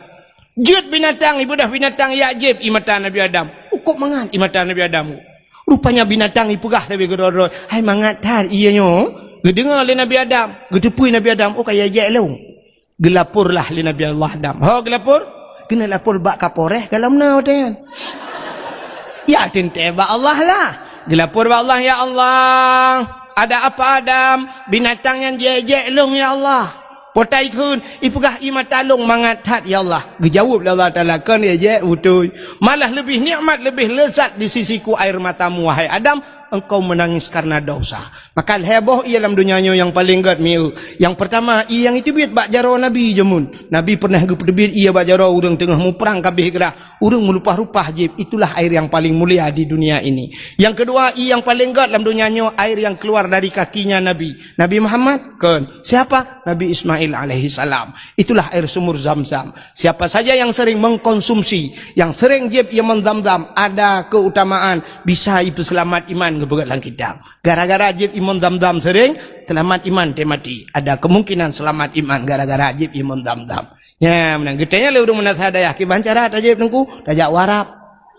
Jeuet binatang, ibeudôh binatang yak jieb ie mata Nabi Adam. Ukôb mangat ie mata Nabi Adam. Rupanya binatang ipeugah sabe keudroe-droe, "Hai mangat that ie nyoe." Geudeungoe lé Nabi Adam, geuteupeue Nabi Adam, "Oh ka yak jieb lôn." Geulaporlah lé Nabi Allah Adam. Ho geulapor? Keuneuk lapor bak Kapolres ka lom na watèe nyan. Ya teuntèe bak Allah lah. Geulapor bak Allah, "Ya Allah, "Ada apa, Adam?" "Binatang nyan jiék-jiék lôn, ya Allah." "Peue ta ikheun?" "Ipeugah ié mata lôn mangat that, ya Allah." Geujaweueb lé Allah Taala, "Kon ék-ék, beutôi. Malah leubeh nikmat, leubeh lezat di sisi-Ku air matamu, wahai Adam, engkau menangis karena dosa." Maka lhée boh ié lam donya nyoe nyang paleng gét mieu. Nyang peurtama, ié nyang iteubiet bak jaroe Nabi jameun. Nabi peureunah geupeuteubiet ié bak jaroe ureuëng teungoh muprang ka abéh grah. Ureuëng meulupah-rupah jieb, itulah air yang paling mulia di dunia ini. Yang kedua, ié nyang paleng gét lam donya nyoe, air yang keluar dari kakinya Nabi. Nabi Muhammad? Kon. Siapa? Nabi Ismail alaihissalam. Itulah air sumur Zam-Zam. Siapa saja yang sering mengkonsumsi, yang sering jieb ié mon Zam-Zam, ada keutamaan bisa ipeuseulamat iman geupeugah lam kitab. Gara-gara jieb ié mon Zam-Zam sering, seulamat iman teumaté. Ada kemungkinan seulamat iman gara-gara jieb ié mon Zam-Zam. Nyan meunan, geutanyong lé ureuëng meunasah dayah, "Kiban cara tajieb, Teungku?" "Tajak u Arab."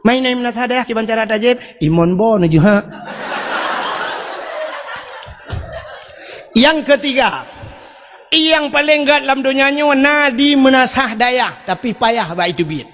"Ma na meunasah dayah kiban cara tajieb?" "Ié mon bo neuh jeuha." Yang ketiga, ié nyang paleng gét lam donya nyoe na di meunasah dayah, tapi payah bak iteubiet.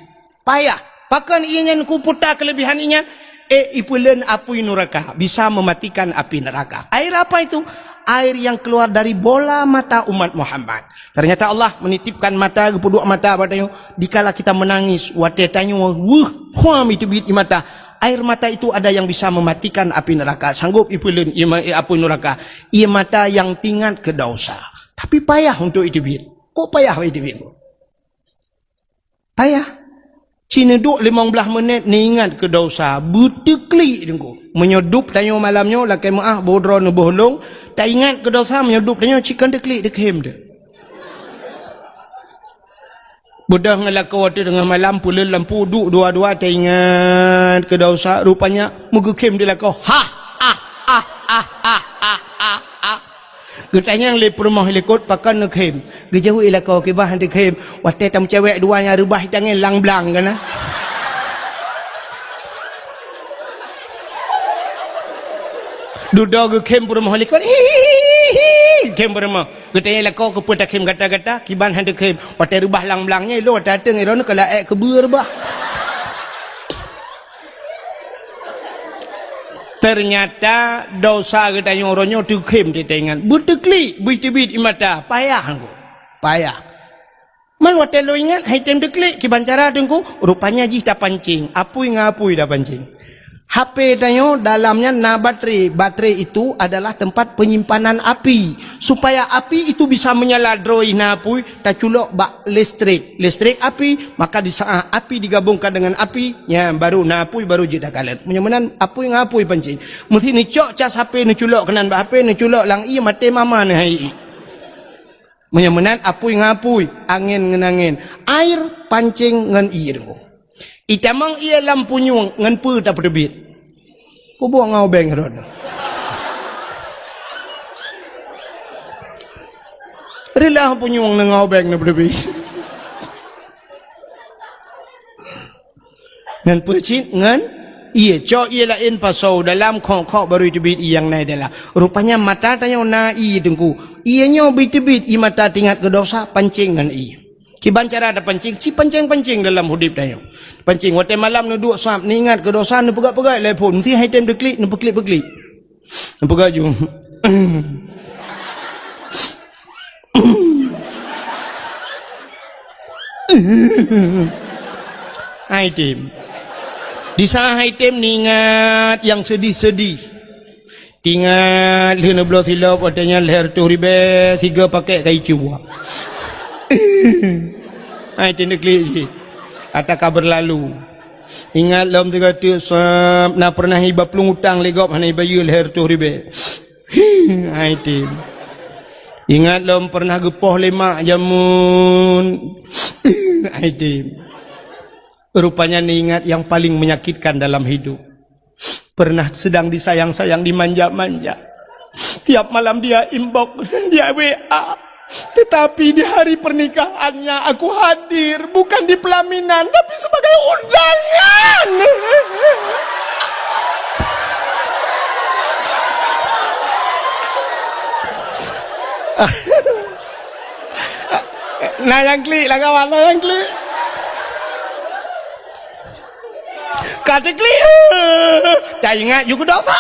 Payah. Pakon ié nyan, Teungku, peue ta keulebihan ié nyan? Eh, ipeuleuen apui nuraka, bisa mematikan api neraka. Air apa itu? Air yang keluar dari bola mata umat Muhammad. Ternyata Allah menitipkan mata, geupeuduek mata bak tanyoe. Dikala kita menangis, watée tanyoe weueh, huam iteubiet ié mata. Air mata itu ada yang bisa mematikan api neraka. Sanggup ipeuleuen ié ma-, eh, apui nuraka. Ié mata yang teuingat keu dosa. Tapi payah untuk iteubiet. Kok payah iteubiet? Payah. Ci neuduek limong blaih menit neuingat keu dosa, beuteuklik Teungku. Meunyoe dub tanyoe malam nyoe lakée meuáh, boh droe neuboh lông, taingat keu dosa, meunyoe dub tanyoe cit kon teuklik, teukhem teuh. Beudôh ngon lakoe watée teungoh malam, peuleuen lampu, duek dua-dua, taingat keu dosa, rupanya meugeukhem di lakoe. Hah! Ah! Ah! Ah! Ah! Ah! Ah! Geutanyong lé peurumoh likot, "Pakon neukhem?" Geujaweueb lakoe, "Kiban han teukhem, watée tameucewek dua nyang reubah itangen lang blang keunan." Dudoe geukhem peurumoh likot, "Hihihi, khem peurumoh." Geutanyong lakoe, "Keupeue takhem gata-gata?" "Kiban han teukhem, watée reubah lang blang nyan, ilôn watée ateueng, droeneuh ka laék keubeue reubah." Ternyata dosa geutanyoe uroe nyoe teukhem teuingat. Beuteuklik, beuteubiet ié mata, payah Teungku. Payah. Man watée lôn ingat, han item teuklik, kiban cara Teungku, rupanya jih tapancing, apui ngon apui tapancing. H P tanyoe dalam nyan na baterai. Baterai itu adalah tempat penyimpanan api. Supaya api itu bisa menyala droe na apui, taculok bak listrik. Listrik api, maka di saat api digabungkan dengan api, nyan baru na apui, baru jeuet takalon. Meunyoe meunan apui ngon apui pancing. Meusti neucok cas H P neuculok keunan bak H P, neuculok lam ié, maté mama neuh hai ié. Meunyoe meunan apui ngon apui, angén ngon angén. Air pancing ngon ié Teungku. Itamong ié lam punyueng ngon peue tapeuteubiet? Peubuet ngon ubeng rot. Reulah punyueng ngon ubeng na peuteubiet. Ngon peue cit? Ngon ié. Cok ié laén pasoe dalam, khok-khok baru teubiet ié nyang na dalam. Rupanya mata tanyoe na ié Teungku. Ié nyoe beuteubiet ié mata teuingat keu dosa, pancing ngon ié. Kiban cara tapancing? Ci pancing-pancing dalam udeb tanyoe. Pancing, watée malam neuduek swab, neuingat keu dosa, neupeugah-peugah lé phon, meusti han item teuklik, neupeuklik-peuklik. Neupeugah ju. Han item. Di saat han item, neuingat nyang seudeh-seudeh. Teuingat lheueh neubloe silop, watée nyan lhée reutôh ribée, sigoe pakét kayée cue. Han item teuklik jih. Ata ka beurlalu. Ingat lom sigoe teuk sab, na peureunah iba plueng utang lé gob hana ibayeue lhée reutôh ribée. Han item. Ingat lom peureunah geupoh lé mak jameun. Han item. Rupanya neuingat nyang paleng menyakitkan dalam hidup. Pernah sedang disayang-sayang, dimanja-manja. Tiap malam dia inbox, dia W A. Tetapi di hari pernikahannya aku hadir, bukan di pelaminan, tapi sebagai undangan. Na nyang klik lah kawan, na nyang klik. Ka teuklik, eh, taingat ju keu dosa.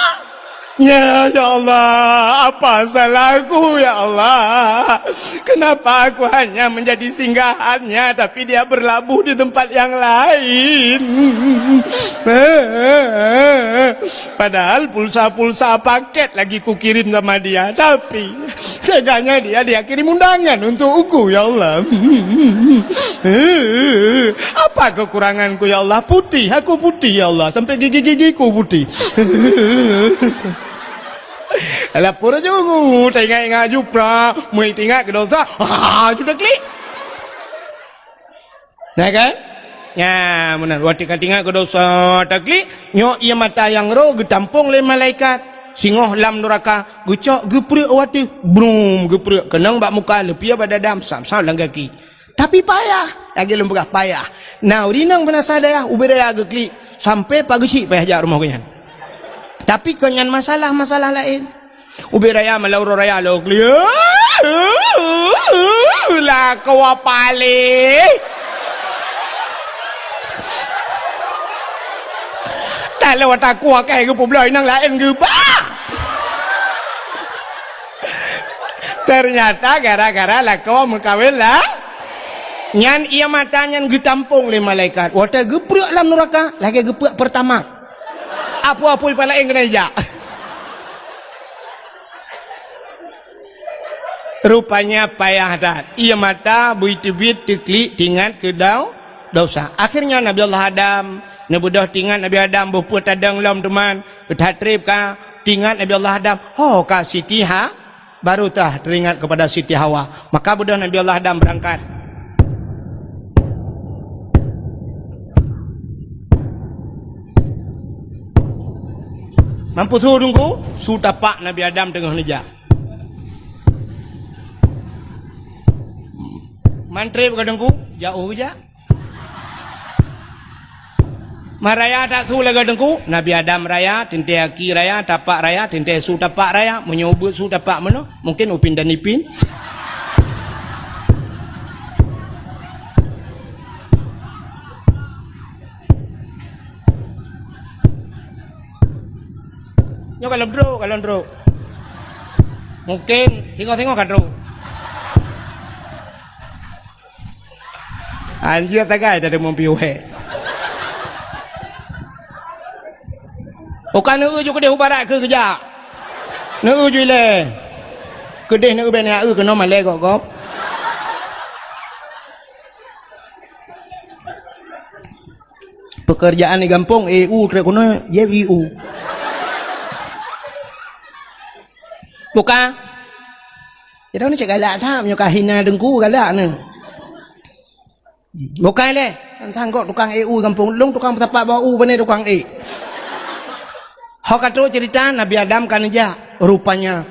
Ya, ya Allah, apa salahku, ya Allah? Kenapa aku hanya menjadi singgahannya, tapi dia berlabuh di tempat yang lain? Padahal pulsa-pulsa paket lagi kukirim sama dia, tapi teganya dia, dia kirim undangan untukku, ya Allah. Apa kekuranganku, ya Allah? Putih, aku putih, ya Allah. Sampai gigi-gigiku putih. Lapor aja ungu, teuingat-ingat jupra, meuingat keu dosa, ha, sudah klik. Nah kan? Nya, meunan, watèe ka teuingat keu dosa, taklik, nyoe ie mata nyang roh geutampong lé malaikat. Singoh lam nuraka, geucok geupreuek watèe, brum, geupreuek, keunong bak muka, leupie bak dada, sam-sam lam gaki. Tapi payah, lagèe lôn peugah payah. Na ureueng inong beunasa dayah, ubé raya geuklik, sampai pageuchik payah jak rumoh geuh nyan. Tapi kon nyan masalah-masalah laén. Ubé raya malam uroe raya lôn klik. Lakoe paléh. Taloe takue keu geupeubloe inong laén geubah. Ternyata gara-gara lakoe meukawen lah. Nyan ie mata nyan geutampong lé malaikat. Watèe geupreuek lam nuraka, lagèe geupreuek Pertamax. Apui-apui pih laén keuneuk jak. Rupanya payah that. Ie mata beuteubiet teuklik teuingat keu dau-, dosa. Akhirnya Nabi Allah Adam, neubeudôh teuingat Nabi Adam boh peue tadong lom teuma, that trép ka teuingat Nabi Allah Adam, ho ka Siti Ha-, baru tah teuingat kepada Siti Hawa. Maka beudôh Nabi Allah Adam beurangkat. Mampus su Teungku, su tapak Nabi Adam teungoh neujak. Man trép ka Teungku, jak u jak. Man raya that su lagèe Teungku, Nabi Adam raya, teuntèe aki raya, tapak raya, teuntèe su tapak raya, meunyoe ubeuet su tapak meunoe, mungken upin dan ipin. Nyoe ka lom trok, ka lom trok. Mungken singoh-singoh ka trok. Anjir tagai tadi mumpi uhé. Uka neu ju keudeh u barat keu keujak. Neu ju ilèe. Keudeh neu bèk neu keunoe malèe gop-gop. Pekerjaan di gampông, E U trép keunoe, J I U. Buka. Jadi ni cek galak that, meunyoe ka hina Teungku galak ni. Buka lé, tang gok tukang E U gampông, lôn tukang peusapat bak u, bani tukang ék. Ho ka trok cerita Nabi Adam ka neujak, rupanya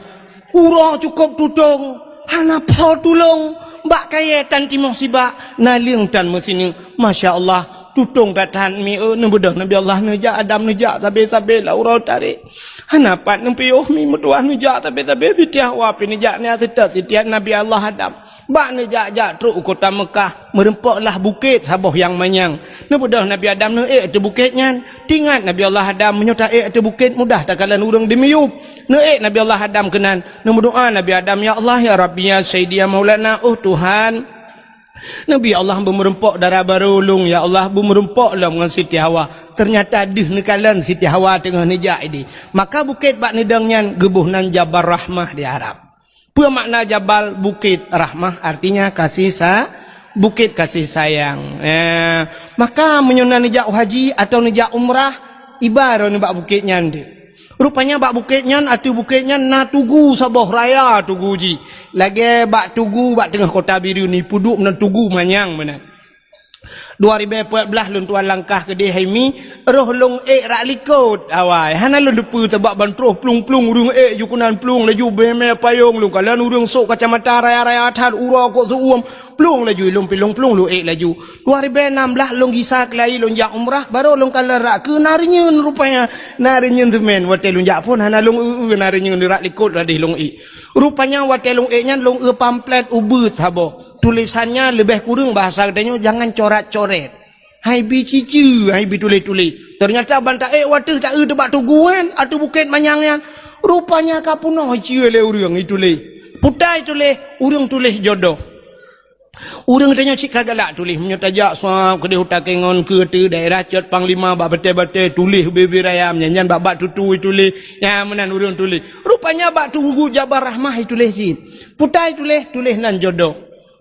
uroe cukôp tutong, hana soe tulông, bak kayèe tan timoh sibak, naleueng tan meusineuk. Masya Allah, tutong that that mi, eh, neubeudôh Nabi Allah neujak, Adam neujak, sabe-sabe lam uroe tarek. Hana pat neupiôh mi meutuah neujak, sabe-sabe Siti Hawa pih neujak, nyan seutôt Siti Nabi Allah Adam. Bak neujak-jak trok u kota Meukah, meurumpok lah bukét saboh nyang manyang. Neubeudôh Nabi Adam neuék ateueh bukét nyan. Teuingat Nabi Allah Adam, meunyoe taék ateueh bukét mudah takalon ureueng dimiyueb. Neuék Nabi Allah Adam keunan, neumeudoa Nabi Adam, "Ya Allah, ya Rabbi, ya Sayyidi, ya Maulana, oh Tuhan. Nabi Allah beumeurumpok dara barô lôn, ya Allah, beumeurumpok lom ngon Siti Hawa." Teunyata deuh neukalon Siti Hawa teungoh neujak idéh. Maka bukét bak neudong nyan geuboh nan Jabal Rahmah di Arab. Peue makna jabal? Bukét. Rahmah artinya kasih sa-, bukét kasih sayang. Eh, maka meunyoe na neujak haji atawa neujak umrah, iba droeneuh bak bukét nyan deuh. Rupanya bak bukét nyan, ateueh bukét nyan na tugu saboh raya tugu jih. Lagèe bak tugu bak teungoh kota Bireuen ni, peuduek meunan tugu manyang meunan. Dua ribèe peuet blah lôn tuan langkah keudéh hai mi, roh lôn ék rak likôt awai. Hana lôn teupeue sabab ban troh plueng-plueng ureueng ék ju keunan plueng laju bèe-mèe payông lôn kalon ureueng sôk kacamata raya-raya that uroe kok seuuem plueng laju lôn pi lôn plueng lôn ék laju. Dua ribèe nam blah lôn gisa keulai lôn jak umrah, barô lôn kalon rak keu na reunyeun rupanya. Na reunyeun seumén watèe lôn jak phôn hana lôn eu-eu na reunyeun rak likôt rak deh lôn ék. Rupanya watèe lôn ék nyan lôn eu pamflet ubeut saboh. Tulésan nyan leubeh kureueng bahasa geutanyoe jangan corat-coret. Hai bi cici, hai bi tuléh-tuléh. Teunyata ban taék watèe taeu teubak tugu nyan, ateueh bukét manyang nyan. Rupanya ka peunoh iceue lé ureuëng ituléh. Peue ta ituléh, ureuëng tuléh jodoh. Ureuëng tanyoe cit ka galak tuléh, meunyoe tajak sab keudeh u Takengon keu teu daerah Cot Panglima bak batée-batée tuléh bibir ayam, nyan-nyan bak-bak tutu ituléh. Nyan meunan ureuëng tuléh. Rupanya bak tugu Jabal Rahmah ituléh cit. Peue ta ituléh, tuléh nan jodoh.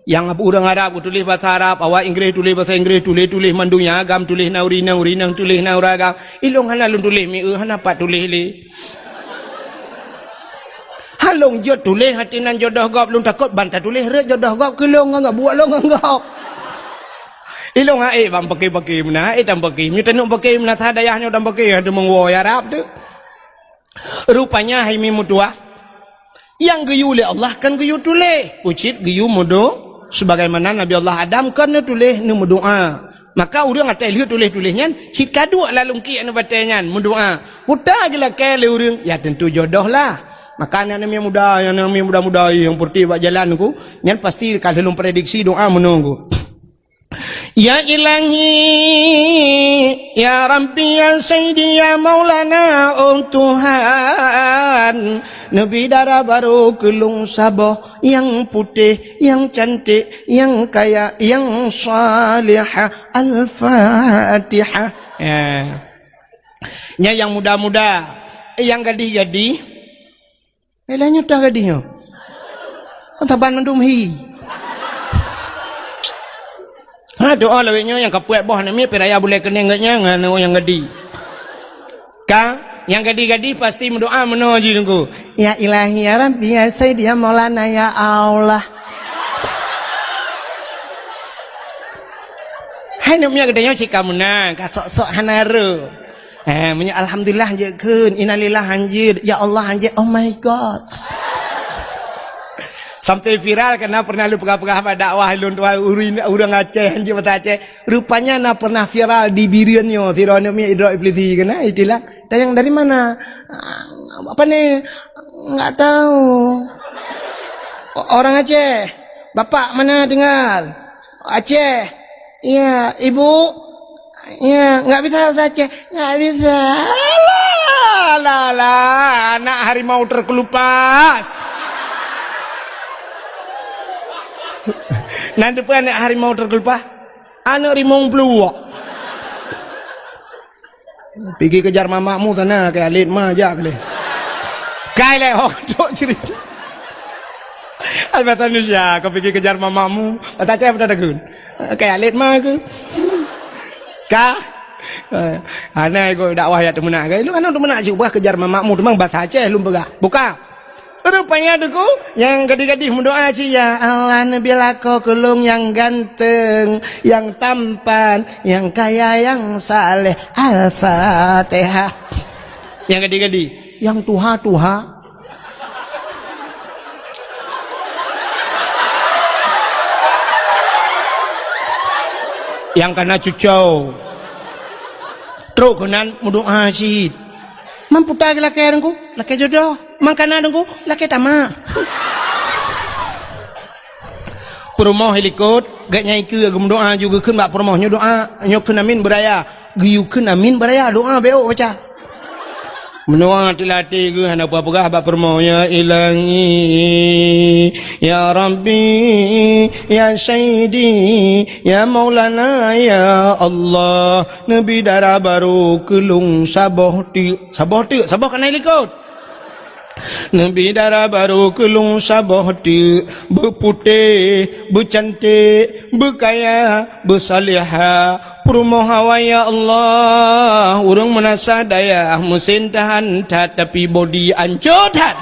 Nyang ureuëng Arab geutuléh basa Arab, awak Inggréh tuléh basa Inggréh, tuléh-tuléh mandum nyang agam tuléh na ureuëng inong, ureuëng inong tuléh na ureuëng agam. Ilong hana lôn tuléh mieu, hana pat tuléh lé. Halong jeuet tuléh hati nan jodoh gob, lôn takot ban tatuléh rot jodoh gob keu lôn ngon gob, buet lôn ngon gob. Ilong ha ék ban pake-pake meunan, ha ék tan pake. Meunyoe taneuk pake meunan sa dayah nyoe tan pake, ha teumeung woe Arab tu. Rupanya hai mi meutuah, nyang geuyue lé Allah kan geuyue tuléh, ucit geuyue meudo-, sebagaimana Nabi Allah Adam kan neutuléh neumeudoá. Maka ureuëng atai lheueh tuléh-tuléh nyan cit ka duek lam lungkiek neubatée nyan meudoá. Peue ta geulakée lé ureuëng, ya tentu jodoh lah. Maka aneuk-aneuk muda, aneuk-aneuk muda-muda nyang peureutih bak jalan ku, nyan pasti ka lheueh lôn prediksi doá meunoe ku. Ya Ilahi, ya Rabbi, ya Sayyidi, ya Maulana, oh Tuhan, neubi dara barô keu lôn saboh nyang putéh, nyang cantik, nyang kaya, nyang salihah. Al-Fatihah. Ya. Nyan nyang muda-muda, nyang gadih-gadih. Eh, lagée nyoe toh gadih nyoe. Kon saban mandum hi. Ha, doa lawét nyoe nyang ka peuet boh aneuk miet, pih raya bulée keuneng geuh nyan ngon nyang gadih. Ka, nyang gadih-gadih pasti meudoá meunoe jih Teungku. Ya Ilahi, ya Rabbi, ya Sayyidi, ya Maulana, ya Allah. Hai aneuk miet geutanyoe cit ka meunan, ka sok-sok hana rô. Eh, meunyoe alhamdulillah hanjeuet kheun, innalillah hanjeuet, ya Allah hanjeuet, oh my God. Sampai viral karena pernah lôn peugah-peugah bak dakwah lôn tuan ureuëng, ureuëng Aceh hanjeuet bahasa Aceh. Rupanya na pernah viral di Bireuen nyoe, sidroe aneuk miet idrop iblisi keunan, itulah. Tanyong dari mana? Apa ni? Enggak tahu. O-, orang Aceh. Bapak mana tinggal? Aceh. Iya, ibu? Iya, enggak bisa bahasa Aceh. Enggak bisa. Alah, alah, alah. Anak harimau terkelupas. Nanti pun anak harimau terkelupas. Aneuk rimong pluek. Pigi kejar mamakmu sana, keu alet ma jak lé. Kai lé, ho, trok cerita. Ai, bahasa Indonesia, kau pigi kejar mamakmu. Bahasa Aceh betul takun. Kai alet ma ke? Ka? Eh, hana iko dakwah ya teumeunak ke? Lu kan teumeunak cuk bah kejar mamakmu, teumang bahasa Aceh lom peugah. Buka. Rupanya Teungku, nyang gadih-gadih meudoa cit, "Ya Allah, neubi lakoe keu lôn nyang ganteng, nyang tampan, nyang kaya, nyang saleh." Al-Fatihah. Nyang gadih-gadih, nyang tuha-tuha. Nyang kana cucau. Trok keunan meudoa cit. Mampu ta geulakée Teungku, lakée jodoh. Mangkana Teungku, lakée tamak. Peurumoh i likot, gét nyang ikeue geumeudoa ju geukheun bak peurumoh nyoe doa, nyoe kheun amin beuraya. Geuyue kheun amin beuraya, doa bék baca. Meunoe teulatée geuh hana peugah-peugah bak peurumoh, "Ya Ilahi, ya Rabbi, ya Sayyidi, ya Maulana, ya Allah, neubi dara barô keu lôn saboh teuk." Saboh teuk, saboh kana i likot. Neubi dara barô keu lôn saboh teuk, beuputéh, beucanték, beukaya, beusalihah. Peurumoh awai, ya Allah, ureuëng meunasah dayah, meusén tahan that, tapi bodi ancô that.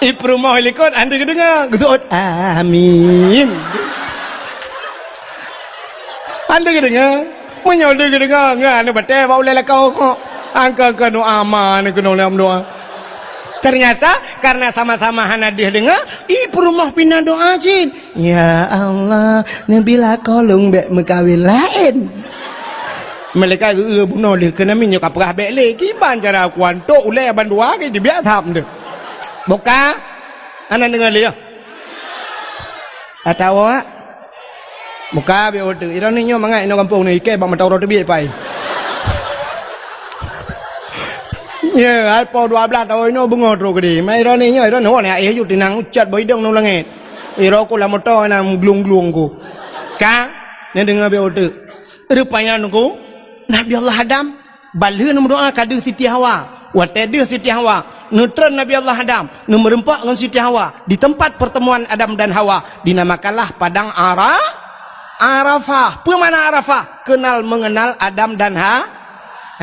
I peurumoh i likot, hana geudeungoe, geuseuôt, "Amin." Hana geudeungoe. Meunyoe deuh geudeungoe, ngon aneuk batée bak ulée lakoe kok. Angka-angka doa ma aneuk keunoe lom doa. Ternyata, karena sama-sama hana deuh deungoe, i peurumoh pih na doa cit. "Ya Allah, neubi lakoe lôn bék meukawen laén." Malaikat geu-, geu-, bunoe lheueh keunan, nyoe ka peugah bék lé. Kiban cara kuantok ulée bandua ke dibiak tham tu. Buka. Hana deungoe lé, ya. Atawa Muka biôh teuk. Ironi nyoe mangat inoe gampông ni, ikei bak mata uroe teubiet pai. Ya, hai po dua belas tahun inoe beungoh trok keudeh. Mai ironi nyoe, ironi nyoe, ayah ju tinang ucat boh idong ngon langét. Iro ku lam moto na glung-glung ku. Ka, neudeungoe biôh teuk. Rupanya nunggu Nabi Allah Adam Ban lheueh neumeudoa ka deuh Siti Hawa. Watée deuh Siti Hawa, neutreun Nabi Allah Adam, neumeureumpok ngon Siti Hawa di teumpat pertemuan Adam dan Hawa, dinamakanlah Padang Ara-, Arafah. Peue makna Arafah? Kenal mengenal Adam dan Ha-,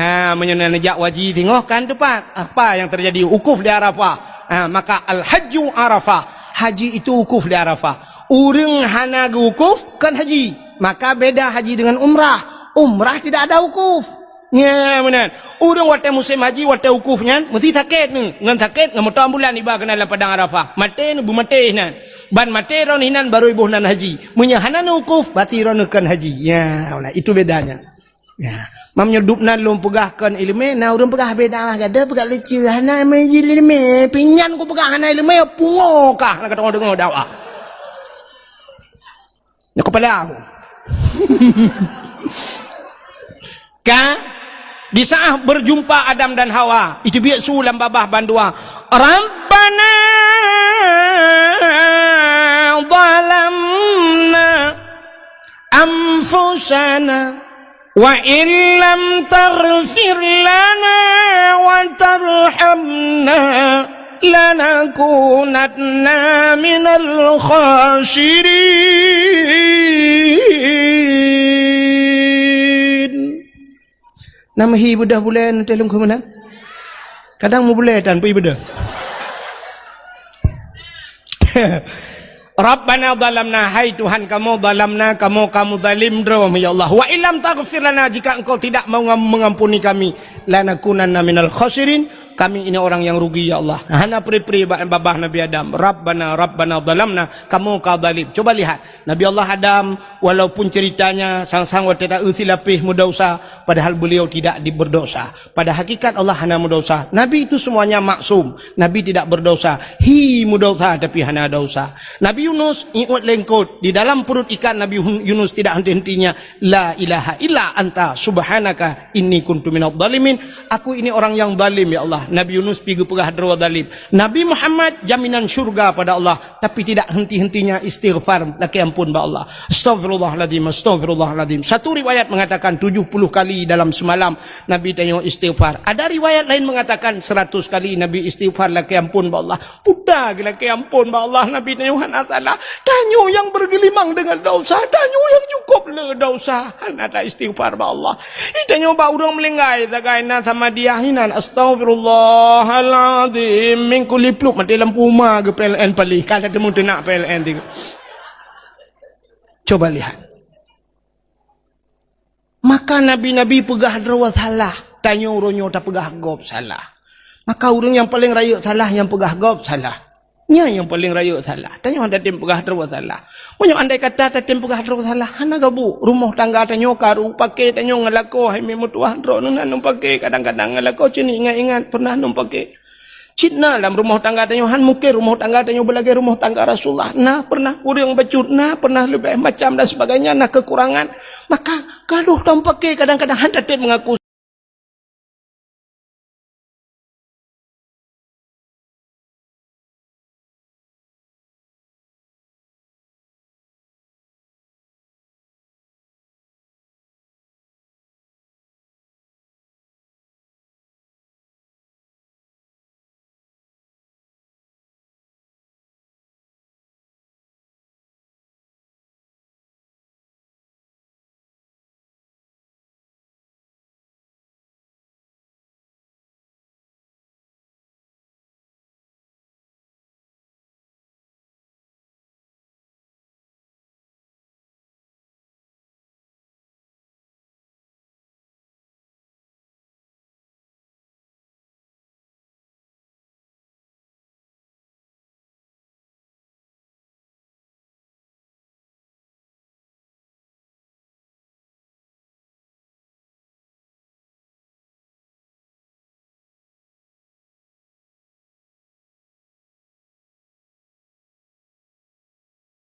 ha, meunyoe neujak haji singoh kan teumpat. Apa yang terjadi? Wukuf di Arafah. Ha, maka al-hajju Arafah. Haji itu wukuf di Arafah. Ureuëng hana geuwukuf, kon haji. Maka beda haji dengan umrah. Umrah tidak ada wukuf. Nya, meunan. Ureuëng watée musém haji, watée wukuf nyan, meusti sakét nyoe. Ngon sakét, ngon moto ambulan iba keunan lam Padang Arafah. Maté nyoe, beumaté nyan. Ban maté droeneuh nyan, barô iboh nan haji. Meunyoe hana neuwukuf, berarti droeneuh kon haji. Ya, meunan. Itu bedanya. Ya. Mam nyoe dub nan lôn peugah kon iéleumé, na ureuëng peugah beda, gata peugah lucu, hana iéleumé. Pinyan ku peugah hana iéleumé, pungo kah, na ka deungoe dakwah. Nyoe kepala aku. Ka, di saat berjumpa Adam dan Hawa, itu biek su lam babah bandua. Rabbana zalamna anfusana wa illam taghfir lana wa tarhamna lanakunanna minal khasirin. Nama hi beudôh bulée nanti lungkhu meunan? Kadang meubulée tan pih beudôh. Rabbana zalamna, hai Tuhan kamoe, zalamna, kamoe ka meuzalim droe, ya Allah. Wa illam taghfir lana, jika Engkau tidak mengam-, mengampuni kami, lanakunanna minal khasirin, kami ini orang yang rugi, ya Allah. Hana pri-pri ba-, babah Nabi Adam. Rabbana, Rabbana zalamna, kamoe ka zalim. Coba lihat, Nabi Allah Adam, walaupun ceritanya sang-sang watée ta-eu silapéh meudesya, padahal beliau tidak di-, berdosa. Pada hakikat Allah hana meudesya. Nabi itu semuanya maksum. Nabi tidak berdosa. Hi meudesya tapi hana desya. Nabi Yunus iôt lengkot. Di dalam perut ikan Nabi Hun-, Yunus tidak henti-hentinya, "La ilaha illa anta subhanaka inni kuntu minadh dhalimin." Aku ini orang yang zalim, ya Allah. Nabi Yunus pi geupeugah droe zalim. Nabi Muhammad jaminan syurga pada Allah. Tapi tidak henti-hentinya istighfar, lakée ampôn bak Allah. Astaghfirullahalazim, astaghfirullahalazim. Satu riwayat mengatakan tujuh puluh kali dalam semalam Nabi tanyoe istighfar. Ada riwayat lain mengatakan seratus kali Nabi istighfar, lakée ampôn bak Allah. Puta geulakée ampôn bak Allah, Nabi tanyoe hana salah. Tanyoe yang bergelimang dengan dosa, tanyoe yang cukup le dosa. Hana ta istighfar bak Allah. Ih, tanyoe bak ureuëng meulinggai sagai na sama dia hinan. Astaghfirullahalazim. Min kulli plup maté lampu uma geu P L N paléh. Ka teumeung teunak P L N tiga. Coba lihat. Maka nabi-nabi peugah droe salah. Tanyoe uroe nyoe tapeugah gob salah. Maka ureuëng nyang paleng rayeuk salah nyang peugah gob salah. Nyan nyang paleng rayeuk salah. Tanyoe hana tatem peugah droe salah. Meunyoe andai kata tatem peugah droe salah, hana gabu. Rumoh tangga tanyoe karu, paké tanyoe ngon lakoe, hai meutuah droeneuh na lôn paké, kadang-kadang ngon lakoe cit ingat-ingat pernah lôn paké. Cit na lam rumoh tangga tanyoe han mungken rumoh tangga tanyoe beulagée rumoh tangga Rasulullah. Na pernah kureueng bacut, na pernah leubeh macam dan sebagainya, na kekurangan. Maka gadoh tatem paké kadang-kadang han tatem mengaku